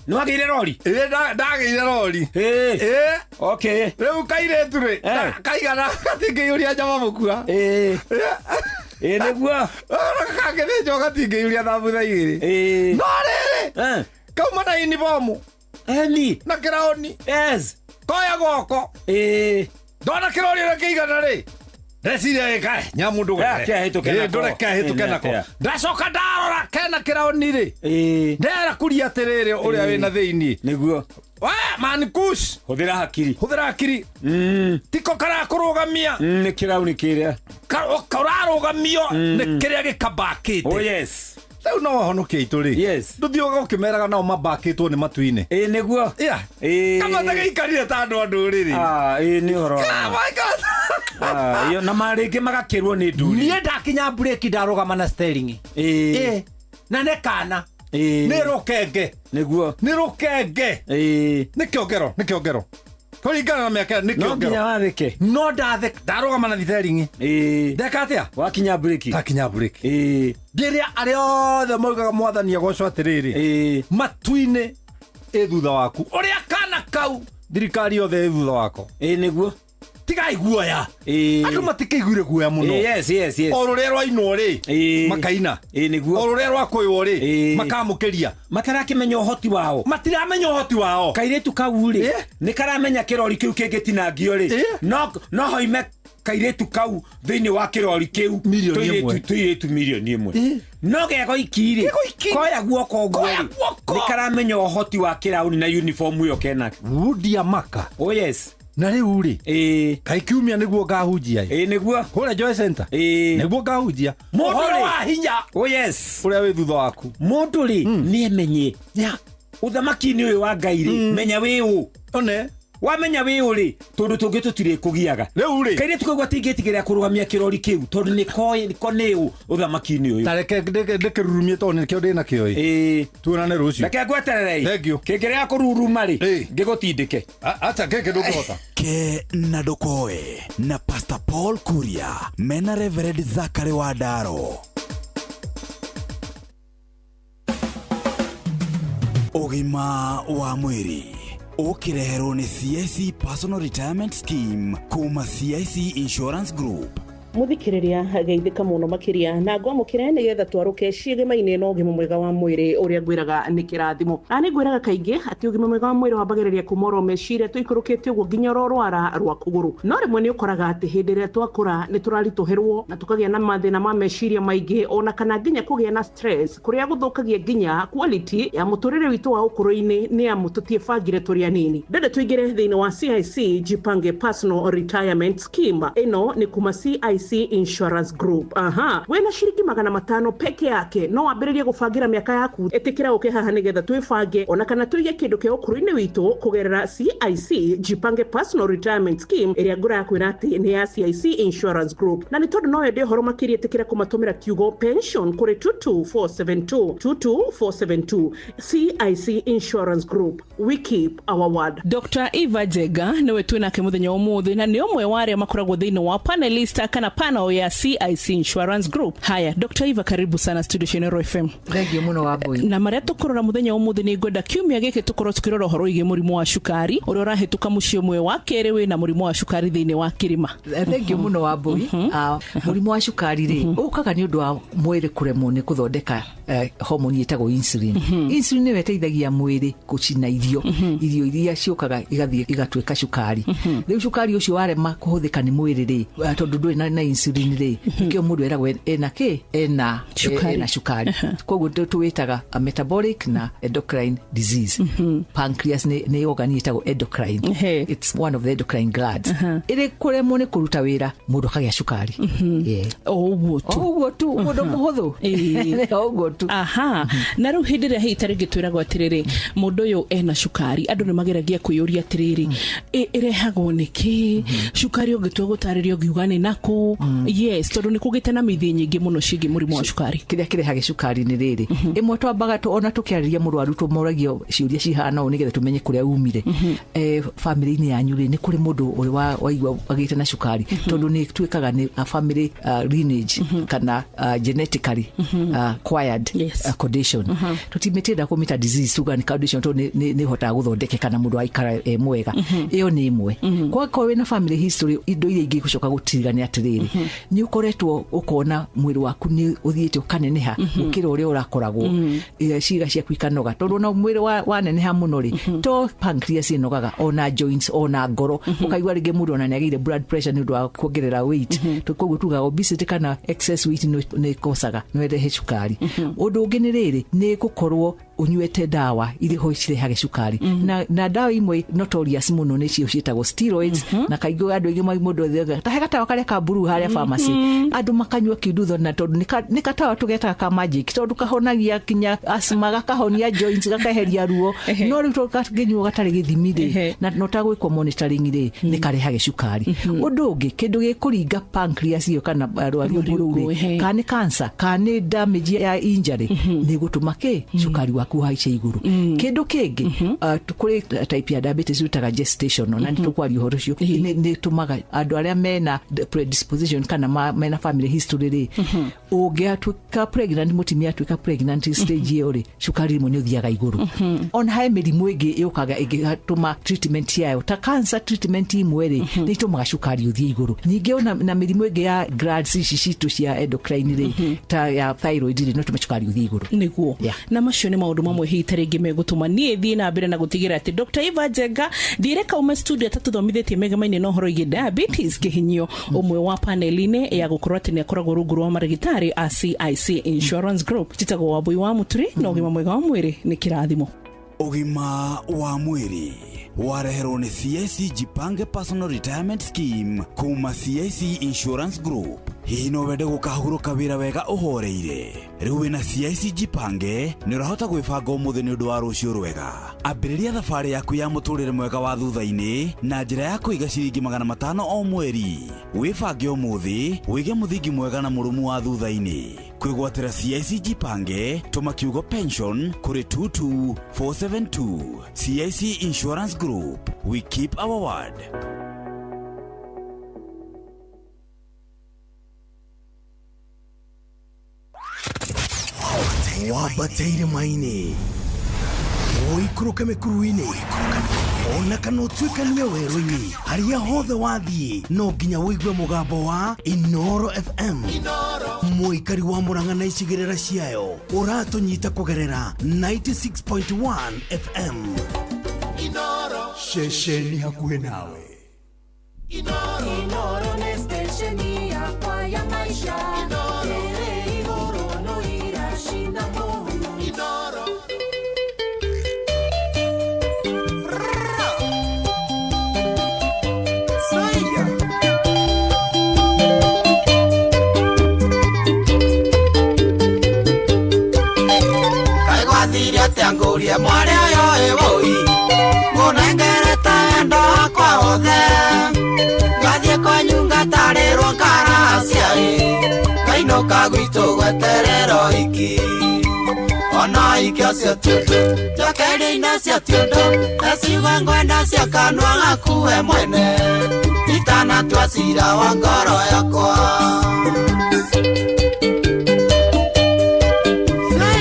Nĩ wagĩire rori? Ĩ, ndagĩire rori. Ĩ. Okay. Rĩu kairĩtu rĩ, kaigana gatingĩiyũria nyama mũkua. Ĩ. Ĩ, nĩguo. Kangĩthĩnjwo gatingĩiyũria thambutha 2. No rĩrĩ, kauma na uniform. Eni. Na kĩraũni. Yes. Koya guoko. Ĩ. Ndona kĩrori ũrĩa kĩigana rĩ, ndeciria gĩkae nyamu. Reke ahĩtũke nako. Ndũreke ahĩtũke Ĩ, nako. nĩ atĩa? Ndacoka ndarora kena kĩraũni rĩ, ndera kuria atĩrĩrĩ, ũrĩa wĩna thĩiniĩ. Nĩguo. We man kush. Hũthĩra hakiri. Hũthĩra hakiri. Tiko karakũrũgamia. Nĩ kĩraũni kĩrĩa. Ũrarũgamio nĩ kĩrĩa gĩkambakĩte. Oh yes. Rĩu no wahonokia itũ rĩ. Yes. Ndũthiũga ũkĩmeraga nao mambakĩtwo nĩ matu-inĩ. Ĩ, nĩguo. Yeah. Ĩ. Kama tagĩikarire ta andũ a ndũrĩrĩ. Ah, ĩ, nĩ ũhoro wa ma. Ah, iyo, na marĩngĩ magakĩrwo nĩ ndũrĩrĩ. Niĩ ndakinya mburĩki, ndarũgama na steering. Ĩ. Ĩ, na nĩ kana Ĩ. Nĩ rũkenge. Nĩguo. Nĩ rũkenge. Ĩ. Nĩ kĩongero, nĩ kĩongero kũringana na mĩaka, nĩ No kĩongero. nginya wathĩke. No ndathĩ ndarũgama na thiteringi. Ĩ. Ndeka atĩa? Wakinya mburĩki. Ndakinya mburĩki. Ĩ. Rĩrĩa arĩa othe maugaga mwathani agocwo, atĩrĩrĩ, Ĩ. matu-inĩ ĩ thutha waku, ũrĩa kana kau thirikari yothe ĩ thutha wako. Ĩ, nĩguo. Tigai guoya. Ĩ. Andũ matikĩiguire guoya mũno. Ĩ, yes, yes, yes. O rũrĩa rwainwo rĩ, Ĩ. makaina. Ĩ, nĩguo. O rũrĩa rwakwĩwo rĩ, Ĩ. makamũkĩria. Matarakĩmenya ũhoti wao. Matiramenya ũhoti wao. Kairĩtu kau rĩ, nĩ karamenya kĩrori kĩu kĩngĩtinangio rĩ, no hoime kairĩtu kau thĩinĩ wa kĩrori kĩu Mirioni ĩmwe. tũirĩtu mirioni 1. No gegoiki rĩ, koya guoko ũguo rĩ, nĩ karamenya ũhoti wa kĩraũni na uniform ĩyo kenake. Wudia maka. Oh yes. Na rĩu rĩ, ĩ, kaĩ kiumia nĩguo ngahunjia? Ĩ, nĩguo. Kũrĩa Joy Center. Ĩ. Nĩguo ngahunjia. Mũndũ Ũhoro rĩ. wa hinya Oh yes. ũrĩa wĩ thutha waku. Mũndũ rĩ, nĩ emenye ũthamaki-inĩ ũyũ wa Ngai rĩ, menya wĩ ũ. One. Wamenya wĩ ũ rĩ, tũndũ tũngĩ tũtirĩ kũgiaga. Rĩu rĩ, kairĩtu kau gatingĩtigĩra kũrũgamia kĩrori kĩu tondũ nĩ koĩ ko nĩ ũ ũthamaki-inĩ ũyũ. Tareke ndĩkĩrurumie tondũ nĩkĩo ndĩ nakĩo ĩ. Ĩ. Tuonane rũciũ. Reke ngweterere ĩ. Thank you. Kĩngĩrega kũruruma rĩ, Ĩ. ngĩgũtindĩke. Acha gĩkĩ ndũngĩhota. Ke na Ndũkoe na Pastor Paul Kuria mena Reverend Zakary Wandaro. Ũgima wa mwĩrĩ ũkĩreherwo nĩ CIC Personal Retirement Scheme kuma CIC Insurance Group. Muthikiriria, geithĩka mũno makĩria na ngwamũkĩre nĩgetha twarũke ciĩgĩma-inĩ na ũgima mwega wa mwĩrĩ ũrĩa ngwĩraga nĩ kĩrathimo. Na nĩ ngwĩraga kaingĩ atĩ ũgima mwega wa mwĩrĩ wambagĩrĩria kuma oro meciria tũikũrũkĩte ũguo nginya oro rwara rwa kũgũrũ. No rĩmwe nĩ ũkoraga atĩ hĩndĩ ĩrĩa twakũra nĩ tũraritũhĩrwo na tũkagĩa na mathĩna ma meciria maingĩ, ona kana nginya kũgĩa na stress kũrĩa gũthũkagia nginya quality ya mũtũrĩre witũ wa ũkũrũ-inĩ, nĩ amu tũtiĩbangire tũrĩ anini. Ndende tũingĩre thĩinĩ wa CIC Jipange Personal Retirement Scheme. Ĩno nĩ kuma CIC Insurance Group. Aha, wĩna ciringi 500 peke yake no wambĩrĩrie gũbangĩra mĩaka yaku. Ĩtĩkĩra ũke haha nĩgetha twĩbange ona kana tũige kĩndũ kĩa ũkũrũ-inĩ witũ kũgerera CIC Jipange Personal Retirement Scheme ĩrĩa ngũra ya kwĩra atĩ nĩ ya CIC Insurance Group. Na nĩ tondũ no wende ũhoro makĩria, ĩtĩkĩra kũmatũmĩra kiugo pension kũrĩ 22472, 22472. CIC Insurance Group, we keep our word. Dr Eva Jega nĩwe twĩ nake mũthenya wa ũmũthĩ, na nĩ ũmwe wa arĩa makoragwo thĩinĩ wa panelist kana panel ya CIC Insurance Group. Haya, Dr. Eva, karibu sana studio Shenero FM. Thank you muno Wambui. Na maria tukurora muthenya umuthi ni ngwenda kiumia giki tukorwo tukirora uhoro wigie murimu wa cukari uria urahituka mucii umwe wa keri wina murimu wa cukari thiini wa kirima. Thank you muno Wambui. Murimu wa cukari ri ukaga ni undu wa mwiri kuremwo ni kuthondeka hormone ĩtagwo insulin. Insulin nĩyo ĩteithagia mwĩrĩ gũcina irio, irio iria ciũkaga igathiĩ igatuĩka cukari. Rĩu cukari ũcio warema kũhũthĩka nĩ mwĩrĩ rĩ, tondũ ndũrĩ na insulin rĩ, nĩkĩo mũndũ eragwo ena kĩ, ena ena cukari. Koguo tũwĩtaga metabolic na endocrine disease. Pancreas nĩ organ ĩtagwo endocrine. It's one of the endocrine glands. Ĩrĩ kũremwo nĩ kũruta wĩra mũndũ akagĩa cukari. O ũguo tu, o ũguo tu, mũndũ mũhũthũ. O ũguo tu. Aha. Na rĩu hĩndĩ ĩrĩa hihi ta rĩngĩ twĩragwo atĩrĩrĩ mũndũ ũyũ ena cukari, andũ nĩ mageragia kwĩyũria atĩrĩrĩ, ĩrehagwo nĩkĩ cukari? Ũngĩtua gũtarĩria ũngiuga nĩ nakũ? Yes, tondũ nĩ kũgĩte na mĩthĩ nyingĩ mũno ciĩgiĩ mũrimũ wa cukari. Kĩrĩa kĩrehaga cukari nĩ rĩrĩ, ĩmwe twambaga ona tũkĩarĩria mũrwaru tũmoragia ciũria cihana ũũ nĩgetha tũmenye kũrĩa umire. Family-inĩ yanyu rĩ, nĩ kũrĩ mũndũ ũrĩ waigua agĩte na cukari? Tondũ nĩ tuĩkaga nĩ a family lineage kana genetically acquired condition. Tũtimĩtĩenda kũmĩta disease, tuga nĩ condition tondũ nĩ ĩhotaga gũthondekeka na mũndũ aikara mwega. Ĩyo nĩ ĩmwe. Kwakorwo wĩna family history, indo iria ingĩ gũcoka gũtiriga nĩ atĩrĩrĩ, nĩ ũkoretwo ũkona mwĩrĩ waku nĩ ũthiĩte ũkaneneha gũkĩra ũrĩa ũrakoragwo, ciĩga ciaku ikanoga, tondũ ona mwĩrĩ waneneha mũno rĩ, to pancreas ĩnogaga, ona joints, ona ngoro. Ũkaigua rĩngĩ mũndũ ona nĩ agĩire blood pressure nĩ ũndũ wa kuongerera weight. Koguo tugaga obesity kana excess weight nĩ ĩkosaga no ĩrehe cukari. Ũndũ ũngĩ nĩ rĩrĩ, nĩ gũkorwo ũnyuĩte ndawa irĩ ho cirehaga cukari. Na ndawa imwe notorious mũno nĩcio ciĩtagwo steroids. Na kaingĩ andũ aingĩ mũndũ athiaga tahe gatawa karĩa ka blue harĩa pharmacy, andũ makanyua kiundutho, na tondũ nĩ gatawa tũgetaga ka magic, tondũ kahonagia kinya asthma, gakahonia joints, gakeheria ruo. No rĩu tondũ kangĩnyuo gatarĩ gĩthimi rĩ, na no tagwĩkwo monitoring rĩ, nĩ karehaga cukari. Ũndũ ũngĩ, kĩndũ gĩkũringa pancreas ĩyo kana rwariũngũ rũu rĩ, kana nĩ cancer kana nĩ damage ya injury, nĩ gũtũma kĩ cukari waku haice igũrũ. Kĩndũ kĩngĩ, kũrĩ type ya diabetes ĩtaga gestational, na nĩ tũkwaria ũhoro ũcio, nĩ ĩtũmaga andũ arĩa mena predisposition kana mena family history rĩ, ũngĩatuĩka pregnant, mũtumia atuĩka pregnant stage ĩyo rĩ, cukari rĩmwe nĩ ũthiaga igũrũ. Ona he mĩrimũ ĩngĩ yũkaga ĩngĩtũma treatment yayo ta cancer treatment imwe rĩ, nĩ itũmaga cukari ũthiĩ igũrũ. Ningĩ ona na mĩrimũ ĩngĩ ya glands ici citũ cia endocrine rĩ, ta ya thyroid rĩ, no ĩtũme cukari ũthiĩ igũrũ. Nĩguo. Na macio nĩ maũndũ mamwe hihi ta rĩngĩ megũtũma niĩ thiĩ na mbere na gũtigĩra atĩ Dr. Eva Njenga ndireka ume studio atatũthomithĩtie megamaine na ũhoro wĩgiĩ diabetes kĩhinyio, ũmwe wa panel-inĩ ya gũkorwo atĩ nĩ akoragwo rungu rwa marĩgĩtarĩ a CIC Insurance Group. Njĩtagwo Wambui wa Mũturi, na ũgima mwega wa mwĩrĩ nĩ kĩrathimo. Ũgima wa mwĩrĩ wareherwo nĩ CIC Jipange Personal Retirement Scheme kuma CIC Insurance Group. Hihi no wende gũkahurũka wĩra wega ũhoreire? Rĩu wĩna CIC Jipange nĩ ũrahota gwĩbanga ũmũthĩ nĩ ũndũ wa rũciũ rwega. Ambĩrĩria thabarĩ yaku ya mũtũrĩre mwega wa thutha-inĩ na njĩra ya kũiga ciringi 500 o mweri. Wĩbange ũmũthĩ, wĩige mũthingi mwega na mũrũmu wa thutha-inĩ. Kwĩgwatĩra CIC Jipange, tũma kiugo pension kũrĩ 22472. CIC Insurance Group, we keep our word. Wambateire maini, ũikũrũke mĩkuru-inĩ, ona kana ũtuĩkanie werũ-inĩ, harĩa hothe wathiĩ no nginya ũigue mũgambo wa Inoro FM. Mũikari wa Murang'a na icigĩrĩra ciayo ũratũnyita kũgerera 96.1 FM. Ceceni hakuhĩ nawe. Inoro nĩ stesheni yakwa ya maisha. Ĩrĩ igũrũ no iracina mũhu. Inoro. Kaigwathire atĩa ngũrie mwarĩ ũyũ ĩwũi, ngũnengerete wendo wakwa wothe, ngathiĩ kwanyu ngatarĩrwo ngara aciari, ngainũka gwitũ gweterera ũhiki. Ona ũhiki ũcio ti ũndũ, njokeria-inĩ ũcio ti ũndũ, he ciugo ngwenda cia kanua gaku we mwene. Ita Itanatua cira wa ngoro yakwa.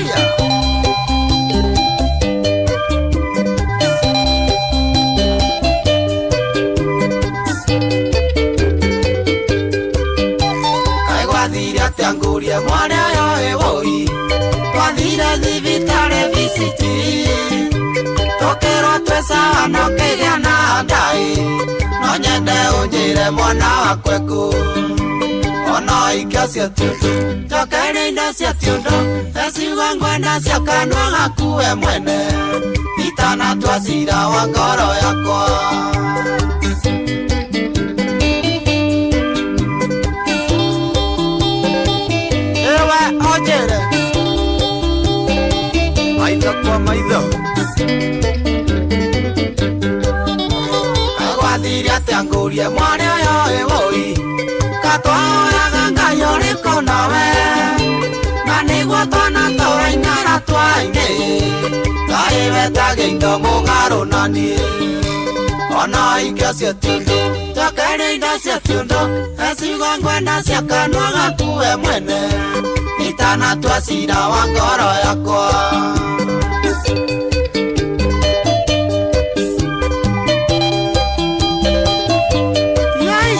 Yeah. Kaĩ gwathire atĩa ngũrie mwana ũyũ ĩwũi? Twathire thibitarĩ VCT, tũkĩrwo twĩ sawa no kĩgĩa na ndaĩ. No nyende ũnjĩre mwana wakwa ekũ. Ona ikio cia tiũndũ, njokeria indo cia tiũndũ, eciugo ngwenda cia kanua gaku we mwene, itanatua cira wa ngoro yakwa. Ewe ũnjĩre maitho kwa maitho. Kaĩ gwathire atĩa ngũrie mwana ũyũ ĩwũi? Katwahoyaga Ngai ũrĩkũ nawe, na nĩguo twana tũraing'ara twainĩ. Ngai wetaga indo mũgarũ na niĩ. Ona ikio cia tiũndũ, njokeria indo cia tiũndũ, eciugo ngwenda cia kanua gaku we mwene, itanatua cira wa ngoro yakwa.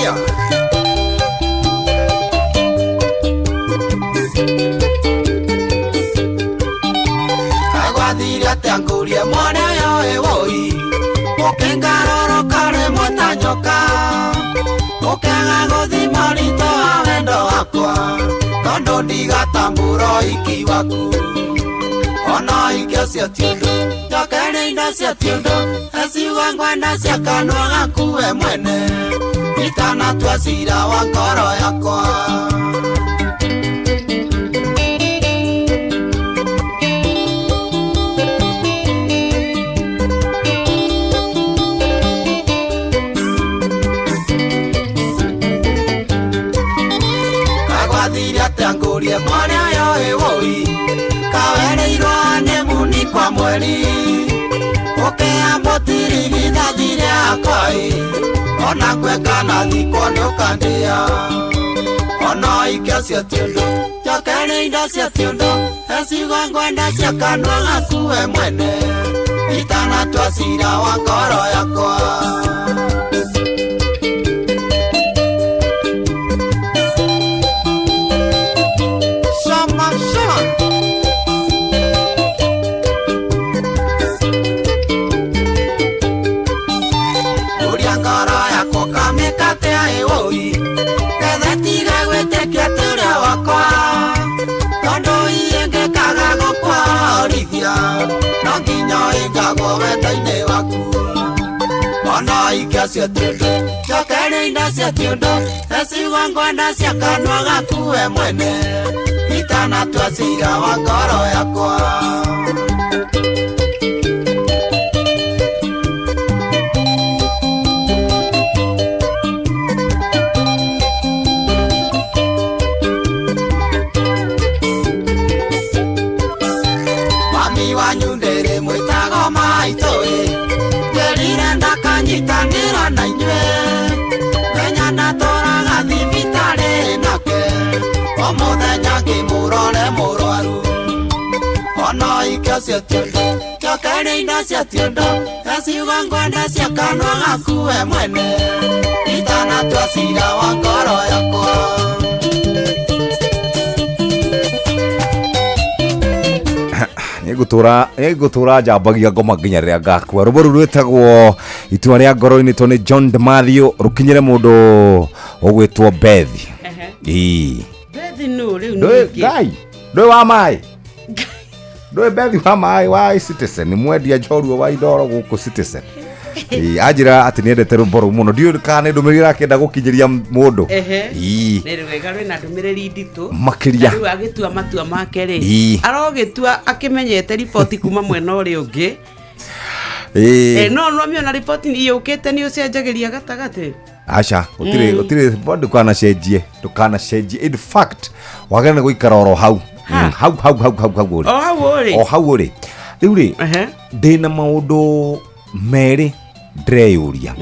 Yeah. Kaĩ gwathire atĩa ngũrie mwana ũyũ ĩwũi? Ũkĩngarũrũka rĩmwe ta nyoka, ũkĩaga gũthima ũritũ wa wendo wakwa, tondũ ndigatambũra ũhiki waku. Ona ikio cia tiũndũ, njokeria indo cia tiũndũ, eciugo ngwenda cia kanua gaku we mwene, itanatua cira wa ngoro yakwa. Kaĩ gwathire atĩa ngũrie mwana ũyũ ĩwũi? Kawereirwo nĩ muni kwa mweri, ũkĩambwo tirigithathi rĩakwa ĩ, ona ngweka na thikwo nĩũkandĩa. Ona ikio cia tiũndũ, njokeria indo cia tiũndũ, eciugo ngwenda cia kanua gaku we mwene, itanatua cira wa ngoro yakwa. Shama, shama. Ũria ngoro yakwa kamĩkatea ĩwũi, getha tige gwĩtĩkia atĩ ũrĩa wakwa, tondũ ingĩkaga gũkwarithia, no nginya ĩngagwo wendo-inĩ waku. Ona ikio cia tiũndũ, njokeria indo cia tiũndũ, eciugo ngwenda cia kanua gaku we mwene, itanatua cira wa ngoro yakwa. Mami wanyu ndĩrĩ mwĩtago maitũ ĩ, njĩrire ndakanyitanĩra na inyuĩ, menya ndatũraga thibitarĩ nake, o mũthenya ngĩmũrore mũrwaru. Ona ikio cia tiũndũ, njokeria indo cia tiũndũ, eciugo ngwenda cia kanua gaku we mwene, itanatua cira wa ngoro yakwa. Nĩngũtũra njambagia ngoma nginya rĩrĩa ngakua. Rwĩmbo rũu rwĩtagwo itua rĩa ngoro-inĩ to nĩ John DeMathew, rũkinyĩre mũndũ ũgwĩtwo Bethi. Ĩĩ. Bethi nũ rĩu Ndũĩ ningĩ? Ngai, ndũĩ wa maĩ? Ndũĩ Bethi wa maĩ wa Citizen, mwendia njorua wa indoro gũkũ Citizen. Ĩĩ, anjĩra atĩ nĩendete rwĩmbo rũu mũno. Ndiũĩ kana nĩ ndũmĩrĩri arakĩenda gũkinyĩria mũndũ. Ehe. Ĩĩ. Nĩ rwega rwĩna ndũmĩrĩri nditũ. Makĩria. Na rĩu agĩtua matua make rĩ, Ĩĩ. arogĩtua akĩmenyete riboti kuma mwena ũrĩa ũngĩ. Ĩĩ. No nĩwamĩona riboti yũkĩte nĩ ũcenjagĩria gatagatĩ. Aca, gũtirĩ gũtirĩ ndũkanacenjie, ndũkanacenjie. In fact, wagĩrĩire nĩ gũikara oro hau. Hau hau hau hau hau ũrĩ. O hau ũrĩ. O hau ũrĩ. Rĩu rĩ, ndĩna maũndũ merĩ ndĩreyũria.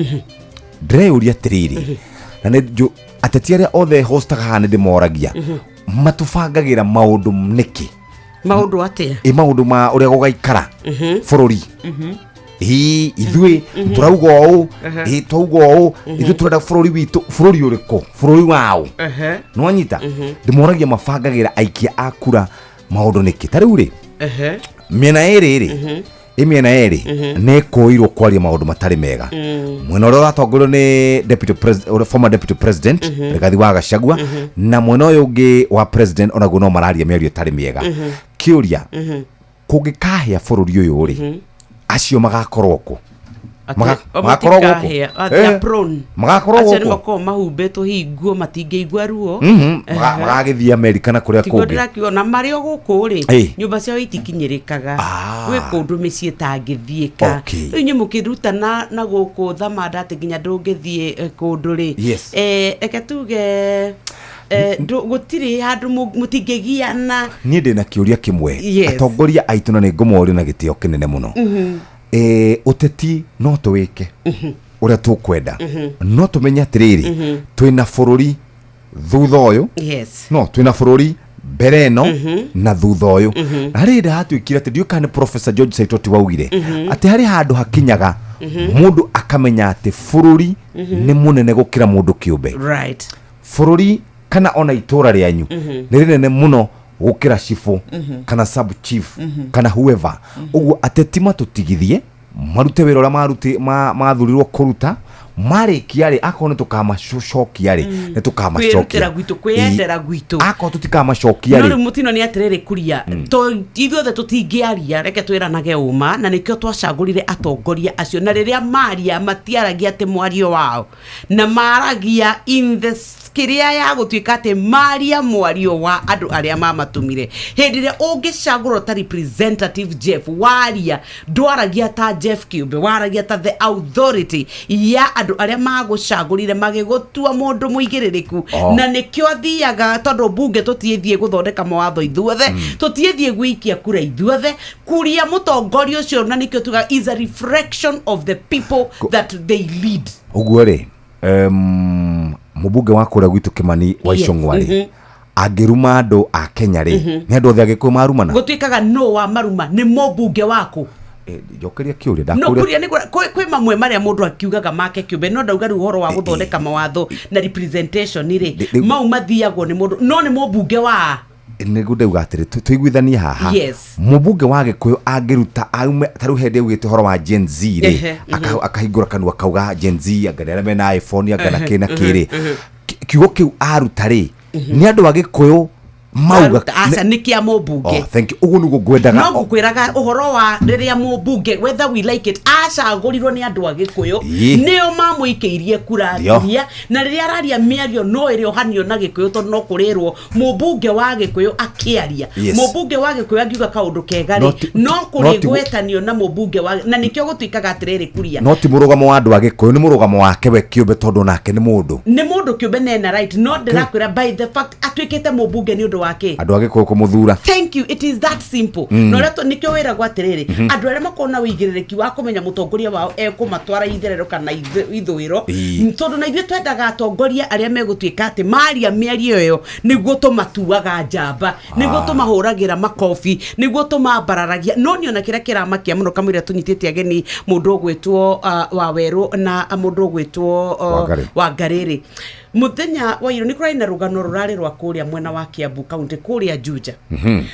Ndĩreyũria atĩrĩrĩ, Na nĩ ateti arĩa othe hostaga haha nĩ ndĩmoragia, matũbangagĩra maũndũ nĩkĩ? Maũndũ atĩa? Ĩ, maũndũ ma ũrĩa gũgaikara bũrũri. Ĩ, ithuĩ tũrauga ũũ. Ĩ, twauga ũũ, ithuĩ tũrenda bũrũri witũ. Bũrũri ũrĩkũ? Bũrũri waũ? Nĩwanyita? Ndĩmoragia mabangagĩra aikia a kura maũndũ nĩkĩ? Ta rĩu rĩ, mĩena ĩrĩ rĩ, ĩ mĩena ĩrĩ nĩ ĩkũirwo kwaria maũndũ matarĩ mega. Mwena ũrĩa ũratongorio nĩ deputy ũrĩa former deputy president Rigathi wa Gachagua, na mwena ũyũ ũngĩ wa president onaguo no mararia mĩario ĩtarĩ mĩega. Kĩũria, kũngĩkahĩa bũrũri ũyũ rĩ, acio magakorwo kũ? Magakorwo gũkũ? Magakorwo acio nĩ gũkũ? makoragwo mahumbĩtwo hihi nguo matingĩigua ruo. Magagĩthiĩ Amerika na kũrĩa Tiguo kũngĩ. ndĩrakiuga na marĩ o gũkũ rĩ, nyũmba ciao itikinyĩrĩkaga, gwĩ kũndũ mĩciĩ ĩtangĩthiĩka. Rĩu inyuĩ mũkĩrutana na gũkũ thamanda atĩ nginya ndũngĩthiĩ kũndũ rĩ. Reke tuge gũtirĩ handũ mũtingĩgiana. Niĩ ndĩ na kĩũria kĩmwe. Atongoria aitũ, na nĩ ngũmoria na gĩtĩo kĩnene mũno. Ũteti no tũwĩke ũrĩa tũkwenda, no tũmenye atĩrĩrĩ, twĩna bũrũri thutha ũyũ, no twĩna bũrũri mbere ĩno na thutha ũyũ. Na harĩ hĩndĩ hatuĩkire atĩ ndiũĩ kana nĩ Professor George Saitoti waugire atĩ harĩ handũ hakinyaga mũndũ akamenya atĩ bũrũri nĩ mũnene gũkĩra mũndũ kĩũmbe. Bũrũri kana ona itũra rĩanyu nĩ rĩnene mũno gũkĩra cibũ kana sub chief kana whoever. Ũguo ateti matũtigithie marute wĩra ũrĩa mathurirwo kũruta. Marĩkia rĩ, akorwo nĩ tũkamacokia rĩ, nĩ tũkamacokia. Kwĩrutĩra gwitũ, kwĩyendera gwitũ. Akorwo tũtikamacokia No rĩ, rĩu mũtino nĩ atĩrĩrĩ, kuria to ithuothe tũtingĩaria, reke twĩranage ũma, na nĩkĩo twacagũrire atongoria acio, na rĩrĩa maria matiaragia atĩ mwario wao, na maragia in the kĩrĩa ya gũtuĩka atĩ maria mwario wa andũ arĩa mamatũmire. Hĩndĩ ĩrĩa ũngĩcagũrwo ta representative, Jeff, waria ndwaragia ta Jeff kĩũmbe, waragia ta the authority ya andũ arĩa magũcagũrire magĩgũtua mũndũ mũigĩrĩrĩku. Na nĩkĩo athiaga, tondũ mbunge tũtiĩthiĩ gũthondeka mawatho ithuothe, tũtiĩthiĩ gwĩikia kura ithuothe, kuria mũtongoria ũcio, na nĩkĩo tuga is a reflection of the people that they lead. Ũguo rĩ, mũmbunge wa kũrĩa gwitũ Kĩmani wa Icũng'wa rĩ, angĩruma andũ a Kenya rĩ, nĩ andũ othe Agĩkũyũ marumana? Gũtuĩkaga no wa maruma nĩ mũmbunge waku. Njokeria kĩũria. No Ndakũria. Kuria nĩ kwĩ mamwe marĩa mũndũ akiugaga make kĩũmbe, no ndauga rĩu ũhoro wa gũthondeka mawatho na representation rĩ, mau mathiagwo nĩ mũndũ, no nĩ mũmbunge wa Nĩguo ndauga atĩrĩ, tũiguithanie haha. Mũmbunge wa Gĩkũyũ angĩruta aume ta rĩu hĩndĩ augĩte ũhoro wa Gen Z rĩ, akahingũra kanua kauga Gen Z anga nĩ arĩa mena iPhone anga na kĩ na kĩ rĩ, kiugo kĩu aruta rĩ, nĩ andũ a Gĩkũyũ mauga? Aruta- aca, nĩ kĩa mũmbunge. Oh, thank you. Ũguo nĩguo ngwendaga. No ngũkwĩraga ũhoro wa rĩrĩa mũmbunge, whether we like it, acagũrirwo nĩ andũ a Gĩkũyũ, nĩo mamũikĩirie kura nginya na rĩrĩa araria mĩario no ĩrĩa ohanio na Gĩkũyũ, tondũ no kũrĩrwo mũmbunge wa Gĩkũyũ akĩaria. Mũmbunge wa Gĩkũyũ angiuga kaũndũ kega rĩ, no kũrĩ na mũmbunge wa, na nĩkĩo gũtuĩkaga atĩrĩrĩ, kuria, No ti mũrũgamo wa andũ a Gĩkũyũ, nĩ mũrũgamo wake we kĩũmbe, tondũ nake nĩ mũndũ. Nĩ mũndũ kĩũmbe na ena right, no ndĩrakwĩra by the fact atuĩkĩte mũmbunge nĩ ũndũ wa kĩ? Andũ a Gĩkũyũ kũmũthura. Thank you, it is that simple. Na ũrĩa nĩkĩo wĩragwo atĩrĩrĩ, andũ arĩa makoragwo na ũigĩrĩrĩki wa kũmenya mũtongoria wao ekũmatwara itherero kana ithũĩro. Tondũ na ithuĩ twendaga atongoria arĩa megũtuĩka atĩ maria mĩario ĩyo nĩguo tũmatuaga njamba, nĩguo tũmahũragĩra makobi, nĩguo tũmambararagia. No niĩ ona kĩrĩa kĩramakia mũno, kamũira tũnyitĩte ageni mũndũ ũgwĩtwo Wawerũ na mũndũ ũgwĩtwo Wangarĩ. Wangarĩ rĩ, mũthenya wa iro nĩ kũrarĩ na rũgano rũrarĩ rwa kũrĩa mwena wa Kiambu County, kũrĩa Juja,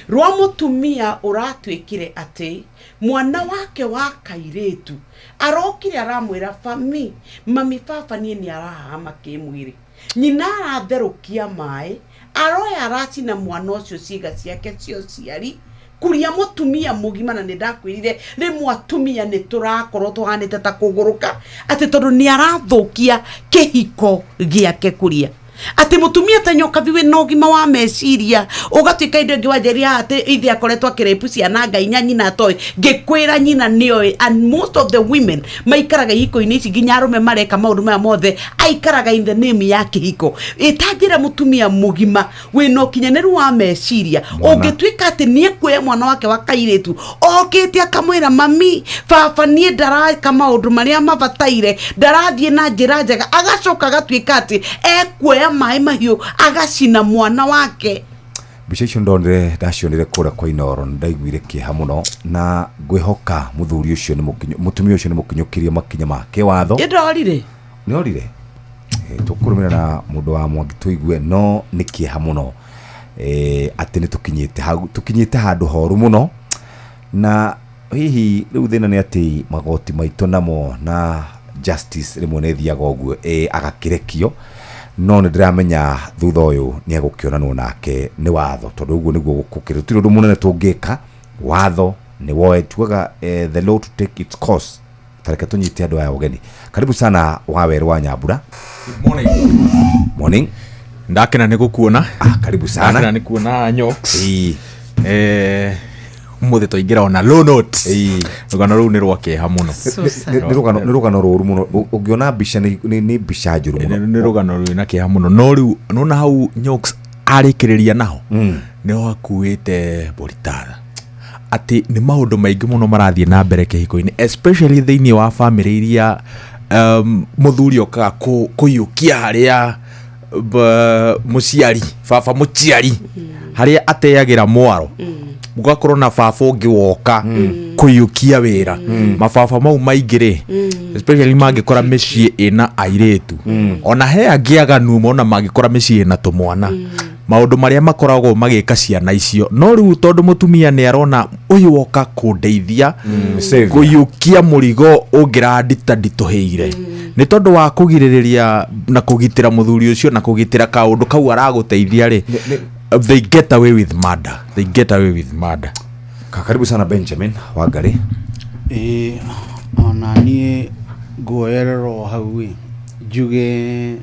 rwa mũtumia ũratuĩkire atĩ mwana wake wa kairĩtu arokire aramwĩra, "Bami, mami, baba niĩ nĩ arahama kĩmwĩrĩ." Nyina aratherũkia maĩ, aroya aracina mwana ũcio ciĩga ciake cia ũciari, kuria mũtumia mũgima. Na nĩ ndakwĩrire rĩmwe atumia nĩ tũrakorwo tũhanĩte ta kũgũrũka, atĩ tondũ nĩ arathũkia kĩhiko gĩake, kuria. Atĩ mũtumia ta nyokabi wĩna ũgima wa meciria, ũgatuĩka indo ĩngĩ wanjĩria atĩ ithe akoretwo akĩrĩpu ciana ngai inya nyina atoĩ, ngĩkwĩra nyina nĩoĩ. And most of the women maikaraga ihiko-inĩ ici nginya arũme mareka maũndũ maya mothe, aikaraga in the name ya kĩhiko. Ĩtanjĩra mũtumia mũgima wĩna ũkinyanĩru wa meciria ũngĩtuĩka atĩ nĩ ekuoya mwana wake wa kairĩtu okĩte akamwĩra, "Mami, baba niĩ ndareka maũndũ marĩa mabataire, ndarathiĩ na njĩra njega," agacoka agatuĩka atĩ ekuoya maĩ mahiũ agacina mwana wake. Mbica icio ndonire, ndacionire kũrĩa kwa Inoro, nĩ ndaiguire kĩeha mũno, na ngwĩhoka mũthuri ũcio nĩ mũtumia ũcio nĩ mũkinyũkĩrie makinya ma kĩwatho. Ĩndorire. Nĩ orire. Tũkũrũmĩrĩra na mũndũ wa Mwangi tũigue, no nĩ kĩeha mũno atĩ nĩ tũkinyĩte hau, tũkinyĩte handũ horu mũno. Na hihi rĩu thĩna nĩ atĩ magoti maitũ namo na justice rĩmwe nĩ ĩthiaga ũguo, agakĩrekio, no nĩ ndĩramenya thutha ũyũ nĩ egũkĩonanwo nake nĩ watho, tondũ ũguo nĩguo gũkĩrĩ. Tũtirĩ ũndũ mũnene tũngĩka, watho nĩ woe, tugaga the law to take its course. Tareke tũnyite andũ aya ũgeni. Karibu sana Wawerũ wa Nyambura. Morning. Morning. Ndakena nĩ gũkuona. Ah, karibu sana. Ndakena nĩ kuona Nyox. Mũthĩ twaingĩra ona low note. Rũgano rũu nĩ rwa kĩeha mũno. Nĩ rũgano rũru mũno. Ũngĩona mbica nĩ mbica njũru mũno. Nĩ rũgano rwĩna kĩeha mũno, no rĩu nona hau Nyox arĩkĩrĩria naho nĩho hakuĩte boritara, atĩ nĩ maũndũ maingĩ mũno marathiĩ na mbere kĩhiko-inĩ, especially thĩinĩ wa famĩlĩ iria mũthuri okaga kũiyũkia harĩa mũciari, baba mũciari, harĩa ateagĩra mwaro, gũgakorwo na baba ũngĩ woka kũiyũkia wĩra. Mababa mau maingĩ rĩ, especially mangĩkora mĩciĩ ĩna airĩtu, ona he angĩ aganu, mona mangĩkora mĩciĩ ĩna tũmwana, maũndũ marĩa makoragwo magĩka ciana icio. No rĩu tondũ mũtumia nĩ arona ũyũ woka kũndeithia Savior. Kũiyũkia mũrigo ũngĩrandita nditũhĩire, nĩ tondũ wa kũgirĩrĩria na kũgitĩra mũthuri ũcio na kũgitĩra kaũndũ kau aragũteithia rĩ, they get away with murder, they get away with murder. Karibu sana Benjamin Wangari. Ĩĩ, ona niĩ nguoyerera o hau ĩ, njuge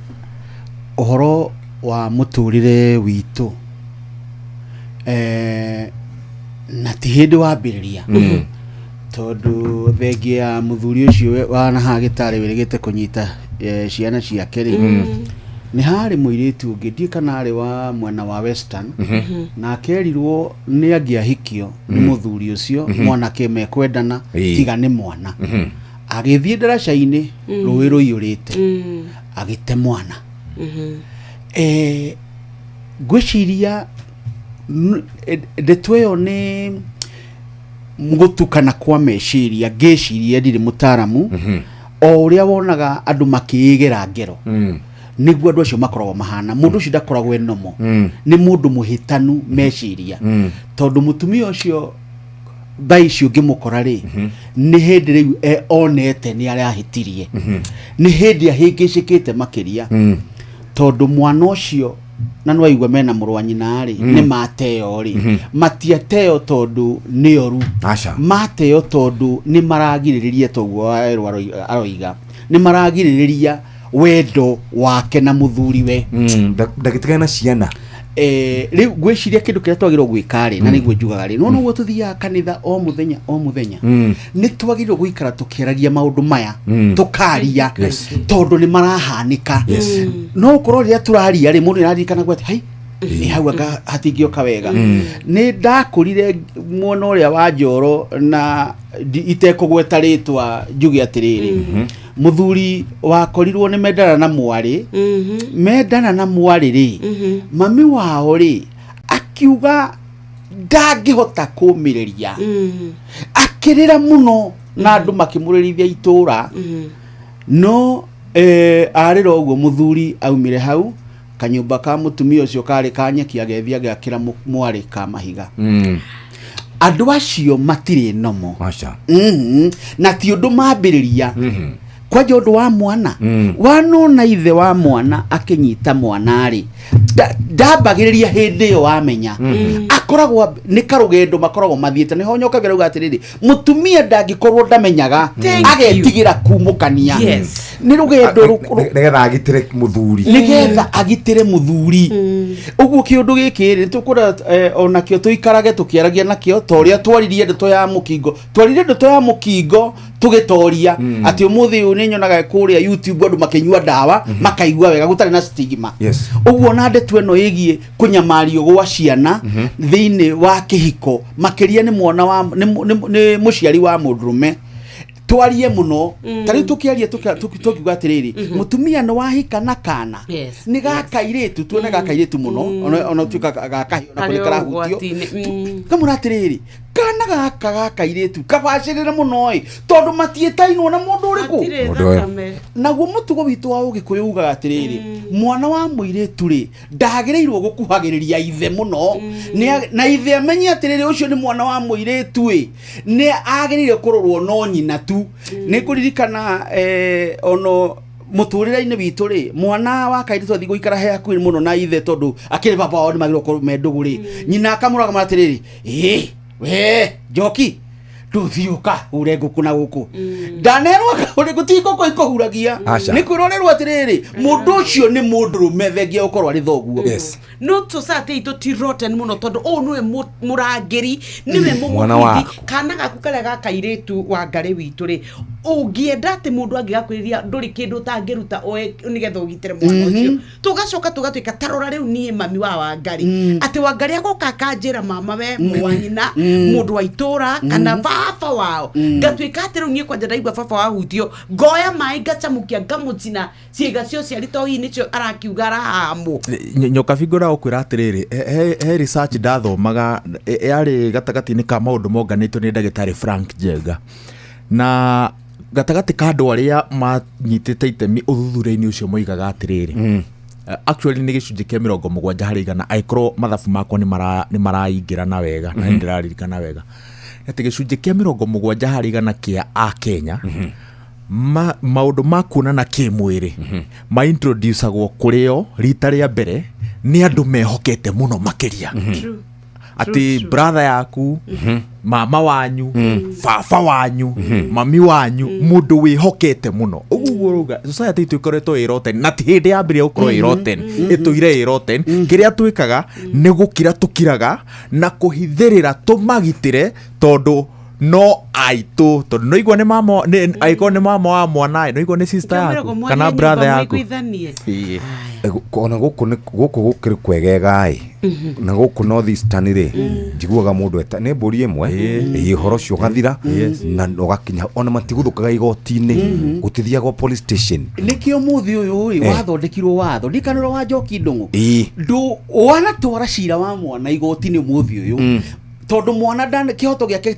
ũhoro wa mũtũrĩre witũ, na ti hĩndĩ wambĩrĩria, tondũ thengia ya mũthuri ũcio wana haha gĩtarĩ wĩrĩgĩte kũnyita ciana ciake rĩ, nĩ harĩ mũirĩtu ũngĩ, ndiĩ kana arĩ wa mwena wa Western, na akerirwo nĩ angĩahikio nĩ mũthuri ũcio, mwanake mekwendana, tiga nĩ mwana. Agĩthiĩ ndaraca-inĩ, rũĩ rũiyũrĩte, agĩte mwana. Ngwĩciria ndeto ĩyo nĩ gũtukana kwa meciria. Ngĩciria, ndirĩ mũtaramu, o ũrĩa wonaga andũ makĩĩgera ngero, nĩguo andũ acio makoragwo mahana. Mũndũ ũcio ndakoragwo enomo, nĩ mũndũ mũhĩtanu meciria, tondũ mũtumia ũcio thaa ici ũngĩmũkora rĩ, nĩ hĩndĩ rĩu onete nĩ arahĩtirie, nĩ hĩndĩ ahĩngĩcĩkĩte makĩria, tondũ mwana ũcio na nĩwaigua mena mũrũ wa nyina rĩ, nĩ mateo rĩ, matiateo tondũ nĩ oru. Aca. Mateo tondũ nĩ maragirĩrĩria, toguo Wawerũ aroiga, nĩ maragirĩrĩria wendo wake na mũthuriwe. Ndagĩtigane na ciana. Rĩu ngwĩciria kĩndũ kĩrĩa twagĩrĩirwo gwĩka rĩ, na nĩguo njugaga rĩ, nĩwona ũguo tũthiaga kanitha o mũthenya o mũthenya, nĩ twagĩrĩirwo gũikara tũkĩaragia maũndũ maya, tũkaria, tondũ nĩ marahanĩka. No ũkorwo rĩrĩa tũraria rĩ, mũndũ nĩ araririkana atĩ hai ĩ hau anga hatingĩoka wega. Nĩ ndakũrire mwena ũrĩa wa Njoro, na itekũgweta rĩtwa, njuge atĩrĩrĩ, mũthuri wakorirwo nĩ mendana na mwarĩ, mendana na mwarĩ rĩ, mami wao rĩ akiuga ndangĩhota kũmĩrĩria, akĩrĩra mũno na andũ makĩmũrĩrithia itũra. No arĩra ũguo, mũthuri aumire hau kanyũmba ka mũtumia ũcio karĩ ka nyeki, agethia agĩakĩra mwarĩ ka mahiga. Andũ acio matirĩ nomo. Aca. Na ti ũndũ mambĩrĩria kwanja ũndũ wa mwana, wanona ithe wa mwana akĩnyita mwana rĩ, Ndambagĩrĩria hĩndĩ ĩyo wamenya akoragwo nĩ karũgendo makoragwo mathiĩte nĩho nyoka rauga atĩrĩrĩ, mũtumia ndangĩkorwo ndamenyaga Thank you. agetigĩra kumũkania. Yes. Nĩ rũgendo Nĩgetha agitĩre mũthuri. Nĩgetha agitĩre mũthuri. Ũguo kĩũndũ gĩkĩ rĩ, nĩtũkwenda onakĩo tũikarage tũkĩaragia nakĩo ta ũrĩa twaririe ndeto ya mũkingo, twaririe ndeto ya mũkingo tũgĩtoria atĩ ũmũthĩ ũyũ nĩ nyonaga kũrĩa YouTube andũ makĩnyua ndawa makaigua wega gũtarĩ na stigma. Ũguo na ndeto ĩno ĩgiĩ kũnyamario gwa ciana thĩinĩ wa kĩhiko, makĩria nĩ mwana wa nĩ mũciari wa mũndũrũme, twarie mũno. Ta rĩu tũkĩaria tũkiuga atĩrĩrĩ, mũtumia nĩ wahika na kana nĩ gaka irĩtu, tuone gaka irĩtu mũno, ona tuĩka gaka ona Karĩ kũrĩ o karahutio. ũgwati-inĩ. Kamũra atĩrĩrĩ, kana gaka gaka irĩtu kabacĩrĩre mũno ĩ, tondũ matiĩtainwo na mũndũ ũrĩkũ. Matirĩ Mũndũ ũyũ. thakame. Naguo mũtugo witũ wa ũgĩkũyũ ugaga atĩrĩrĩ, mwana wa mũirĩtu rĩ, ndagĩrĩirwo gũkuhagĩrĩria ithe mũno. Na ithe amenye atĩrĩrĩ, ũcio nĩ mwana wa mũirĩtu ĩ, nĩ agĩrĩire kũrorwo no nyina tu. Nĩ ngũririkana ono mũtũrĩre-inĩ witũ rĩ, mwana wa kairĩtu athiĩ gũikara he hakuhĩ mũno na ithe, tondũ akĩrĩ baba wao nĩ magĩrĩirwo gũkorwo me ndũgũ rĩ, nyina akamũraga atĩrĩrĩ, ĩ we njoki ndũthiũka ure ngũkũ na gũkũ ndanerwo ũrĩ gũti ngũkũ ikũhuragia. Aca. Nĩ kwĩrorerwo atĩrĩrĩ, mũndũ ũcio nĩ mũndũrũme thengia gũkorwo arĩ thoguo. No society itũ ti rotten mũno, tondũ ũũ nĩwe mũrangĩri, nĩwe Mwana mũmũkuithi waku. Kana gaku karĩa ga kairĩtu wa ngarĩ witũ rĩ, ũngĩenda atĩ mũndũ angĩgakwĩrĩria ndũrĩ kĩndũ ũtangĩruta oe nĩgetha ũgitĩre mwana ũcio. Tũgacoka tũgatuĩka tarora rĩu niĩ mami wa Wangari, atĩ Wangari agoka akanjĩra mama we mwanyina mũndũ wa itũra kana baba wao, ngatuĩka atĩ rĩu niĩ kwanja ndaigua baba wahutio ngoya maĩ ngacamũkia ngamũcina ciĩga cia ũciari, to hihi nĩcio arakiuga arahamwo. Nyoka bingå ũkwĩra atĩrĩrĩ, he research ndathomaga yarĩ gatagatĩ-inĩ ka maũndũ monganĩtio nĩ ndagĩtarĩ Frank Njenga, na gatagatĩ ka andũ arĩa manyitĩte itemi ũthuthuria-inĩ ũcio moigaga atĩrĩrĩ, actually nĩ gĩcunjĩ kĩa 70% angĩkorwo mathabu makwa nĩ maraingĩrana wega na nĩ ndĩraririkana wega, atĩ gĩcunjĩ kĩa 70% kĩa akenya maũndũ ma kuonana kĩmwĩrĩ maintroducagwo kũrĩ o rita rĩa mbere nĩ andũ mehokete mũno makĩria, atĩ brother yaku, mama wanyu, baba wanyu, mami wanyu, mũndũ wĩhokete mũno. Ũguo ũrauga society itũ ĩkoretwo ĩ rotten, na ti hĩndĩ yambĩrĩria gũkorwo ĩ rotten, ĩtũire ĩ rotten. Kĩrĩa twĩkaga nĩ gũkira tũkiraga na kũhithĩrĩra tũmagitĩre, tondũ no aitũ, tondũ no igua nĩ mama angĩkorwo nĩ mama wa mwana, no igua nĩ sister yaku kana brother yaku. Mũiguithanie. Ĩĩ. Ona gũkũ gũkũ gũkĩrĩ kwegega ĩ, na gũkũ North Eastern rĩ, njiguaga mũndũ eta nĩ mbũri ĩmwe ĩ, ũhoro ũcio ũgathira na ũgakinya, ona matiguthũkaga igoti-inĩ, gũtithiagwo police station. Nĩkĩo mũthĩ ũyũ rĩ wathondekirwo watho ndikanĩrwo wa Njoki Ndũng'ũ. Ndũ wanatwara cira wa mwana igoti-inĩ ũmũthĩ ũyũ, tondũ mwana kĩhoto gĩake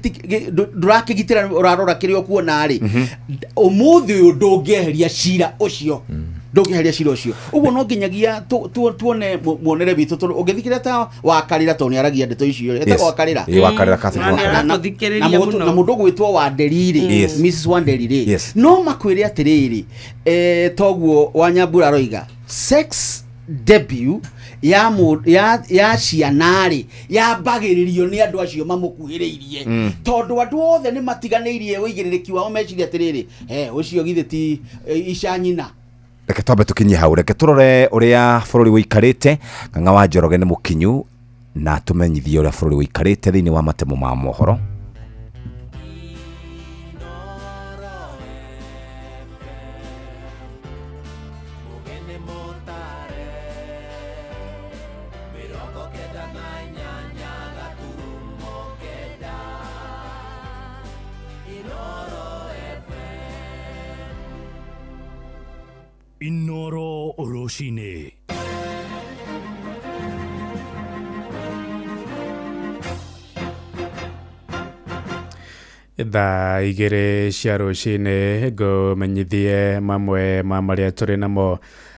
ndũrakĩgitĩra, ũrarora kĩrĩa ũkuona rĩ, ũmũthĩ ũyũ ndũngĩeheria cira ũcio, ndũngĩeheria cira ũcio. Ũguo no nginyagia tuone muonere witũ, tondũ ũngĩthikĩrĩria ta Wakarĩra, tondũ nĩ aragia ndeto icio rĩ, etagwo Wakarĩra. Ĩĩ, Wakarĩra, Catherine Na- Wakarĩra. Aratũthikĩrĩria mũno. Na mũndũ ũgwĩtwo Wanderi rĩ, Mrs Wanderi rĩ, no makwĩre atĩrĩrĩ, toguo Wanyambura aroiga sex debut ya ciana rĩ, yambagĩrĩrio nĩ andũ acio mamũkuhĩrĩirie, tondũ andũ othe nĩ matiganĩirie ũigĩrĩrĩki wao, meciria atĩrĩrĩ, ũcio githĩ ti ica nyina. Reke twambe tũkinyie hau, reke tũrore ũrĩa bũrũri ũikarĩte. Ng'ang'a wa Njoroge nĩ mũkinyu na tũmenyithie ũrĩa bũrũri ũikarĩte thĩinĩ wa matemo ma mohoro. Inoro Rũcinĩ. Thaa 2 cia rũcinĩ ngũmenyithie mamwe ma marĩa tũrĩ namo.